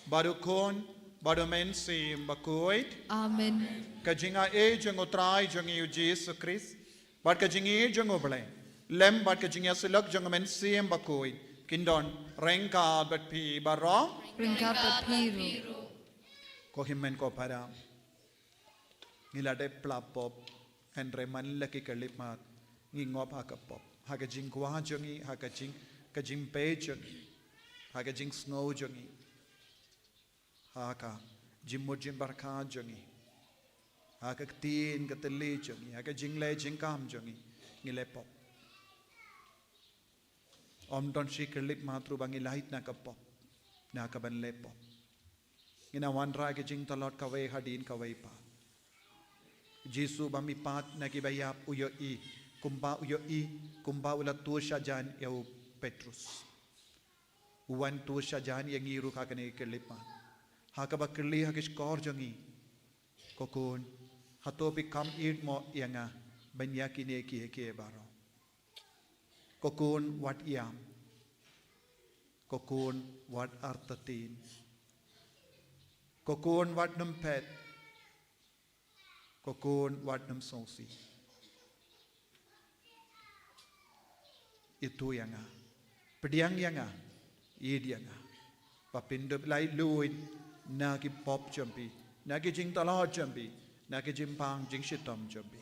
bad u Khun, bad u Mynsiem Bakhuid. Amen. Ka jingaiei jong u Trai jong ngi u Jisu Khrist, bad ka jingïeit jong u Blei, lem bad ka jingïasyllok jong u Mynsiem Bakhuid, kin don ryngkat bad phi baroh. Ryngkat bad phi ruh. Ko hynmen ko para, ngi la dep pla pop, hynrei man la ki khyllipmat ngi ngop ha ka pop, ha ka jingkwah jong ngi, ha ka jing, ka jingpeit jong ngi, ha ka jingsngew jong ngi, ha ka jingmut jingpyrkhat jong ngi, ha ka ktien ka thylli jong ngi, ha ka jingleh jingkam jong ngi, ngi leh pop. Ym don shi khyllipmat ruh ba ngi lait na ka pop, na ka ban leh pop. Ngin ïa wanrah ki jingtlot kawei hadien kawei pat. Jisu ba mihpat na kiba ïap u ïohi, kumba u ïohi, kumba u la tur shajan ïa u Petrus. U wan tur shajan ïa ngi ruh ha kane ka khyllipmat. Ha kaba kylli ha ka shkor jong ngi. Ko Khun, hato phi kham ïeit mo ïa nga ban ïa kine kiei kiei baroh? Ko Khun, wat ïam. Ko Khun, wat artatien. Ko Khun, wat nym phet. Ko Khun, wat nym sngewsih. Ithuh ïa nga. Pdiang ïa nga. Ïeit ïa nga. Ba phin dup laitluid na ki pop jong phi, na ki jingtlot jong phi, na ki jingpang jingshitom jong phi.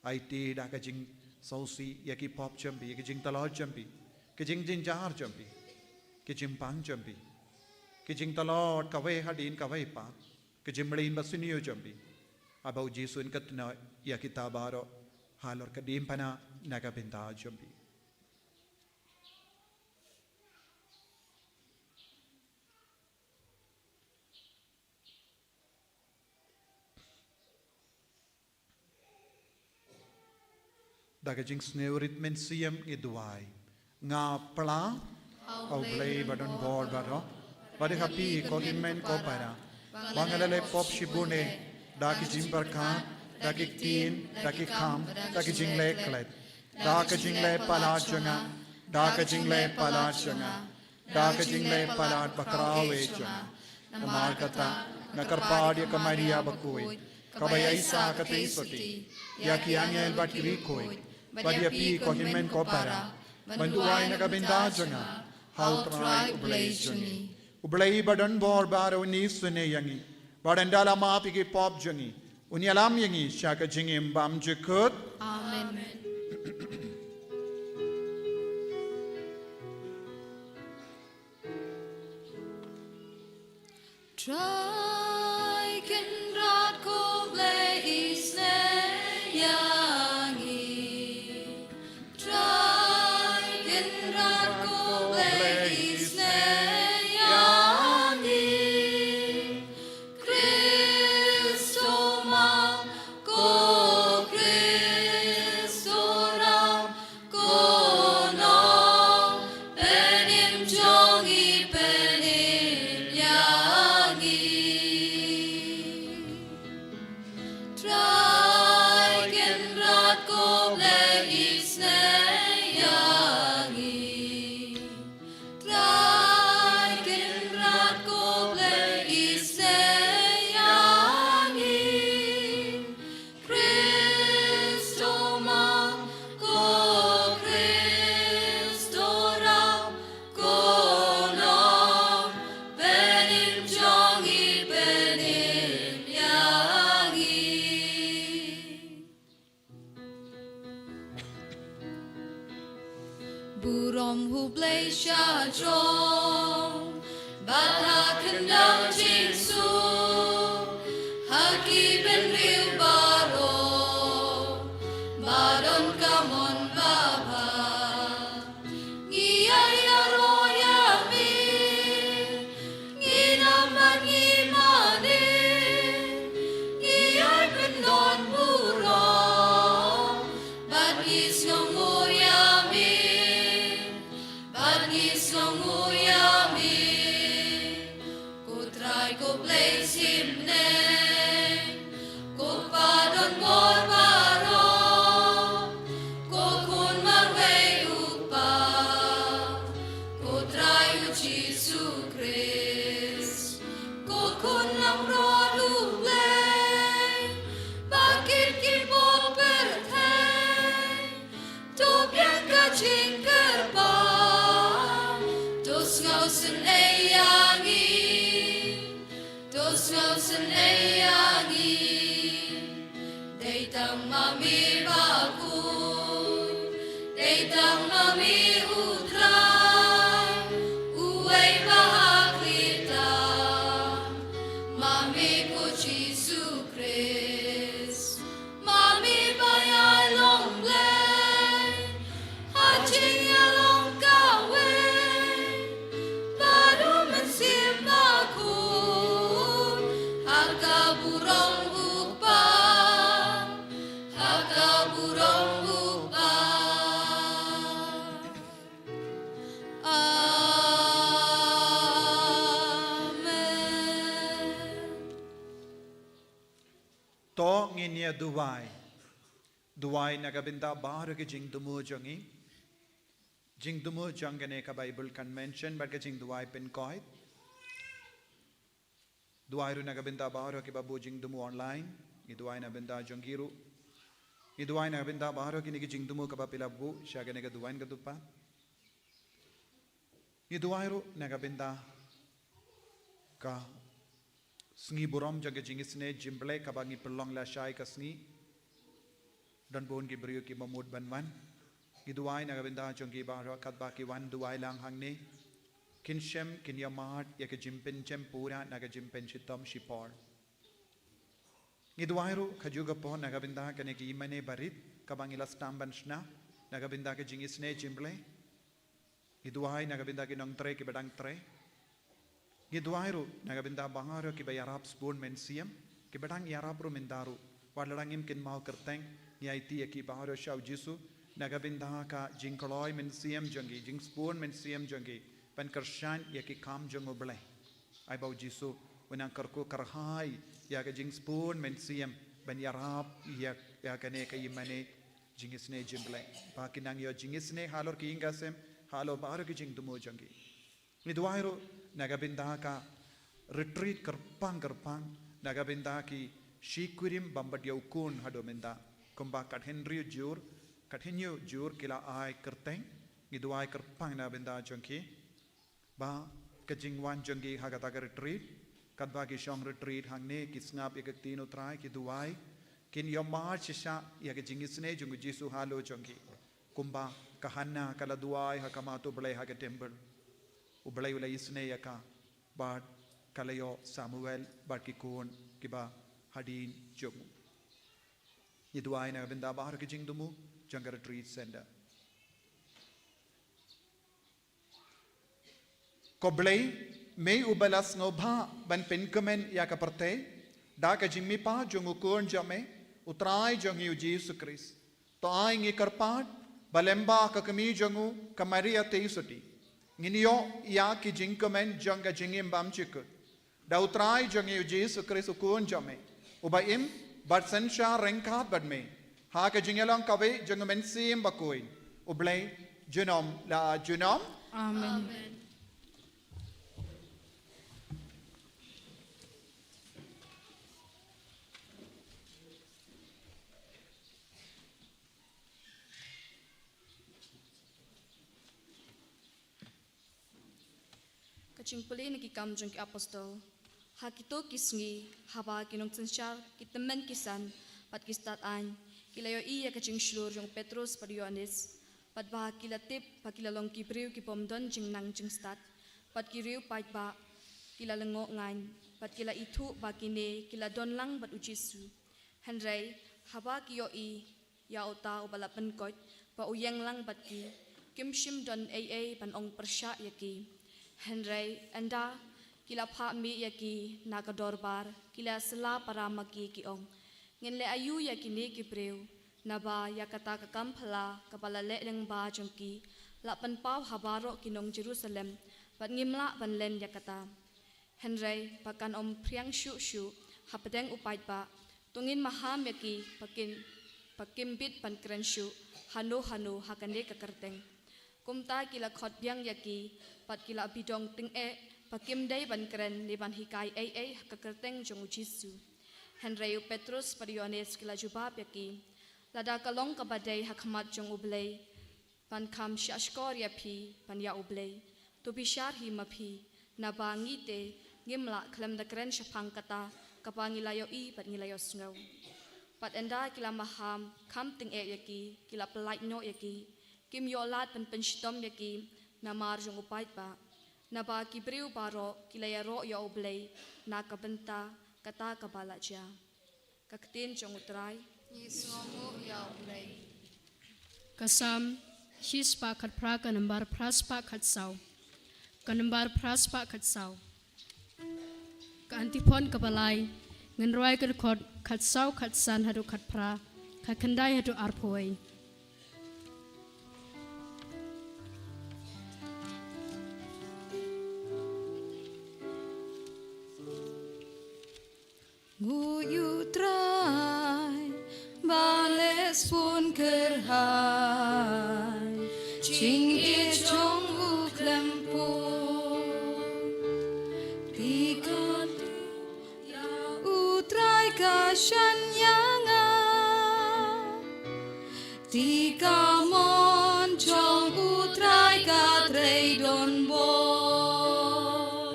Aiti da ka jingsngewsih ïa ki pop jong phi, ïa ki jingtlot jong phi, ki jingjynjar jong phi, ki jingpang jong phi, ki jingtlot kawei hadien kawei pat, ki jingmlien basniew jong phi. Haba u Jisu un kynnoh ïa kita baroh halor ka diengphna na ka bynta jong phi. Da ka jingsngewrit mynsiem ngi duwai. Nga pla ha U Blei ba don bor baroh, bad ha phi ko hynmen ko para, ba nga la leh pop shibun eh, da ki jingpyrkhat, da ki ktien, da ki kam, da ki jingleh klet, da ka jingleh palat jong nga, da ka jingleh palat jong nga, da ka jingleh palat bakhraw eh jong nga. Namar kata, nga kyrpad ïa ka Maria bakhuid, kaba ïaisah katei sotti, ïa ki angel bad ki riewkhuid, bad ïa phi ko hynmen ko para, ban duwai na ka bynta jong nga ha U Trai U Blei jong ngi. U Blei ba don bor baroh un isynei ïa ngi, bad un da la map ïa ki pop jong ngi, un ïalam ïa ngi sha ka jingim bymjukut. Amen. Trai Kynrad ko Blei isynei ïa ngi. Trai Kynrad ko Blei isynei ïa ngi. Khristomam, ko Khristorang, ko Nongpynim jong ngi, pynim ïa ngi. Blei sha jrong bad ha khyndew jingsuk ha ki bynriew baroh ba don ka mon babha. Ngi ïa ïaroh ïa me, ngi nam bad ngi mane, ngi ïai pyndonburom bad ngi sngewnguh ïa me, bad ngi sngewnguh ïa me. Ko Trai ko Blei shimbyneng, ko Pa donbor baroh, ko Khun marwei u Kpa, ko Trai u Jisu Khrist, ko Khun langbrot u Blei, ba kit ki pop pyrthei. To biang ka jingkyrpad, to sngewsynei ïa ngi, to sngewsynei ïa ngi. Dei tang ma me bakhuid, dei tang ma me u Trai, uwei ba ha khlieh tam, ma me ko Jisu Khrist. Ma me ba ïai long Blei ha jingïalong kawei bad u Mynsiem Bakhuid, ha ka burom u Kpa, ha ka burom u Kpa. Amen. To ngin ïa duwai. Duwai na ka bynta baroh ki jingthmu jong ngi. Jingthmu jong kane ka Bible Convention bad ka jingduwai pynkoit. Duwai ruh na ka bynta baroh kiba buh jingthmu online. Ngi duwai na bynta jong ki ruh. Ngi duwai na ka bynta baroh kine ki jingthmu kiba phi la buh sha kane ka duwai ka dupa. Ngi duwai ruh na ka bynta ka sngi burom jong ka jingisynei jingblei kaba ngi pynlong lashai ka sngi. Don bun ki briew kiba mut ban wan. Ngi duwai na ka bynta jong ki baroh katba ki wan duwai lang hangne. Kin shem kin ïa mad ïa ka jingpynjem pura na ka jingpynshitom shipor. Ngi duwai ruh kajuh ka por na ka bynta kane ka ïingmane barit kaba ngi la sdang ban shna na ka bynta ka jingisynei jingblei. Ngi duwai na ka bynta ki nongtrei kiba dang trei. Ngi duwai ruh na ka bynta baroh kiba ïarap sbun mynsiem, kiba dang ïarap ruh mynta ruh. Wat la ngim kynmaw kyrteng, ngi aiti ïa ki baroh sha u Jisu na ka bynta ka jingkloi mynsiem jong ki, jingsbun mynsiem jong ki ban kyrshan ïa ki kam jong u Blei. Ai ba u Jisu u nang kyrkhu kyrhai ïa ka jingsbun mynsiem ban ïarap ïa, ïa kane ka ïingmane jingisynei jingblei. Ba kin nang ïoh jingisynei halor ki ïing ka sem, halor baroh ki jingthmu jong ki. Ngi duwai ruh na ka bynta ka retreat kyrpang kyrpang, na ka bynta ki shi kurim bym pat ïoh khun haduh mynta. Kumba khathynriew jur, khathynñiew jur ki la ai kyrteng. Ngi duwai kyrpang na ka bynta jong ki. Ba ka jingwan jong ki ha kata ka retreat, katba ki shong retreat hangne ki sngap ïa ka ktien u Trai, ki duwai, kin ïoh mad shisha ïa ka jingisynei jong u Jisu halor jong ki. Kumba ka Hanna ka la duwai ha khmat u Blei ha ka temple. U Blei u la isynei ïa ka bad ka la ïoh Samuel bad ki khun kiba hadien jong u. Ngi duwai na ka bynta baroh ki jingthmu jong ka retreat center. Ko Blei, me uba la sngewbha ban pynkmen ïa ka pyrthei da ka jingmihpat jong u Khun jong me, u Trai jong ngi u Jisu Khrist. To ai ngi kyrpad ba lyngba ka kmie jong u ka Maria Theisotti, ngin ïoh ïa ki jingkmen jong ka jingim bymjukut. Da u Trai jong ngi u Jisu Khrist u Khun jong me, uba im bad synshar ryngkat bad me ha ka jingïalong kawei jong u Mynsiem Bakhuid, U Blei junom la junom. Amen. Ka jingpule na ki Kam jong ki Apostol. Ha kito ki sngi, haba ki nongsynshar, ki tymmen ki san bad ki stad aiñ ki la ïohi ïa ka jingshlur jong u Petros bad u Ïoannis, Bad ba ki la tip ba ki la long ki briew ki bym don jingnang jingstad, bad ki riew paidbah ki la lyngngoh ngaiñ, bad ki la ithuh ba kine ki la don lang bad U Jisu. Hynrei haba ki ïohi ïa uta uba la pynkoit ba u ïeng lang bad ki, kim shym don ei ei ban ong pyrshah ïa ki. Hynrei ynda ki la phah mih ïa ki na ka dorbar, ki la sla para ma ki, ki ong, ngin leh aïu ïa kine ki briew? Naba ïa kata ka kam phylla kaba la leh lyngba jong ki la pynpaw ha baroh ki nong Jerusalem, bad ngim lah ban len ïa kata. Hynrei ba kan ym phriang shuh shuh hapdeng u paidbah, to ngin maham ïa ki ba kin, ba kim bit ban kren shuh hano hano ha kane ka kyrteng. Kumta ki la khot biang ïa ki, bad ki la bidong tyngeh ba kim dei ban kren ne ban hikai ei ei ha ka kyrteng jong U Jisu. Hynrei u Petrus bad u Ïohannes ki la jubab ïa ki, lada ka long kaba dei ha khmat jong U Blei, ban kham shahshkor ïa phi ban ïa U Blei, to bishar hi ma phi, naba ngi te ngim lah khlem da kren shaphang kata kaba ngi la ïohi bad ngi la ïohsngew. Bad ynda ki la maham kham tyngeh ïa ki, ki la pyllait noh ïa ki, kim ïoh lad ban pynshitom ïa ki namar jong u paidbah. Naba ki briew baroh ki la ïaroh ïa U Blei na ka bynta kata kaba la jia. Ka ktien jong U Trai. Ngi sngewnguh ïa U Blei. Ka Salm shispah khatphra, ka nombar phraspah khatsaw. Ka nombar phraspah khatsaw. Ka antiphon kaba lai, ngan rwai ka dkhot khatsaw, khatsan haduh khatphra, khatkhyndai haduh arphew wei. Nguh ïa U Trai, ba leh sbun kyrhai, jingïeit jong u khlem pur. Phi ka ïa U Trai ka shaniah nga. Te ka mon jong U Trai ka trei don bor.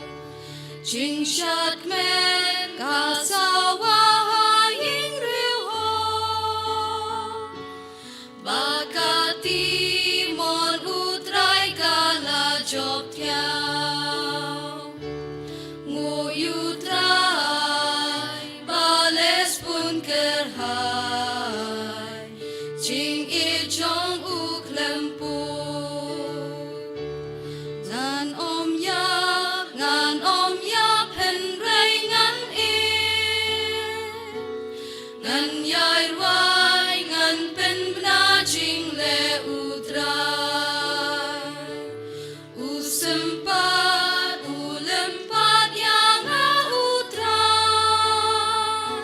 Jingshad kmen ka sawa ha ïing riewhor. Ba ka timon U Trai ka la jop thiaw. Nguh ïa U Trai, ba leh sbun kyrhai, jingïeit jong u khlem pur. Ngan ym ïap, ngan ym ïap hynrei ngan im. Ngan ïai rwai, ngan pynbna jingleh U Trai. U sympat, u lympat ïa nga U Trai.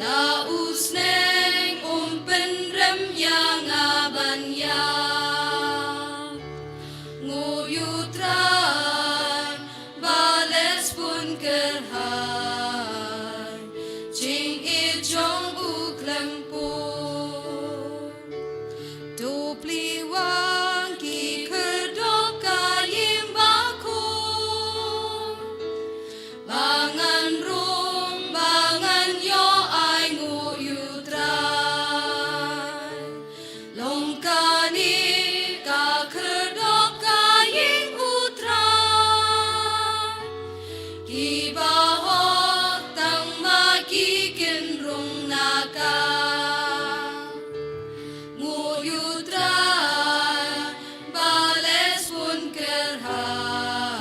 La u sneng um pynrem ïa nga ban ïap. Nguh ïa U Trai, ba leh sbun kyrhai, jingïeit jong u khlem pur. To plie wang ki khyrdop ka ïing bakhun. Ba ngan rung, ba ngan ïoh ai nguh ïa U Trai. Long kane ka khyrdop ka ïing U Trai. Ki bahok tang ma ki kin rung na ka. Nguh ïa U Trai, ba leh sbun kyrhai,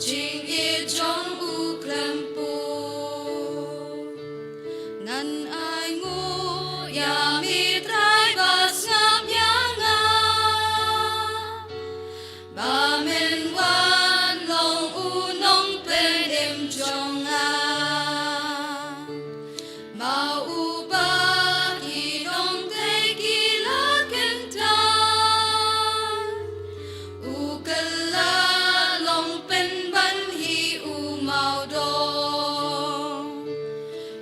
jingïeit jong u khlem pur. Ngan ai nguh ïa me Trai ba sngap ïa nga. Ba men wan long u nongpynim jong nga. Ba u ba ki nongtrei ki la kyntang. U kylla long pynban hi u mawdong.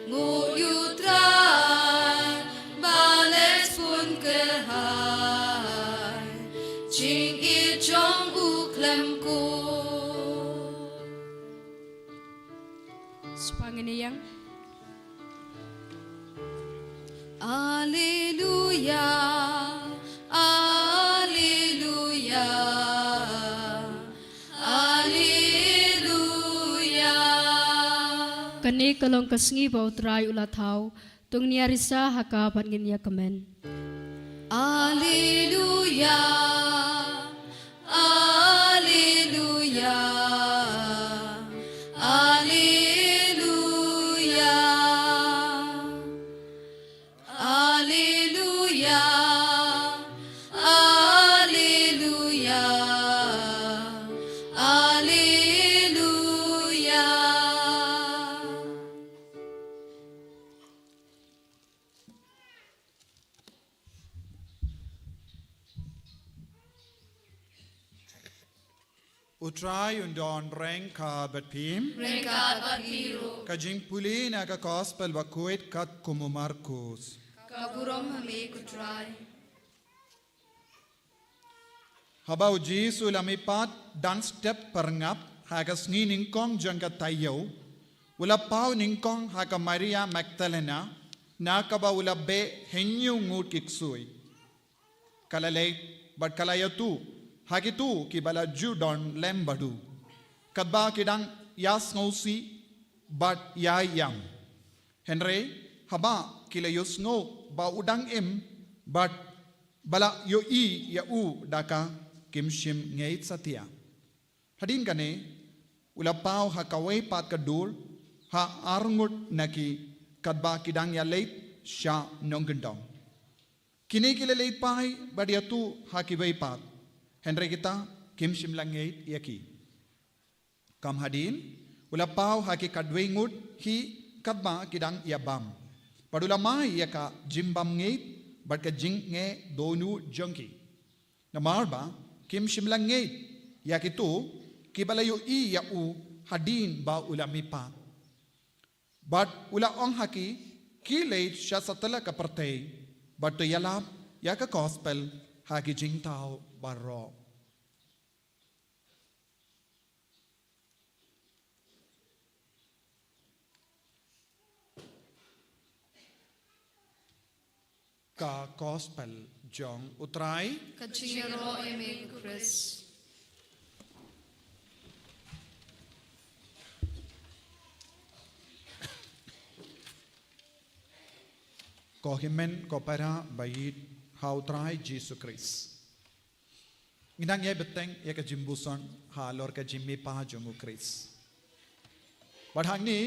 Nguh ïa U Trai, ba leh sbun kyrhai, jingïeit jong u khlem kur. Sngewbha ngin ïeng. Alleluia. Ka long ka sngi ba U Trai u la thaw. To ngin ïa risa ha ka bad ngin ïa kmen. Alleluia, alleluia, alleluia. Alleluia, alleluia, alleluia. U Trai un don ryngkat bad phi. Ryngkat bad phi ruh. Ka jingpule na ka Gospel bakhuid katkum u Markus. Ka burom ha me ko Trai. Haba u Jisu u la mihpat dang step pyrngap ha ka sngi nyngkong jong ka taïew, u la paw nyngkong ha ka Maria Magdalena, na kaba u la beh hynñiew ngut ki ksuid. Ka la leit bad ka la ïathuh ha kito kiba la ju don lem bad u, katba ki dang ïasngewsih bad ïaïam. Hynrei haba ki la ïohsngew ba u dang im bad ba la ïohi ïa u da ka, kim shym ngeit satia. Hadien kane, u la paw ha kawei pat ka dur, ha arngut na ki, katba ki dang ïaleit sha nongkyndong. Kine ki la leit phai bad ïathuh ha kiwei pat, hynrei kita kim shym la ngeit ïa ki. Kham hadien, u la paw ha ki khatwei ngut hi katba ki dang ïabam, bad u la mai ïa ka jingbymngeit bad ka jingeh dohnud jong ki. Namar ba kim shym la ngeit ïa kito kiba la ïohi ïa u hadien ba u la mihpat. Bad u la ong ha ki, khie leit sha satlak ka pyrthei bad to ïalap ïa ka Gospel ha ki jingthaw baroh. Ka Gospel jong U Trai. Ka jingïaroh ïa me ko Khrist. Ko hynmen ko para ba ïeit ha U Trai Jisu Khrist. Ngi dang ïai bteng ïa ka jingpuson halor ka jingmihpat jong U Khrist. Bad hangne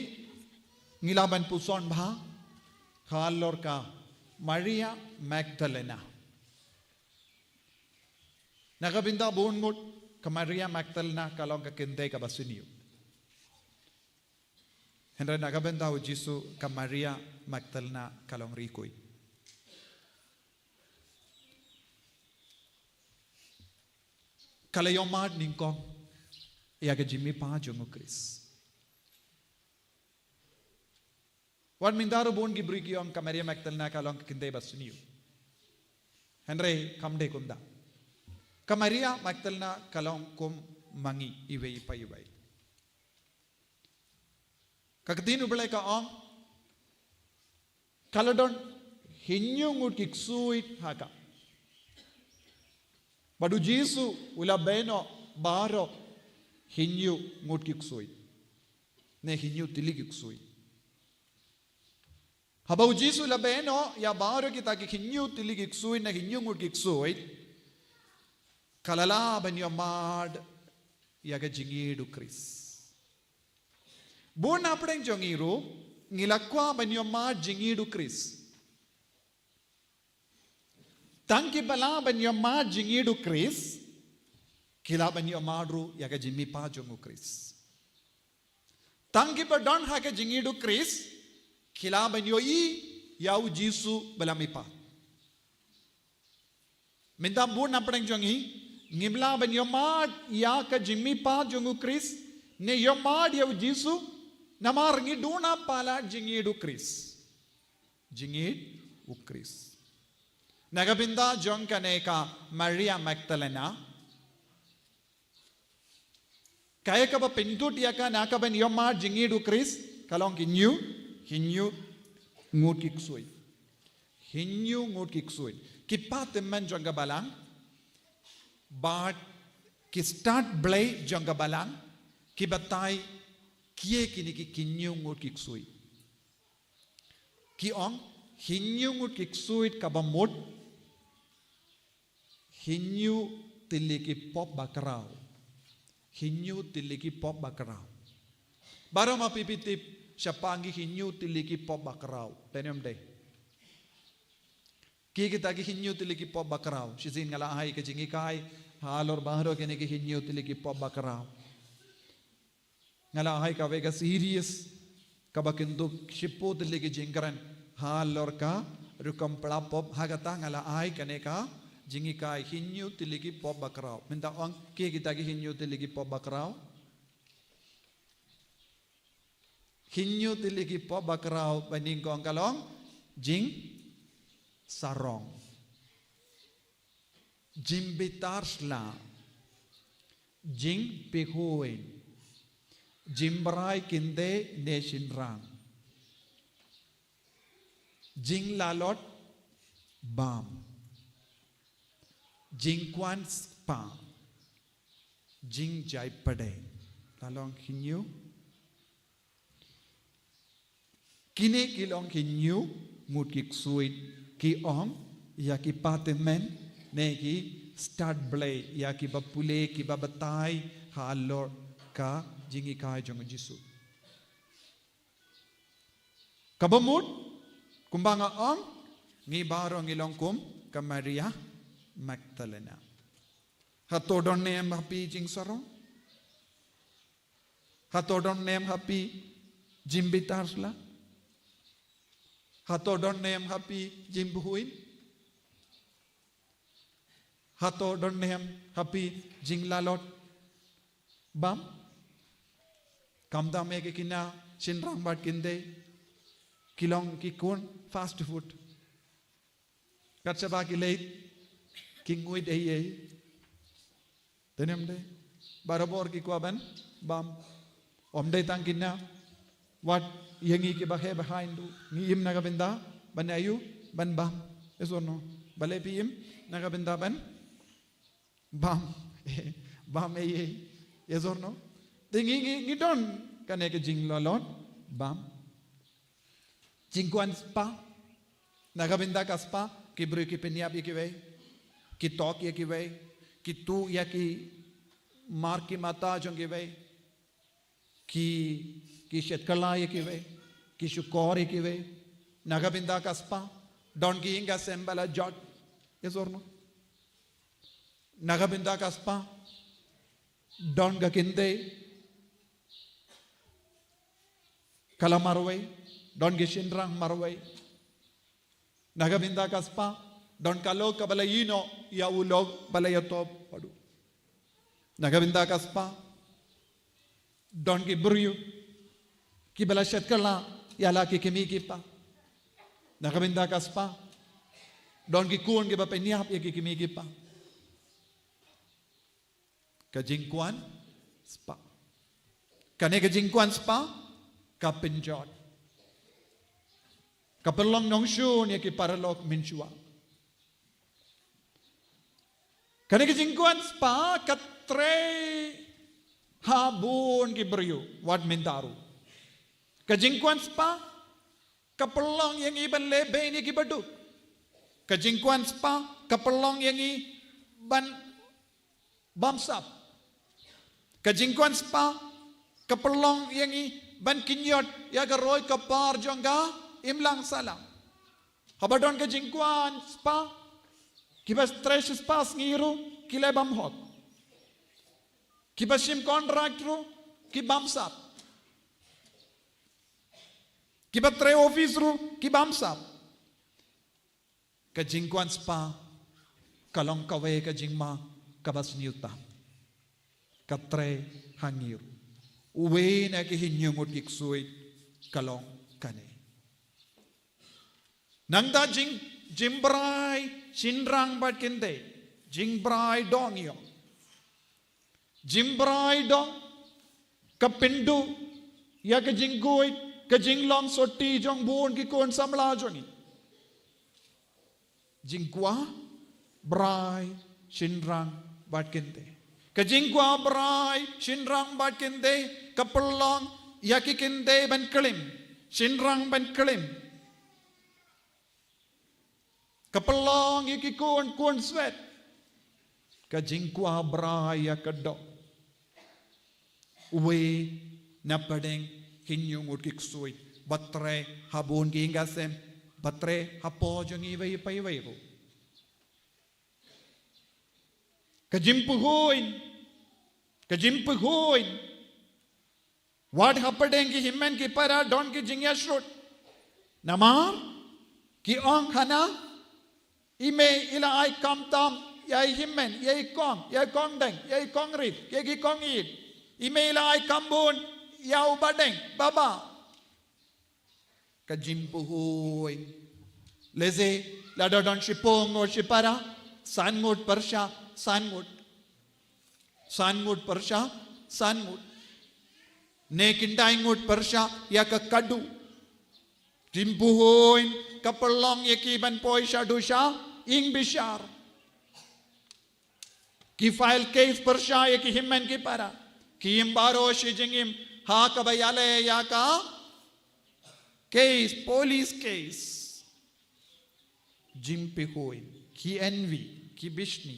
ngi lah ban puson bha halor ka Maria Magdalena. Na ka bynta bun ngut ka Maria Magdalena ka long ka kynthei kaba sniew. Hynrei na ka bynta U Jisu ka Maria Magdalena ka long rikui. Ka la ïohmad nyngkong ïa ka jingmihpat jong U Khrist. Wat mynta ruh bun ki briew ki ong ka Maria Magdalena ka long ka kynthei ba sniew. Hynrei kam dei kumta. Ka Maria Magdalena ka long kum ma ngi iwei pa iwei. Ka ktien U Blei ka ong, ka la don hynñiew ngut ki ksuid ha ka. Bad U Jisu u la beh noh baroh hynñiew ngut ki ksuid, ne hynñiew tylli ki ksuid. Haba U Jisu u la beh noh ïa baroh kita ki hynñiew tylli ki ksuid, ne hynñiew ngut ki ksuid, ka la lah ban ïohmad ïa ka jingïeid U Khrist. Bun na pdeng jong ngi ruh ngi la kwah ban ïohmad jingïeid U Khrist. Tang kiba lah ban ïohmad jingïeid U Khrist ki lah ban ïohmad ruh ïa ka jingmihpat jong U Khrist. Tang kiba don ha ka jingïeid U Khrist ki lah ban ïohi ïa U Jisu ba la mihpat. Mynta bun na pdeng jong ngi ngim lah ban ïohmad ïa ka jingmihpat jong U Khrist, ne ïohmad ïa U Jisu, namar ngi duna palat jingïeid U Khrist. Jingïeid U Khrist. Na ka bynta jong kane ka Maria Magdalena, kaei kaba pynthut ïa ka na ka ban ïohmad jingïeid U Khrist, ka long ki hynñiew, hynñiew ngut ki ksuid. Hynñiew ngut ki ksuid. Ki patymmen jong ka balang bad ki stad blei jong ka balang ki batai kiei kine ki hynñiew ngut ki ksuid. Ki ong, hynñiew ngut ki ksuid kaba mut, hynñiew tylli ki pop bakhraw. Hynñiew tylli ki pop bakhraw. Baroh ma phi phi tip shaphang ki hynñiew tylli ki pop bakhraw. Te ne em dei? Ki kita ki hynñiew tylli ki pop bakhraw. Shisien nga la ai ka jinghikai halor baroh kine ki hynñiew tylli ki pop bakhraw. Nga la ai kawei ka series kaba kynthup shiphew tylli ki jingkren halor ka rukom pla pop. Ha kata nga la ai kane ka jinghikai, hynñiew tylli ki pop bakhraw. Mynta ong, ki kita ki hynñiew tylli ki pop bakhraw? Hynñiew tylli ki pop bakhraw ba nyngkong ka long jingsarong, jingbitar sla, jingpyrkhat, jingbrai kynthei ne shynrang, jinglalot bam, jingkwah spah, jingjai pdeng. La long hynñiew. Kine ki long hynñiew ngut ki ksuid, ki ong ïa ki pathymmai ne ki stad blei, ïa kiba pule, kiba batai halor ka jinghikai jong u Jisu. Kaba mut, kumba nga ong, ngi baroh ngi long kum ka Maria Magdalena. Hato don ne em ha phi jingsarong? Hato don ne em ha phi jingbitar sla? Hato don ne em ha phi jingpyrkhat? Hato don ne em ha phi jinglalot bam? Khamtam ïa ki khynnah shynrang bad kynthei, ki long ki khun fast food. Kat shaba ki leit, ki nguid ei ei. Te ne em dei? Barabor ki kwah ban bam. Ym dei tang kine, wat ïa ngi kiba heh ba haiñ ruh, ngi im na ka bynta ban ïa u, ban bam. Yes or no? Balei phi im na ka bynta ban bam? Bam ei ei. Yes or no? Te ngi, ngi, ngi don kane ka jinglalot bam. Jingkwah spah. Na ka bynta ka spah, ki briew ki pynïap ïa kiwei, ki tok ïa kiwei, ki tuh ïa ki mar ki mata jong kiwei, ki, ki shet kylla ïa kiwei, ki shukor ïa kiwei. Na ka bynta ka spah, don ki ïing ka sem ba la jot. Yes or no? Na ka bynta ka spah, don ka kynthei ka la marwei, don ki shynrang marwei. Na ka bynta ka spah, don ka lok kaba la ïehnoh ïa u lok ba la ïatop haduh. Na ka bynta ka spah, don ki briew kiba la shet kylla ïa la ki kmie ki kpa. Na ka bynta ka spah, don ki khun kiba pynïap ïa ki kmie ki kpa. Ka jingkwah spah. Kane ka jingkwah spah ka pynjot, ka pynlong nongshun ïa ki paralok mynshuwa. Kane ka jingkwah spah ka trei ha bun ki briew wat mynta ruh. Ka jingkwah spah ka pynlong ïa ngi ban leh beiñ ïa kiba duk. Ka jingkwah spah ka pynlong ïa ngi ban bamsap. Ka jingkwah spah ka pynlong ïa ngi ban kynjot ïa ka roi ka par jong ka imlang sahlang. Haba don ka jingkwah spah, kiba trei shispah sngi ruh ki leh bymhok. Kiba shim kontrak ruh ki bamsap. Kiba trei office ruh ki bamsap. Ka jingkwah spah ka long kawei ka jingma kaba sniew tam. Ka trei ha ngi ruh. Uwei na ki hynñiew ngut ki ksuid ka long kane. Nangta jing, jingbrai shynrang bad kynthei, jingbrai dong ïa. Jingbrai dong ka pynduh ïa ka jingkhuid, ka jinglong sotti jong bun ki khun samla jong ngi. Jingkwah brai shynrang bad kynthei. Ka jingkwah brai shynrang bad kynthei ka pynlong ïa ki kynthei ban klim, shynrang ban klim. Ka pynlong ïa ki khun, khun swet. Ka jingkwah brai ïa ka doh. Uwei na pdeng hynñiew ngut ki ksuid. Ba trei ha bun ki ïing ki sem. Ba trei hapoh jong iwei pa iwei ruh. Ka jingpyrkhat. Ka jingpyrkhat. Wat hapdeng ki hynmen ki para don ki jingïasyrut. Namar ki ong hana, i mei i la ai kam tam ïa i hynmen, ïa i kong, ïa i kong deng, ïa i kong rit, ïa ki kong ïit. I mei i la ai kam bun ïa u ba deng, baba. Ka jingpyrkhat. Lehse la da don shiphew ngut shi para, san ngut pyrshah san ngut. San ngut pyrshah san ngut. Ne khyndai ngut pyrshah ïa ka khadduh. Jingpyrkhat ka pynlong ïa ki ban poi shaduh sha ïing bishar. Ki file case pyrshah ïa ki hynmen ki para. Ki im baroh shi jingim ha kaba ïaleh ïa ka case, police case. Jingpyrkhat, ki envy, ki bishni.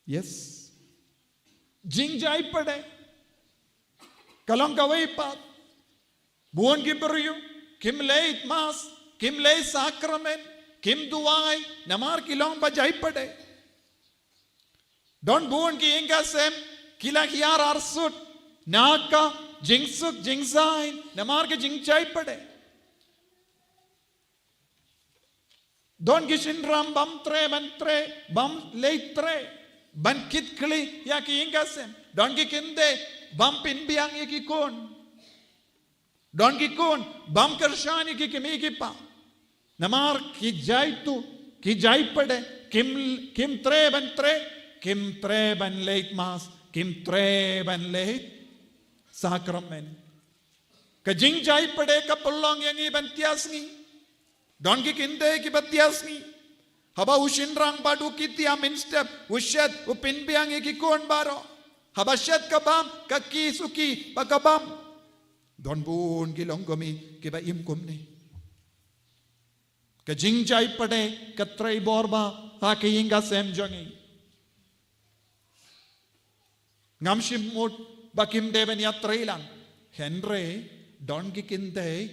Yes. Jingjai pdeng. Ka long kawei pat. Bun ki briew, kim leit mass, kim leit sakramen, kim duwai, namar ki long ba jai pdeng. Don bun ki ïing ki sem, ki la hiar arsut, na ka jingsuk jingsaiñ, namar ka jingjai pdeng. Don ki shynrang bym treh ban treh, bym leit treh, ban kit khlieh ïa ki ïing ki sem. Don ki kynthei bym pynbiang ïa ki khun. Don ki khun bym kyrshan ïa ki kmie ki kpa. Namar ki jai tuh, ki jai pdeng, kim, kim treh ban treh, kim treh ban leit mass, kim treh ban leit sakramen. Ka jingjai pdeng ka pynlong ïa ngi ban tias ngi. Don ki kynthei kiba tias ngi. Haba u shynrang bad u kti mynstep, u shet, u pynbiang ïa ki khun baroh. Haba shet ka bam, ka kis u kti ba ka bam. Don bun ki longkmie kiba im kumne. Ka jingjai pdeng ka trei bor bha ha ka ïing ka sem jong ngi. Ngam shym mut ba kim dei ban ïatrei lang. Hynrei don ki kynthei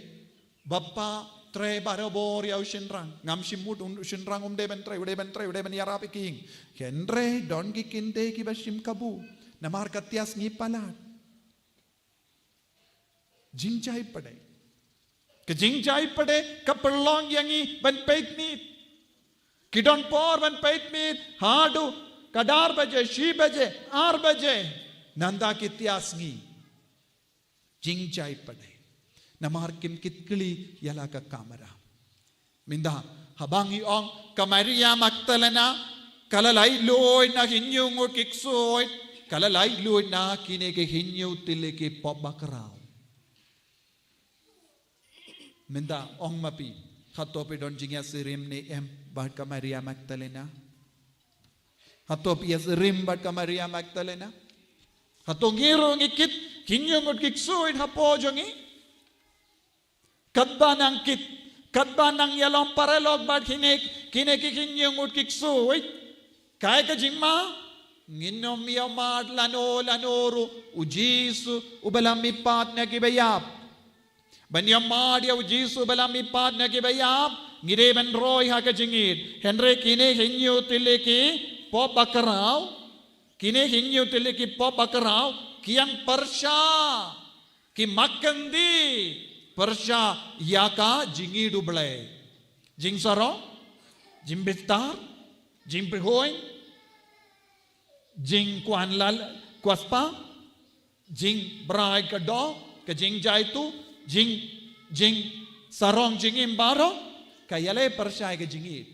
ba pha trei barabor ïa u shynrang. Ngam shym mut u shynrang um dei ban trei, u dei ban trei, u dei ban ïarap ïa ki ïing. Hynrei don ki kynthei kiba shim kabu. Namar ka tias ngi palat. Jingjai pdeng. Ka jingjai pdeng ka pynlong ïa ngi ban peit miet. Ki don por ban peit miet haduh ka dar baje, shi baje, ar baje. Nangta ki tias ngi. Jingjai pdeng. Namar kim kit khlieh ïa la ka kamra. Mynta, haba ngi ong ka Maria Magdalena, ka la lait luid na hynñiew ngut ki ksuid, ka la lait luid na kine ki hynñiew tylli ki pop bakhraw. Mynta ong ma phi, hato phi don jingïasyriem ne em bad ka Maria Magdalena? Hato phi ïasyriem bad ka Maria Magdalena? Hato ngi ruh ngi kit ki hynñiew ngut ki ksuid hapoh jong ngi? Katba nang kit, katba nang ïalong paralok bad kine, kine ki hynñiew ngut ki ksuid. Kaei ka jingma, ngin ym ïohmad lano lano ruh u Jisu uba la mihpat na kiba ïap. Ban ïohmad ïa u Jisu uba la mihpat na kiba ïap, ngi dei ban roi ha ka jingïeit. Hynrei kine hynñiew tylli ki pop bakhraw, kine hynñiew tylli ki pop bakhraw, ki ïeng pyrshah. Ki mat kyndi pyrshah ïa ka jingïeit U Blei. Jingsarong, jingbistar, jingpyrkhat, jingkwah lad kwah spah, jingbrai ka doh, ka jingjai tuh, jing, jingsarong jingim baroh, ka ïaleh pyrshah ïa ka jingïeit.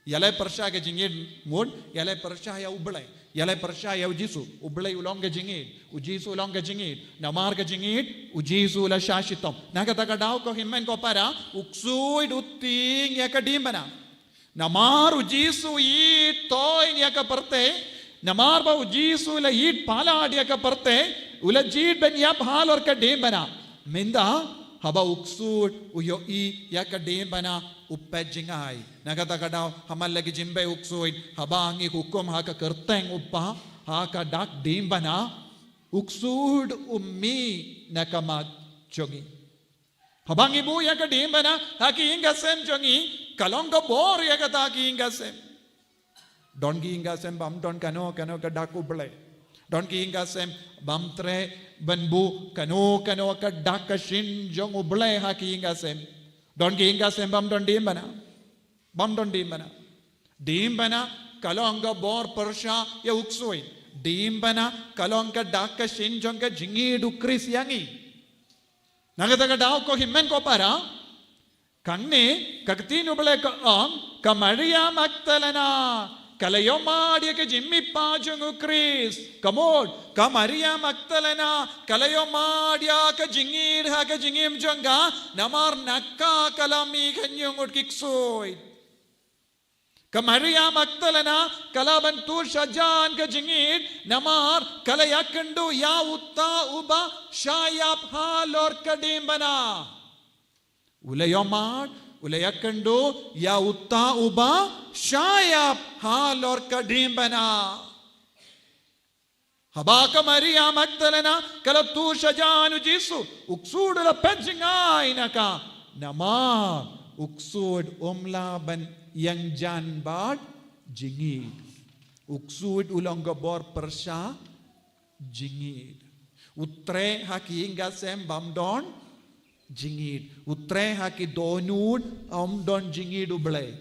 Ïaleh pyrshah ka jingïeit mut, ïaleh pyrshah ïa U Blei. Ïaleh pyrshah ïa u Jisu, U Blei u long ka jingïeit, u Jisu u long ka jingïeit. Namar ka jingïeit, u Jisu u la shah shitom. Na kata ka daw ko hynmen ko para, u ksuid u tieng ïa ka diengphna. Namar u Jisu u ïeit toiñ ïa ka pyrthei, namar ba u Jisu u la ïeit palat ïa ka pyrthei, u la jied ban ïap halor ka diengphna. Mynta, Haba u ksuid u ïohi ïa ka diengphna, u peit jngai. Na kata ka daw, ha man la ki jingpeit u ksuid, haba ngi hukum ha ka kyrteng u Kpa, ha ka dak diengphna, u ksuid u mih na ka mat jong ngi. Haba ngi buh ïa ka diengphna ha ki ïing ka sem jong ngi, ka long ka bor ïa kata ki ïing ka sem. Don ki ïing ka sem bym don kano kano ka dak U Blei. Don ki ïing ka sem bym treh ban buh kano kano ka dak ka shin jong U Blei ha ki ïing ka sem. Don ki ïing ka sem bym don diengphna. Bym don diengphna. Diengphna ka long ka bor pyrshah ïa u ksuid. Diengphna ka long ka dak ka shin jong ka jingïeid u Khrist ïa ngi. Na kata ka daw ko hynmen ko para, hangne ka ktien U Blei ka ong, ka Maria Magdalena ka la ïohmad ïa ka jingmihpat jong u Khrist. Ka mut, ka Maria Magdalena ka la ïohmad ïa ka jingïeid ha ka jingim jong ka, namar na ka ka la mih hynñiew ngut ki ksuid. Ka Maria Magdalena ka lah ban tur shajan ka jingïeid, namar ka la ïakynduh ïa uta uba shah ïap halor ka diengphna. U la ïohmad, u la ïakynduh ïa uta uba shah ïap halor ka diengphna. Haba ka Maria Magdalena ka la tur shajan u Jisu, u ksuid u la peit jngai na ka. Namar u ksuid um lah ban ïeng jan bad jingïeid. U ksuid u long ka bor pyrshah jingïeid. U treh ha ki ïing ka sem bym don jingïeid. U treh ha ki dohnud, um don jingïeid U Blei.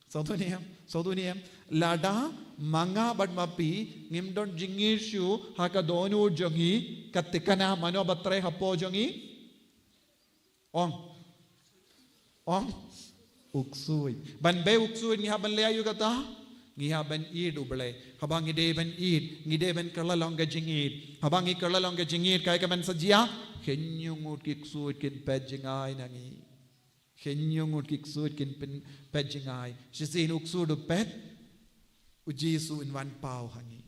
Sngewthuh ne em, sngewthuh ne em. Lada ma nga bad ma phi ngim don jingïeid shuh ha ka dohnud jong ngi, ka thikna mano ba treh hapoh jong ngi? Ong. Ong. U ksuid. Ban bei u ksuid ngi hap ban leh aïu kata? Ngi hap ban ïeid U Blei. Haba ngi dei ban ïeid, ngi dei ban kylla long ka jingïeid. Haba ngi kylla long ka jingïeid, kaei ka ban sa jia? Hynñiew ngut ki ksuid kin peit jngai na ngi. Hynñiew ngut ki ksuid kin pyn-, peit jngai. Shisien u ksuid u peit, u Jisu un wan paw ha ngi.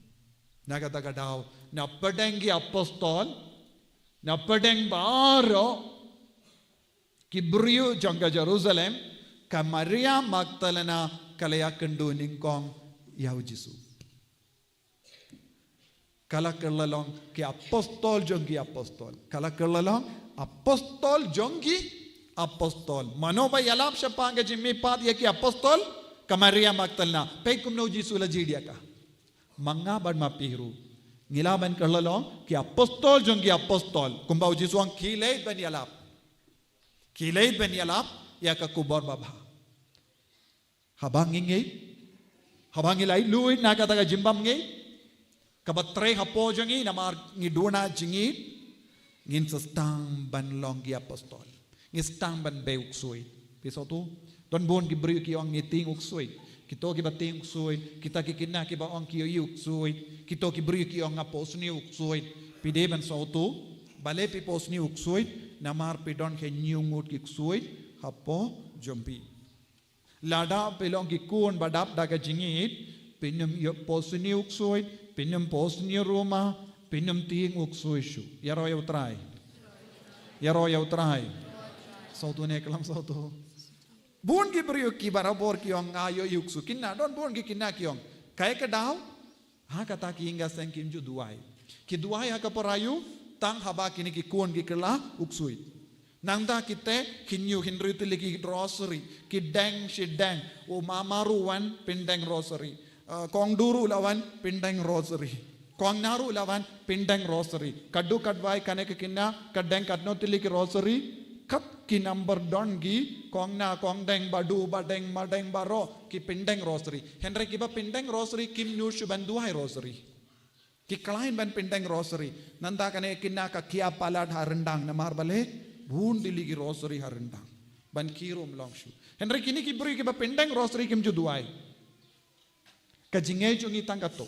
Na kata ka daw, na pdeng ki apostol, na pdeng baroh ki briew jong ka Jerusalem, ka Maria Magdalena ka la ïakynduh nyngkong ïa u Jisu. Ka la kylla long ki apostol jong ki apostol. Ka la kylla long apostol jong ki apostol. Mano ba ïalap shaphang ka jingmihpat ïa ki apostol? Ka Maria Magdalena. Peit kumno u Jisu u la jied ïa ka. Ma nga bad ma phi ruh ngi lah ban kylla long ki apostol jong ki apostol. Kumba u Jisu u ong, khie leit ban ïalap. Khie leit ban ïalap ïa ka khubor babha. Haba ngi ngeit, haba ngi laitluid na kata ka jingbymngeit kaba treh hapoh jong ngi, namar ngi duna jingïeid, ngin sa sdang ban long ki apostol. Ngin sdang ban bei u ksuid. Phi sngewthuh? Don bun ki briew ki ong ngi tieng u ksuid. Kito kiba tieng u ksuid, kita ki khynnah kiba ong ki ïohi u ksuid. Kito ki briew ki ong nga phohsniew u ksuid. Phi dei ban sngewthuh, balei phi phohsniew u ksuid? Namar phi don hynñiew ngut ki ksuid hapoh jong phi. Lada phi long ki khun ba dap da ka jingïeid, phin ym ïoh phohsniew u ksuid, phin ym phohsniew ruma, phin ym tieng u ksuid shuh. Ïaroh ïa u Trai. Ïaroh ïa u Trai. Sngewthuh ne khlem sngewthuh? Bun ki briew ki barabor ki ong nga ïohi u ksuid. Khynnah, don bun ki khynnah ki ong. Kaei ka daw? Ha kata ki ïing ka seng kim ju duwai. Ki duwai ha ka por aïu? Tang haba kine ki khun ki kylla u ksuid. Nangta kite hynñiew hynriew tylli ki rosary, ki deng shi deng. U mama ruh wan pyndeng rosary. Ah, kong du ruh la wan pyndeng rosary. Kong na ruh la wan pyndeng rosary. Katdu katwai kane ka khynnah ka deng katno tylli ki rosary? Kat ki number don ki, kong na, kong deng, ba du, ba deng, ma deng, baroh ki pyndeng rosary. Hynrei kiba pyndeng rosary kim nud shuh ban duwai rosary. Ki khlaiñ ban pyndeng rosary. Nangta kane ka khynnah ka khia palat ha ryndang, namar balei? Bun tylli ki rosary ha ryndang. Ban khie ruh ym long shuh. Hynrei kine ki briew kiba pyndeng rosary kim ju duwai. Ka jingngeit jong ngi tang katto.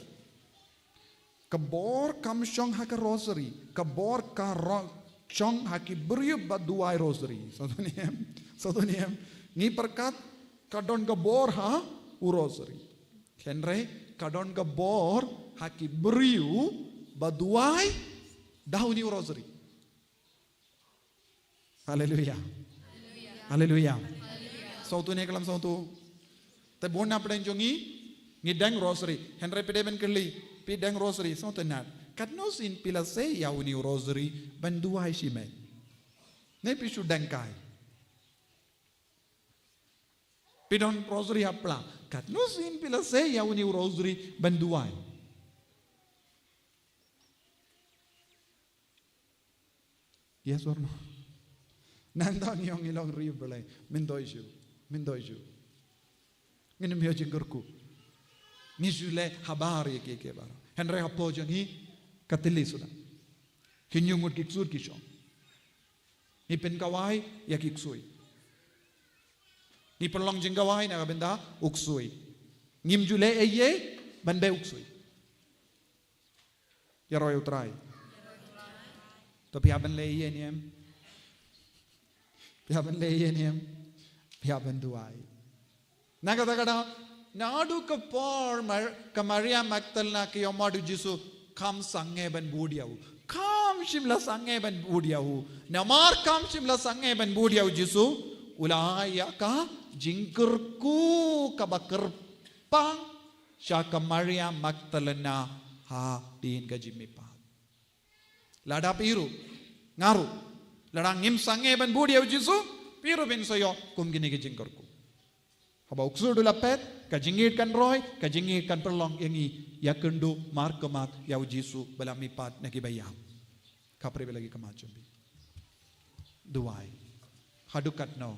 Ka bor kam shong ha ka rosary. Ka bor ka ro-, shong ha ki briew ba duwai rosary. Sngewthuh ne em? Sngewthuh ne em? Ngi pyrkhat ka don ka bor ha u rosary. Hynrei ka don ka bor ha ki briew ba duwai da une u rosary. Haleluya. Haleluya. Sawtu ne ka lam sawtu. Te bun na pdeng jong ngi, ngi deng rosary. Hynrei phi dei ban kylli, phi deng rosary sawtu nat. Katno sien phi la sei ïa une u rosary ban duwai shimet? Ne phi shu deng kai? Phi don rosary ha pla. Katno sien phi la sei ïa une u rosary ban duwai? Yes or no? Nangta ngi ong ngi long ri Blei. Myntoi shuh. Myntoi shuh. Ngin ym ïoh jingkyrkhu. Ngi shu leh habar ïa kiei kiei baroh. Hynrei hapoh jong ngi ka thylli suda. Ki hynñiew ngut ki ksuid ki shong. Ngi pynkawai ïa ki ksuid. Ngi pynlong jingkawai na ka bynta u ksuid. Ngim ju leh ei ei ban beh u ksuid. Ïaroh ïa u Trai. To phi hap ban leh ei ei ne em? Phi hap ban leh ei ei ne em? Phi hap ban duwai. Na kata ka daw, naduh ka por Mar-, ka Maria Magdalena ka ïohmad ïa u Jisu, kam sangeh ban bud ïa u. Kam shym la sangeh ban bud ïa u. Namar kam shym la sangeh ban bud ïa u Jisu, u la ai ïa ka jingkyrkhu kaba kyrpang sha ka Maria Magdalena hadien ka jingmihpat. Lada phi ruh, nga ruh, lada ngim sangeh ban bud ïa u Jisu, phi ruh phin sa ïoh kum kine ki jingkyrkhu. Haba u ksuid u la phet, ka jingïeit kan roi, ka jingïeit kan pynlong ïa ngi ïakynduh markhmat ïa u Jisu ba la mihpat na kiba ïap. Khapra ba la ki khmat jong phi. Duwai. Haduh katno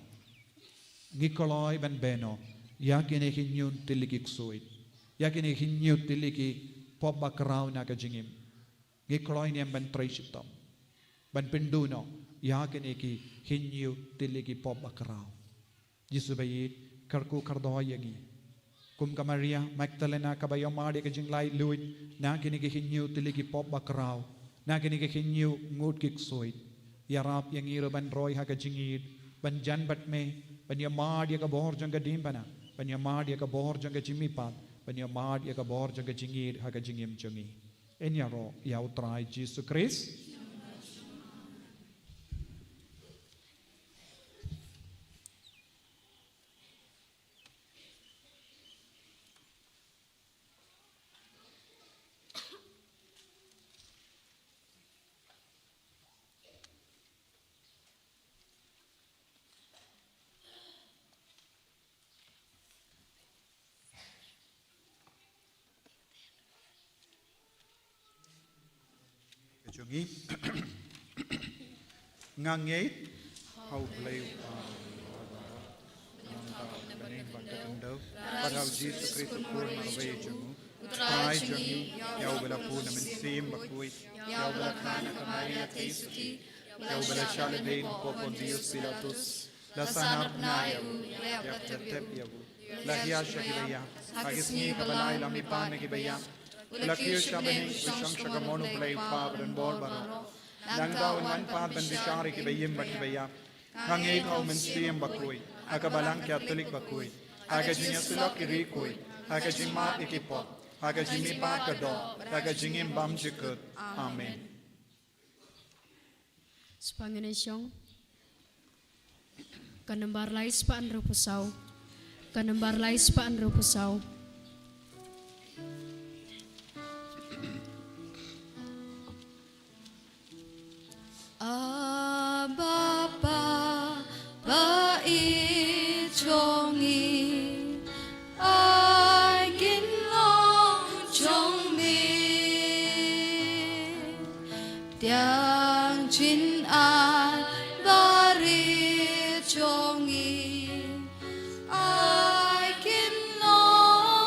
ngi kloi ban beh noh ïa kine ki hynñiew tylli ki ksuid, ïa kine ki hynñiew tylli ki pop bakhraw na ka jingim? Ngi kloi ne em ban trei shitom, ban pynduh noh ïa kine ki hynñiew tylli ki pop bakhraw? Jisu ba ïeit, kyrkhu kyrdoh ïa ngi. Kum ka Maria Magdalena kaba ïohmad ïa ka jinglaitluid na kine ki hynñiew tylli ki pop bakhraw, na kine ki hynñiew ngut ki ksuid. Ïarap ïa ngi ruh ban roi ha ka jingïeit, ban jan bad me, ban ïohmad ïa ka bor jong ka diengphna, ban ïohmad ïa ka bor jong ka jingmihpat, ban ïohmad ïa ka bor jong ka jingïeit ha ka jingim jong ngi. Ngin ïaroh ïa u Trai Jisu Khrist. Ka jong ngi. Nga ngeit ha U Blei U Kpa, nongthaw bad nongpyndonkam, bad ha U Jisu Khrist U Khun marwei jong U Trai jong ngi, ïa uba la bun na Mynsiem Bakhuid, ïa uba la kha na ka Maria theisotti, ïa uba la shah lade ha u por Pontius Pilatus, la sahnarphna ïa u, la ïap, la tep ïa u, la hiar sha kiba ïap, ha ka sngi kaba lai la mihpat na kiba ïap, u la kiew sha bneng, u shong sha kamon U Blei U Kpa badonbor baroh. Nangta un wan pat ban bishar ïa kiba im bad kiba ïap. Nga ngeit ha U Mynsiem Bakhuid, ha ka Balang Katholik bakhuid, ha ka jingïasyllok ki riewkhuid, ha ka jingmap ïa ki pop, ha ka jingmihpat ka doh, ha ka jingim bymjukut. Amen. Spah ngin ïa shong. Ka nombar lai spah hynriewphew saw. Ka nombar lai spah hynriewphew saw. Abba Pa, ba ïeit jong ngi, ai kin long jong me. Tiang jingaiñ barit jong ngi, ai kin long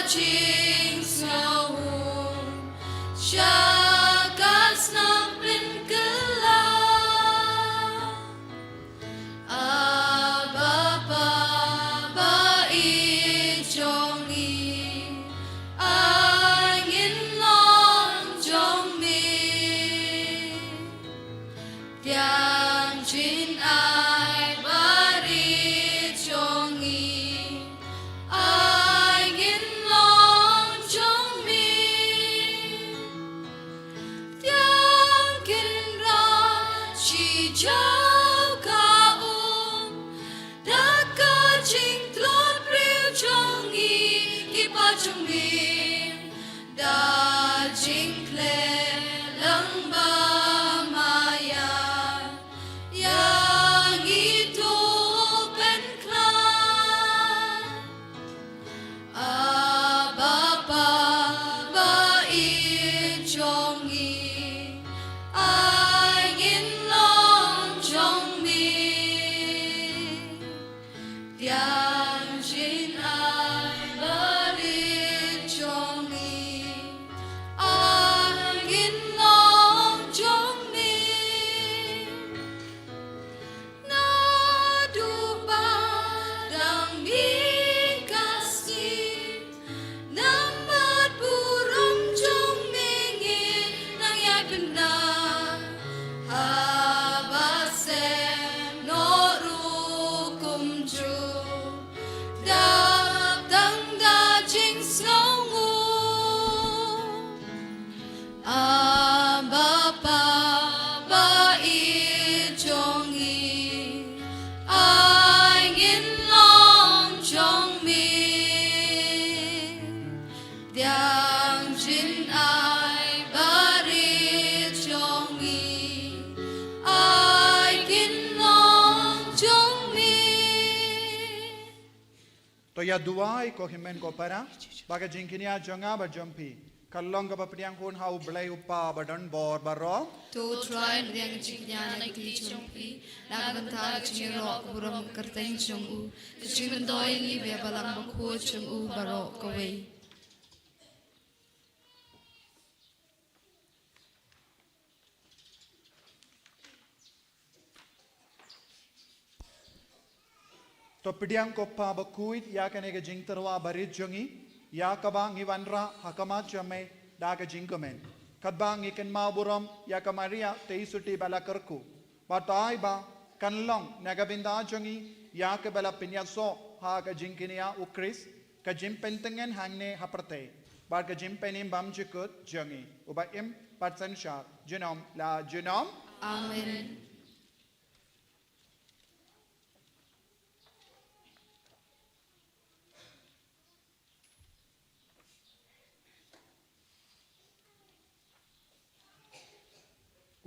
Jingsngewhun sha ka snam pynkylla. Abba Pa ba ïeit jong ngi, ai ngin long jong me. Pdiang jingai barit jong ngi, ai ngin long jong me. Pdiang Kynrad shi jaw ka um, da ka jingtlot briew jong ngi ki paid jong me, da jingkhleh lang ba maya ïa ngi to pynkylla. Abba Pa ba ïeit jong ngi, ai ngin long jong me. Pdiang jingai barit jong ngi, ai ngin long jong me. Naduh ba dang mih ka sngi, namar burom jong me ngi nang ïai pynbna. Haba seng noh ruh kumjuh, dap tang da jingsngewnguh. Abba Pa ba ïeit jong ngi, ai ngin long jong me. Pdiang jingai barit jong ngi, ai ngin long jong me. To ïa duwai ko hynmen ko para, ba ka jingkñia jong nga bad jong phi kan long kaba pdiang khun ha U Blei U Kpa ba don bor baroh. To U Trai un pdiang ka jingkñia na ka kti jong phi na ka bynta ka jingïaroh ka burom ka kyrteng jong u, ka jingmyntoi ïa ngi bad ïa Balang Bakhuid jong u baroh kawei. To pdiang ko Pa Bakhuid ïa kane ka jingtyrwa barit jong ngi, ïa kaba ngi wanrah ha khmat jong me da ka jingkmen. Katba ngi kynmaw burom ïa ka Maria Theisotti ba la kyrkhu, bad ai ba kan long na ka bynta jong ngi ïa kaba la pynïasoh ha ka jingkñia U Khrist, ka jingpyntngen hangne ha pyrthei bad ka jingpynim bymjukut jong ngi, uba im bad synshar junom la junom. Amen.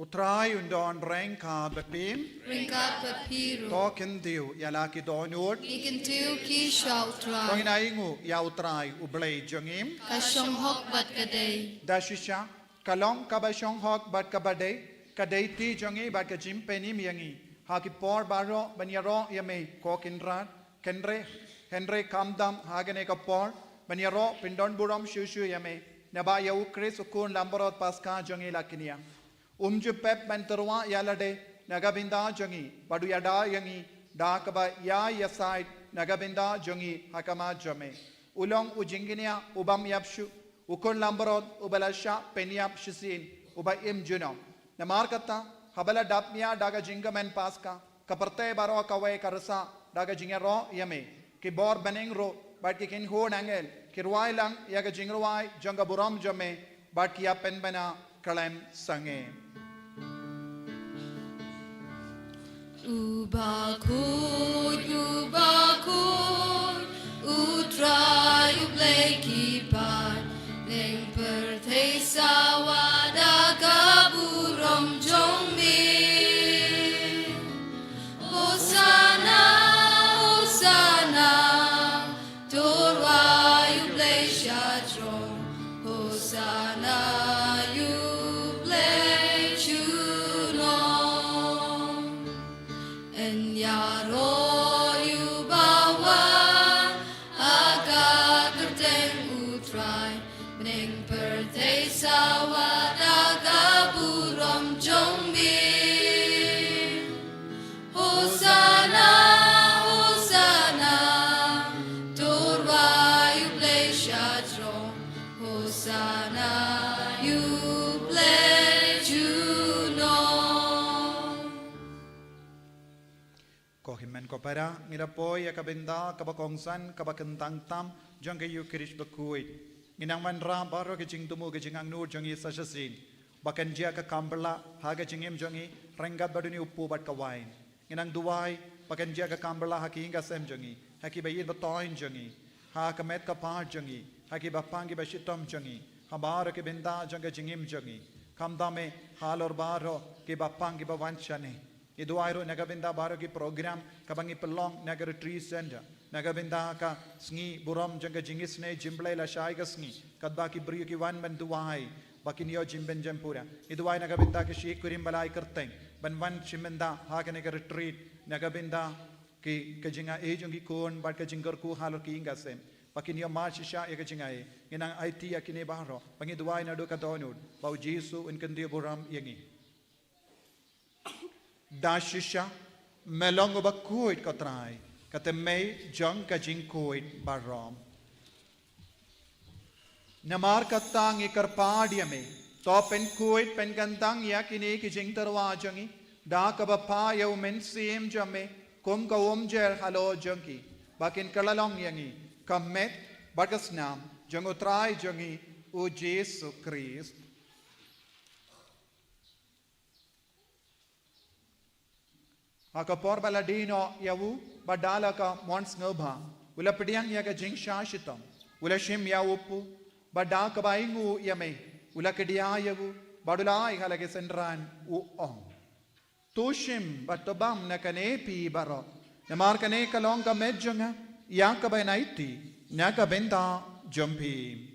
U Trai un don ryngkat bad phi. Ryngkat bad phi ruh. To kyntiew ïa la ki dohnud. Ngi kyntiew ki sha U Trai. To ngin ainguh ïa U Trai U Blei jong ngi. Ka shong hok bad ka dei. Da shisha ka long kaba shong hok bad kaba dei, ka dei kti jong ngi bad ka jingpynim ïa ngi ha ki por baroh ban ïaroh ïa me ko Kynrad. Hynrei, hynrei khamtam ha kane ka por ban ïaroh pyndon burom shuh shuh ïa me, naba ïa U Khrist U Khun Langbrot Paskha jong ngi la kñia. Um ju pep ban tyrwa ïa lade na ka bynta jong ngi, bad u ïada ïa ngi da kaba ïai ïasaid na ka bynta jong ngi ha khmat jong me. U long u jingkñia u bym ïap shuh, U Khun Langbrot uba la shah pynïap shisien, uba im junom. Namar kata, haba la dap mih da ka jingkmen Paskha, ka pyrthei baroh kawei ka rsa da ka jingïaroh ïa me. Ki bor bneng ruh bad ki kynhun angel ki rwai lang ïa ka jingrwai jong ka burom jong me, bad ki ïa pynbna khlem sangeh. U Bakhuid, U Bakhuid, U Trai U Blei ki paid, lyngpyrthei sawa da ka burom jong me. Hosana, Hosana, to rwai ïa U Blei sha jrong. Hosana ïa U Blei junom. Yn ïaroh ïa uba wan ha ka Ko para, ngi la poi ïa ka bynta kaba kongsan, kaba kyntang tam jong ka Ïukharist bakhuid. Ngi nang wanrah baroh ki jingthmu, ki jingangnud jong ngi sa shisien, ba kan jia ka kam pyrshah ha ka jingim jong ngi ryngkat bad une u kpu bad ka wain. Ngi nang duwai ba kan jia ka kam pyrshah ha ki ïing ki sem jong ngi, ha ki ba ïeit ba thoiñ jong ngi, ha ka met ka phad jong ngi, ha ki ba pang ki ba shitom jong ngi, ha baroh ki bynta jong ka jingim jong ngi. Khamtam eh halor baroh ki ba pang ki ba wan shane. Ngi duwai ruh na ka bynta baroh ki program kaba ngi pynlong na ka Retreat Center, na ka bynta ka sngi burom jong ka jingisynei jingpynleit lashai ka sngi, katba ki briew ki wan ban duwai ba kin ïoh jingpynjemput. Ngi duwai na ka bynta ki shi kurim ba la ai kyrteng ban wan shim bynta ha kane ka retreat, na ka bynta ki, ka jingai jong ki khun bad ka jingkyrkhu halor ki ïing ki sem, ba kin ïoh mad shisha ïa ka jingai. Ngi nang aiti ïa kine baroh, ba ngi duwai naduh ka dohnud, ba U Jisu un kyntiew burom ïa ngi. Da shisha, me long uba khuid, ko Trai, ka thymmei jong ka jingkhuid baroh. Namar kata ngi kyrpad ïa me, to pynkhuid pynkyntang ïa kine ki jingtyrwa jong ngi da kaba phah ïa U Mynsiem jong me kum ka umjer halor jong ki, ba kin kylla long ïa ngi ka met bad ka snam jong U Trai jong ngi, U Jisu Khrist. Ha ka por ba la die noh ïa u, bad da la ka mon sngewbha, u la pdiang ïa ka jingshah shitom, u la shim ïa u kpu, bad da kaba ainguh ïa me, u la kdiah ïa u, bad u la ai ha la ki synran, u ong: To shim bad to bam na kane phi baroh, namar kane ka long ka met jong nga, ïa kaba ngan aiti na ka bynta jong phi.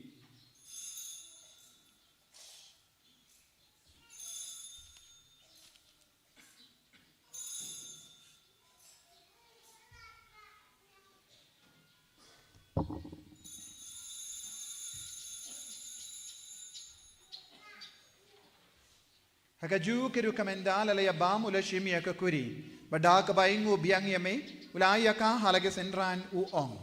Ha kajuh ka rukom, ynda la ïa bam, u la shim ïa ka kuri, bad da kaba ainguh biang ïa me, u la ai ïa ka ha la ki synran, u ong: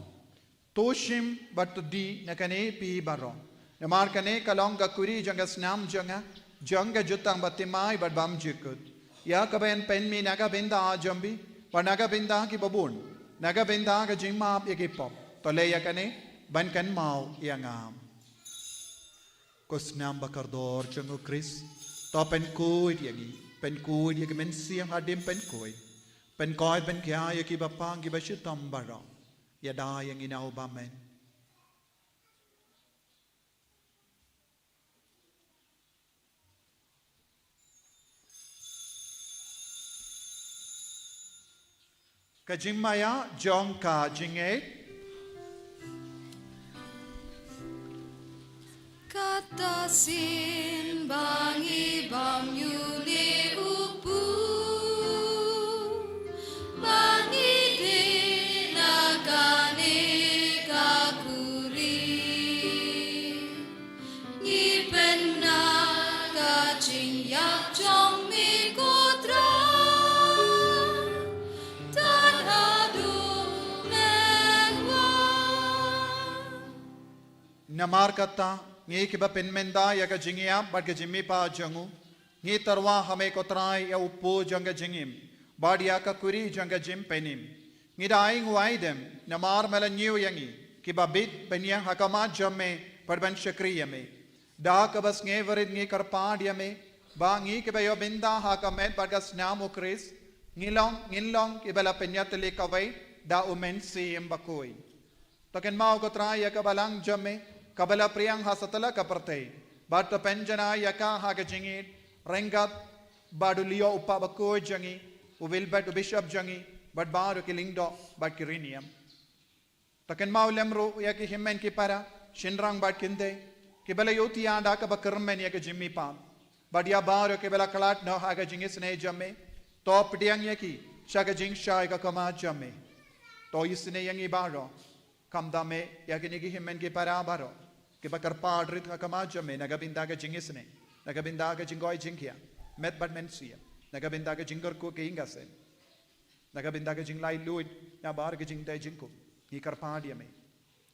To shim bad to die na kane phi baroh, namar kane ka long ka kuri jong ka snam jong nga, jong ka jutang bathymmai bad bymjukut, ïa kaba ngan pynmih na ka bynta jong phi bad na ka bynta ki babun, na ka bynta ka jingmap ïa ki pop. To leh ïa kane ban kynmaw ïa nga. Ko snam bakordor jong U Khrist, to pynkhuid ïa ngi, pynkhuid ïa ki mynsiem hadien pynkhuid, pynkoit pynkhia ïa ki ba pang ki ba shitom baroh. Ïada ïa ngi na u bymman. Ka jingmaïa jong ka jingngeit. Kata sien ba ngi bam ïa une u kpu, ba ngi die na kane ka kuri, ngi pynbna ka jingïap jong me, ko Trai, tad haduh men wan. Namar kata, ngi kiba pynmynta ïa ka jingïap bad ka jingmihpat jong u, ngi tyrwa ha me, ko Trai, ïa u kpu jong ka jingim bad ïa ka kuri jong ka jingpynim. Ngi da ainguh aidem namar me la ñiew ïa ngi kiba bit bniah ha khmat jong me bad ban shakri ïa me. Da kaba sngewrit ngi kyrpad ïa me ba ngi kiba ïoh bynta ha ka met bad ka snam U Khrist, ngi long, ngin long kiba la pynïatylli kawei da U Mynsiem Bakhuid. To kynmaw, ko Trai, ïa ka balang jong me kaba la pdiang ha satlak ka pyrthei, bad to pynjanai ïa ka ha ka jingïeit, ryngkat bad u Leo u Pap bakhuid jong ngi, u Wilbert u Bishop jong ngi, bad baroh ki lyngdoh bad ki riewniam. To kynmaw lem ruh ïa ki hynmen ki para, shynrang bad kynthei, kiba la ïohthiah da kaba kyrmen ïa ka jingmihpat, bad ïa baroh kiba la khlad noh ha ka jingisynei jong me. To pdiang ïa ki sha ka jingshai ka khmat jong me. To isynei ïa ngi baroh, khamtam eh ïa kine ki hynmen ki para baroh kiba kyrpad rit ha khmat jong me na ka bynta ka jingisynei, na ka bynta ka jingkoit jingkhiah, met bad mynsiem, na ka bynta ka jingkyrkhu ka ïing ka sem, na ka bynta ka jinglaitluid na baroh ka jingtei jingkhum. Ngi kyrpad ïa me.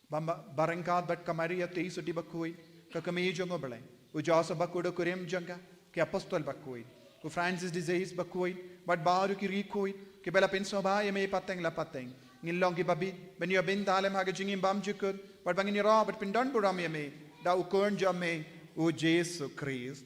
Ba, ba, ba ryngkat bad ka Maria Theisotti bakhuid, ka Kmie jong U Blei, u Joseph bakhuid u kurim jong ka, ki apostol bakhuid, u Francis de Sales bakhuid, bad baroh ki riewkhuid, kiba la pynsngewbha ïa me pateng la pateng. Ngin long kiba bit ban ïoh bynta lem ha ka jingim bymjukut, bad ba ngin ïaroh bad pyndon burom ïa me da u Khun jong me, u Jisu Khrist.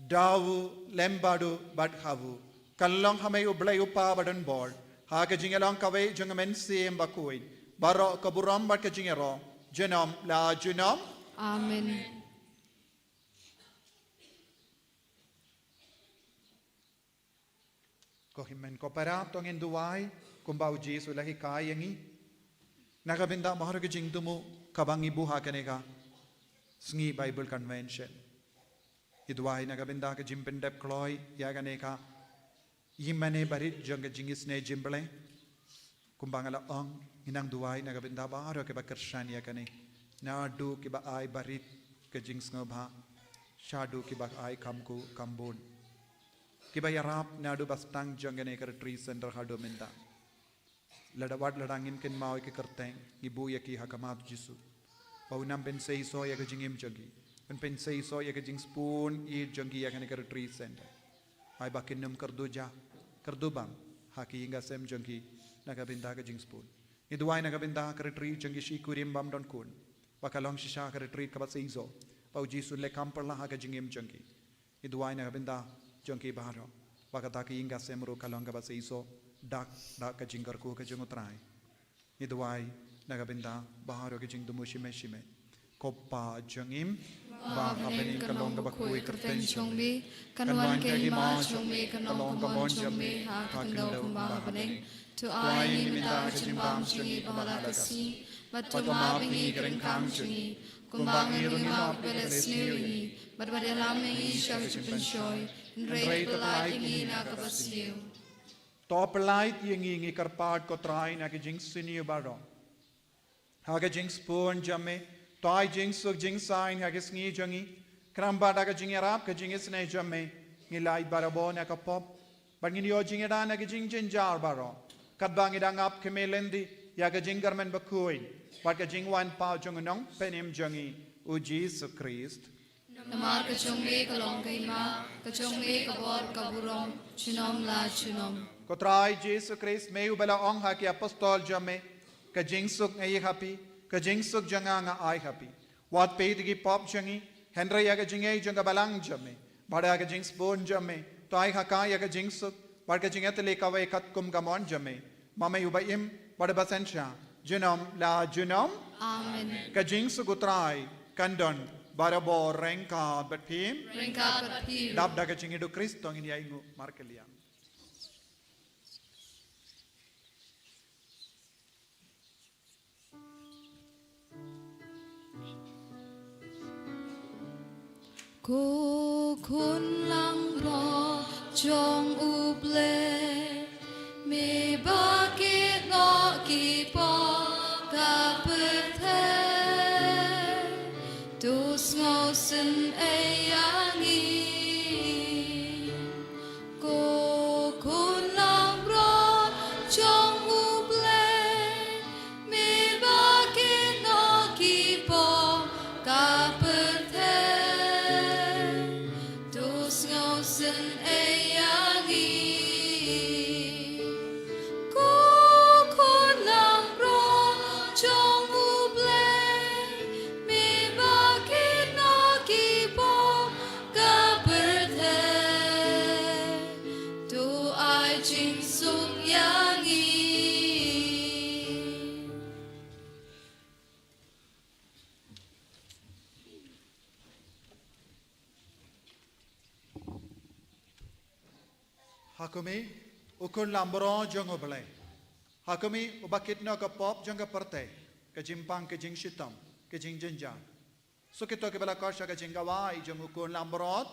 Da u lem bad u bad ha u, kan long ha me u Blei u Kpa badonbor, ha ka jingïalong kawei jong u Mynsiem Bakhuid, baroh ka burom bad ka jingïaroh, junom la junom. Amen. Ko hynmen ko para, to ngin duwai kumba u Jisu u la hikai ïa ngi na ka bynta baroh ka jingthmu kaba ngi buh ha kane ka sngi Bible Convention. Ngi duwai na ka bynta ka jingpyndep kloi ïa kane ka ïingmane barit jong ka jingisynei jingpyllait. Kumba nga la ong, ngi nang duwai na ka bynta baroh kiba kyrshan ïa kane, naduh kiba ai barit ka jingsngewbha shaduh kiba ai kham khuid kham bun, kiba ïarap naduh ba sdang jong kane ka retreat center haduh mynta. Lada wat lada ngim kynmaw ïa ki kyrteng, ngi buh ïa ki ha khmat u Jisu, ba un nang pynseisoh ïa ka jingim jong ki, un pynseisoh ïa ka jingsheptieng jong ki ïa kane ka retreat center. Ai ba kin ym kyrduh jah kyrduh bam ha ki ïing ki sem jong ki na ka bynta ka jingsheptieng. Ngi duwai na ka bynta ka retreat jong ki shi kurim bym don khun, ba ka long shisha ka retreat kaba seisoh, ba u Jisu un leh kham pyrshah ha ka jingim jong ki. Ngi duwai na ka bynta jong ki baroh, ba kata ka ïing ka sem ruh ka long kaba seisoh da ka jingkyrkhu ka jong u Trai. Ngi duwai na ka bynta baroh ka jingthmu shimet shimet. Ko Pa jong ngi ba ha bneng, ka long kaba khuid ka kyrteng jong me, kan wan ka hima jong me, kan long ka mon jong me ha ka khyndew kumba ha bneng. To ai ïa ngi mynta ka jingbam jong ngi ba la ka sngi, bad to map ïa ngi ki ryngkang jong ngi, kumba ngi ruh ngi map ïa kiba la sniew ïa ngi, bad wat ïalam ïa ngi sha ka jingpynshoi, hynrei to pyllait ïa ngi na kaba sniew. To pyllait ïa ngi, ngi kyrpad ko Trai, na ka jingsniew baroh. Ha ka jingsheptieng jong me, to ai jingsuk jingsaiñ ha ka sngi jong ngi, khnang ba da ka jingïarap ka jingisynei jong me, ngin lait barabor na ka pop, bad ngin ïoh jingïada na ki jingjynjar baroh, katba ngi dang ap khmih lynti ïa ka jingkyrmen bakhuid bad ka jingwan pat jong u Nongpynim jong ngi, u Jisu Khrist. Namar ka jong me ka long ka hima, ka jong me ka bor ka burom, junom la junom. Ko Trai Jisu Khrist, me uba la ong ha ki apostol jong me, ka jingsuk nga ai ha phi, ka jingsuk jong nga nga ai ha phi. Wat peit ïa ki pop jong ngi, hynrei ïa ka jingngeit jong ka balang jong me, bad ïa ka jingsheptieng jong me, to ai ha ka ïa ka jingsuk bad ka jingïatylli kawei katkum ka mon jong me, ma me uba im bad uba synshar junom la junom. Amen. Ka jingsuk u Trai kan don barabor ryngkat bad phi. Ryngkat bad phi. Dap da ka jingïathuh Khrist to ngin ïa ainguh markylliang. Ko Khun langbrot jong U Blei, me ba kit noh ki pop ka pyrthei, to sngewsynei ïa ngi. Ko Khun langbrot jong U Blei, me ba kit noh ki pop ka pyrthei, to sngewsynei ïa ngi. Ko Khun langbrot jong U Blei, me ba kit noh ki pop ka pyrthei, to ai jingsuk ïa ngi. Ha khmih, U Khun langbrot jong U Blei. Ha khmih, uba kit noh ka pop jong ka pyrthei, ka jingpang, ka jingshitom, ka jingjynjar. Suk ïa kito kiba la khot sha ka jingkawei jong U Khun langbrot.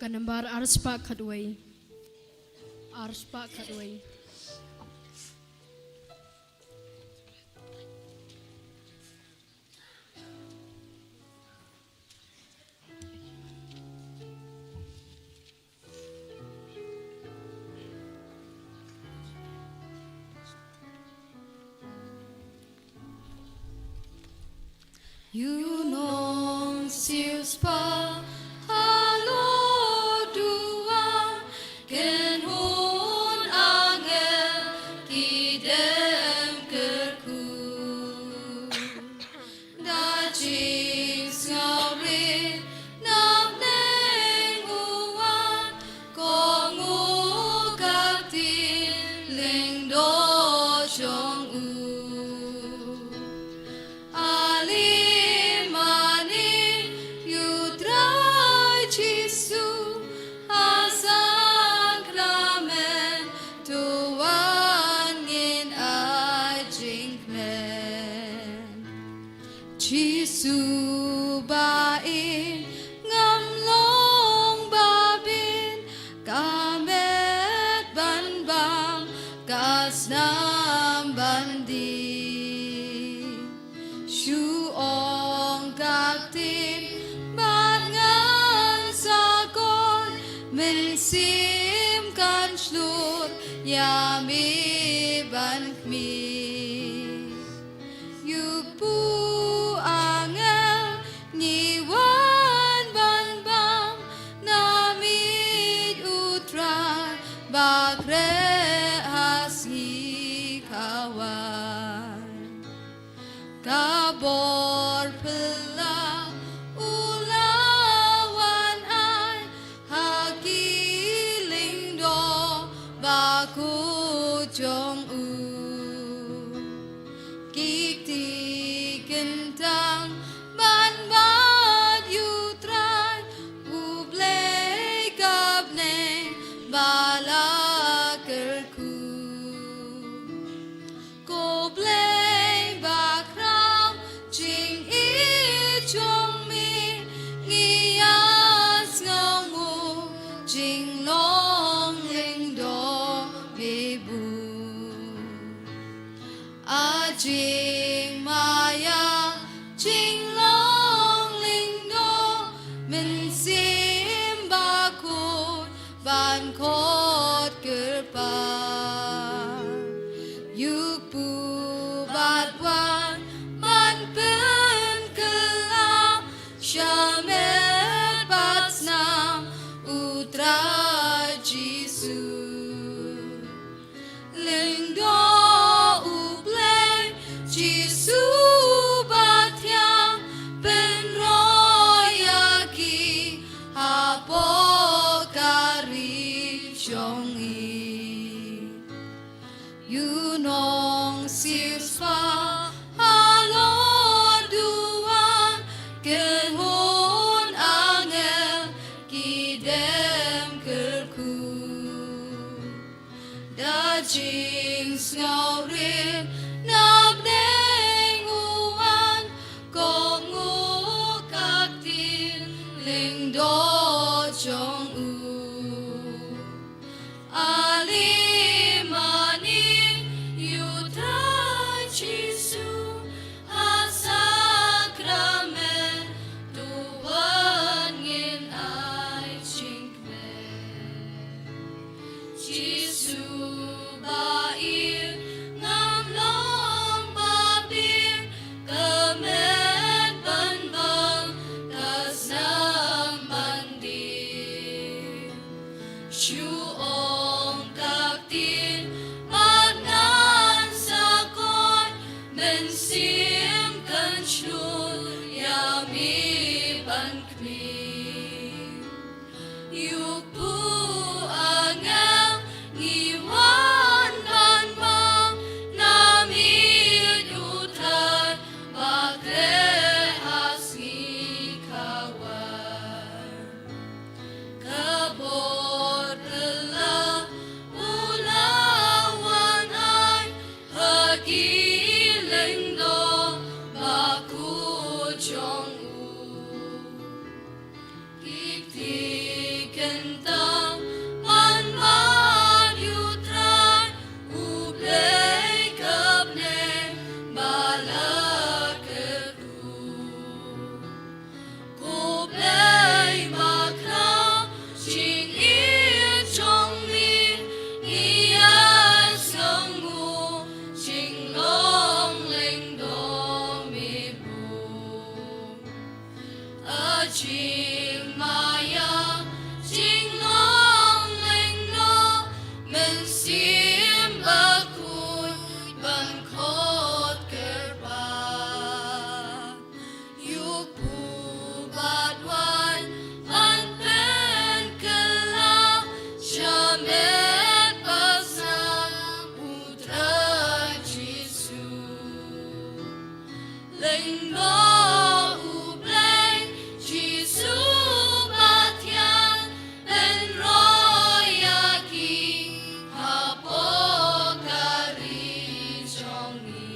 Ka nambar ar spah khatwei. Ar spah khatwei. Ïa u nongsiewspah halor duwan, kynhun angel ki dem kyrkhu. Da jingsngewrit na bneng u wan, kohnguh ka ktien lyngdoh jong u. Ale mane ïa u Trai Jisu ha sakramen, to wan ngin ai jingkmen. Jisu ba ïeit ngam long ba bit, ka met ban bam ka snam ban dih. Shu ong ka ktien bad ngan sa koit, mynsiem kan shlur ïa me ban khmih. Ïa u kpu angel ngi wan ban bam, na miej u Trai ba khreh ha sngi khawai. Ka bor phylla u la wan ai ha ki lyngdoh bakhuid jong u. Ki kti kyntang ban bat ïa u Trai, U Blei ka bneng ba la kyrkhu. Ko Blei bakhraw, jingïeit jong me ngi ïasngewnguh, jinglong lyngdoh me bun. A jingmaïa, jinglong lyngdoh, mynsiem bakhuid ban khot kyrpad. Ïa u kpu bad wan ban pynkylla sha met bad snam U Trai Jisu. Lyngdoh U Blei Jisu ba thiang, pynroi ïa ki hapoh ka ri jong ngi. Ïa u nongsiewspah halor duwan, kynhun angel ki dem kyrkhu. Da jingsngewrit na bneng u wan, kohnguh ka ktien lyngdoh jong u. Ale mane ïa u Trai Jisu ha sakramen, to wan ngin ai jingkmen. Jisu ba ïeit ngam long ba bit, ka met ban bam, ka snam ban dih. Shu ong ka ktien bad ngan sa koit, mynsiem kan shlur ïa me ban khmih. Ïa u kpu angel ngi wan ban bam, na miej U Trai ba khreh ha sngi khawai. Ka bor phylla u la wan ai ha ki lyngdoh bakhuid jong u. Ki kti kyn Jingmaïa, jinglong lyngdoh, mynsiem bakhuid ban khot kyrpad. Ïoh pubad wan ban pynkylla, shamet ba snam U Trai Jisu. Lyngdoh U Blei Jisu ba thiang, pynroi ïa ki hapoh ka ri jong ngi.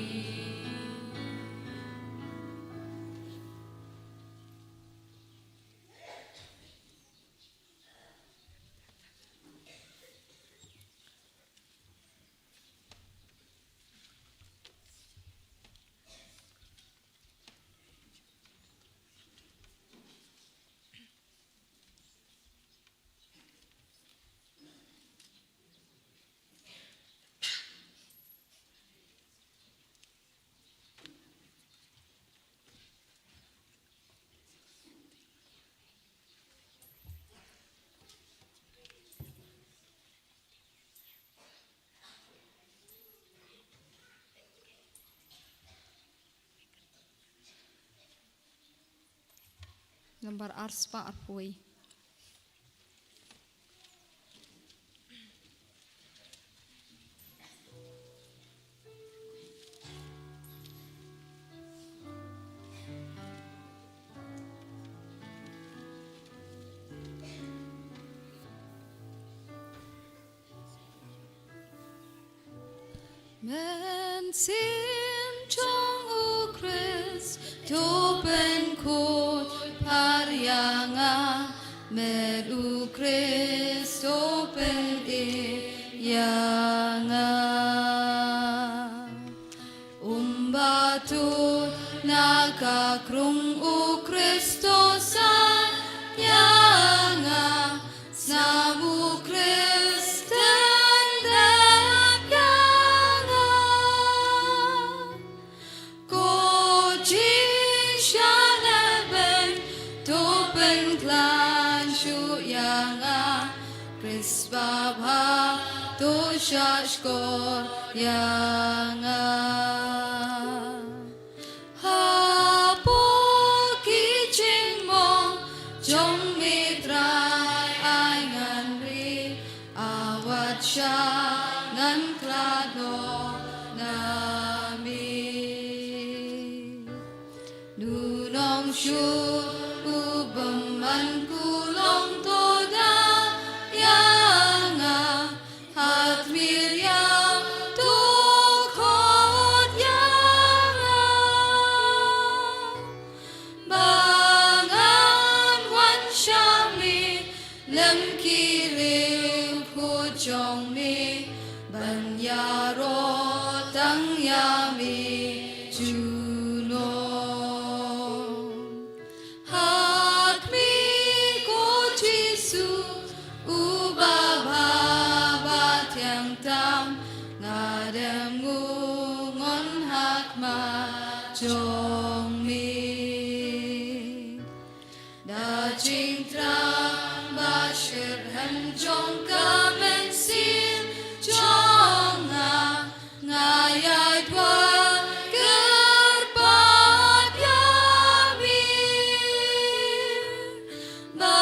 Nambar arspah arphew. Mynsiem jong U Khrist to pynkhuid phar ïa nga, met U Khrist to pyni ïa nga. Um ba tuid na ka krung, U Khrist to san ïa nga, snam U Khrist pyndep ïa nga. Ko jingshah lehbeiñ to pynkhlaiñ shuh ïa nga, Khrist babha to shahshkor ïa nga. Hapoh ki jingmong jong me Trai, ai ngan ri, awad sha ngan khlad noh na me. Nongshun u bymman kulong to da ïa nga, ha khmih riam to khot ïa nga. Ba ngan wan sha me lem ki riewkhuid jong me, ban ïaroh tang ïa me junom. Ha khmih, ko Jisu, u babha ba thiang tam, nga dem ngun ha khmat jong me. Da jingthrang ba shitrhem jong ka mynsiem jong nga, nga ïai duwai kyrpad ïa me. Ba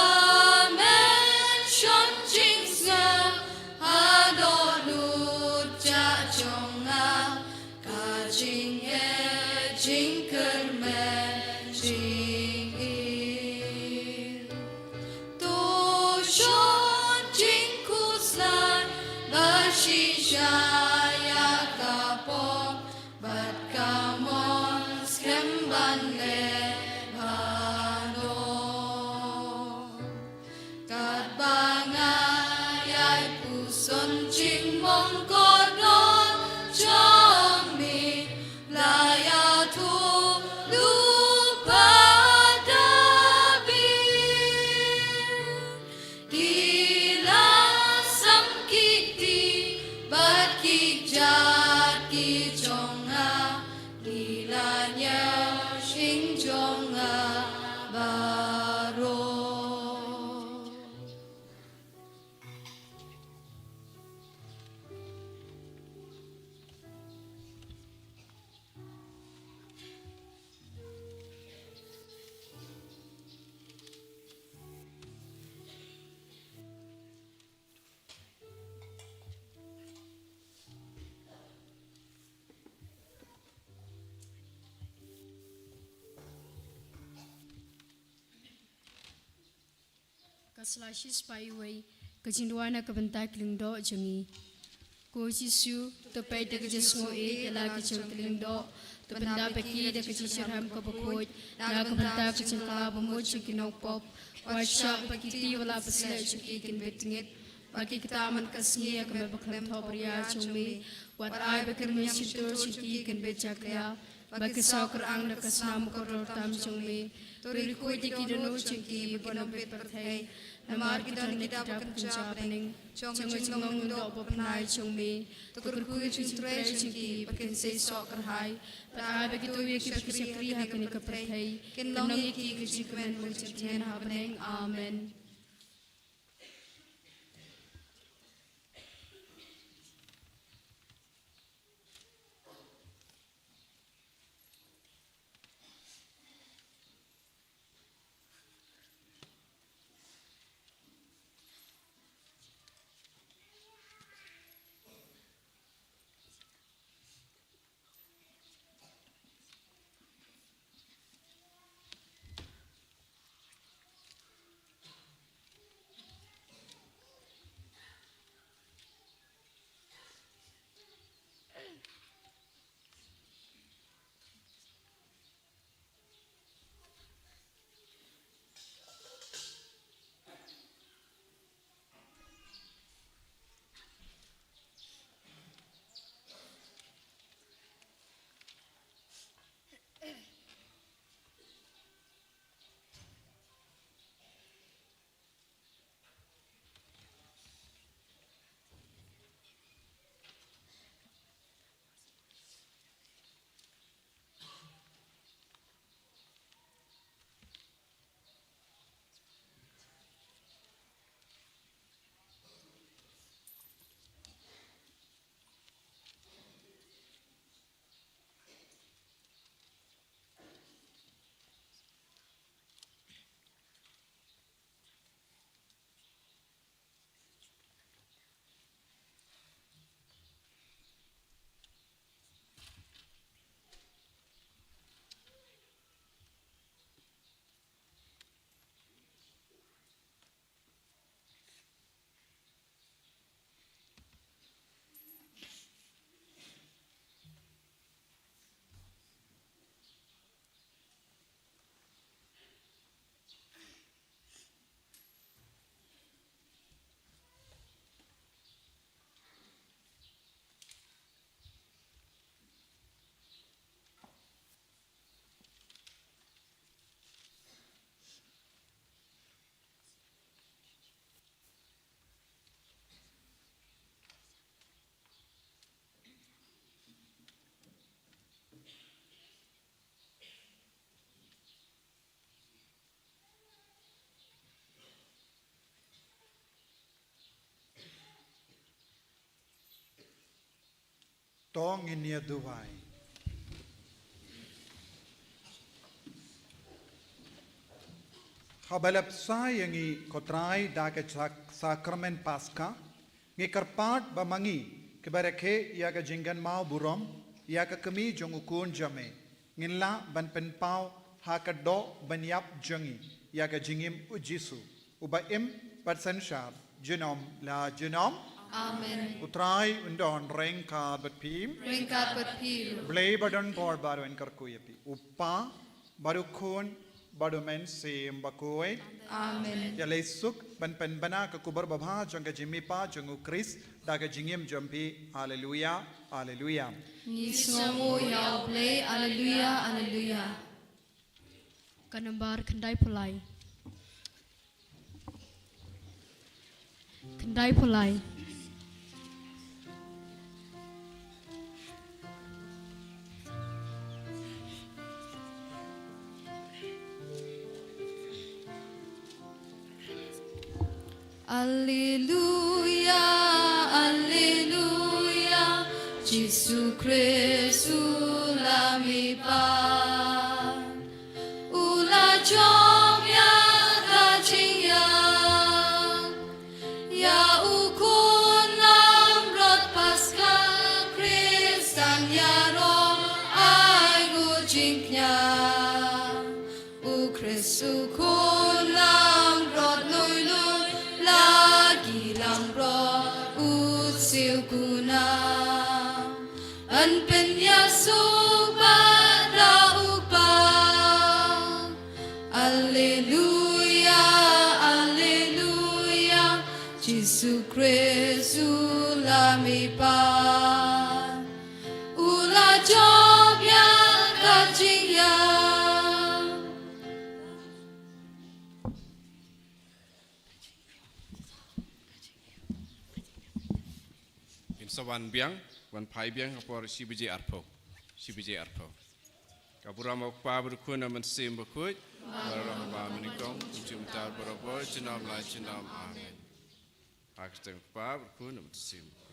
men shon jingsngew ha dohnud jong nga, ka jingeh jingkyrmen Sla shispah wei, ka jingduwai na ka bynta ki lyngdoh jong ngi. Ko Jisu, to peit da ka jingsngewieit ïa la ki jong ki lyngdoh, to pyndap ïa ki da ka jingshitrhem kaba khuid na ka bynta ka jingkylla bamut jong ki nongpop. Wat shah ba ki kti ba la pynsleh jong ki kin bit tngit, ba ki ktah man ka sngi ïa ka met ba khlem thoh bria jong me. Wat ai ba ki rmiang shyntur jong ki kin bit jakhlia, ba ki saw kyrang da ka snam kordor tam jong me. To ri khuid ïa ki dohnud jong ki ba kin ym bit pyrthei, namar ki don ki dap kynja bneng jong ka jinglong lyngdoh ba pynai jong me. To kyrkhu ïa ki jingtrei jong ki ba kin sei soh kyrhai, bad ai ba ki to ïa ki ba ki shakri ha kane ka pyrthei kin long ïa ki ka jingkmen bad jingthiang ha bneng. Amen. To ngin ïa duwai. Haba la bsa ïa ngi ko Trai da ka sak-, sakramen Paska, ngi kyrpad ba ma ngi kiba rakhe ïa ka jingkynmaw burom ïa ka kmie jong u Khun jong me, ngin lah ban pynpaw ha ka doh ban ïap jong ngi ïa ka jingim u Jisu, uba im bad synshar junom la junom. Amen. U Trai un don ryngkat bad phi. Ryngkat bad phi ruh. Blei ba don bor baroh un kyrkhu ïa phi, u Kpa bad u Khun bad u Mynsiem Bakhuid. Amen. Ïaleh suk ban pynbna ka khubor babha jong ka jingmihpat jong u Khrist da ka jingim jong phi. Haleluia, haleluia. Ngi sngewnguh ïa u Blei. Haleluia, haleluia. Ka nambar khyndai phew lai. Khyndai phew lai. Alleluia, alleluia, Jisu Khrist u la mihpat, u la jop ïa ka jingïap, ïa u Khun Langbrot Paska, Khristan ïaroh ai nguh jingkñia. U Khrist u Khun Langbrot, lum lum Sa wan biang, wan phai biang ha por shi baje arphew. Shi baje arphew. Ka burom u Kpa bad u Khun bad u Mynsiem Bakhuid. Baroh haba mynnyngkong, kumjuh mynta barabor, junom la junom. Amen. Ha ka kyrteng u Kpa bad u Khun bad u Mynsiem Bakhuid.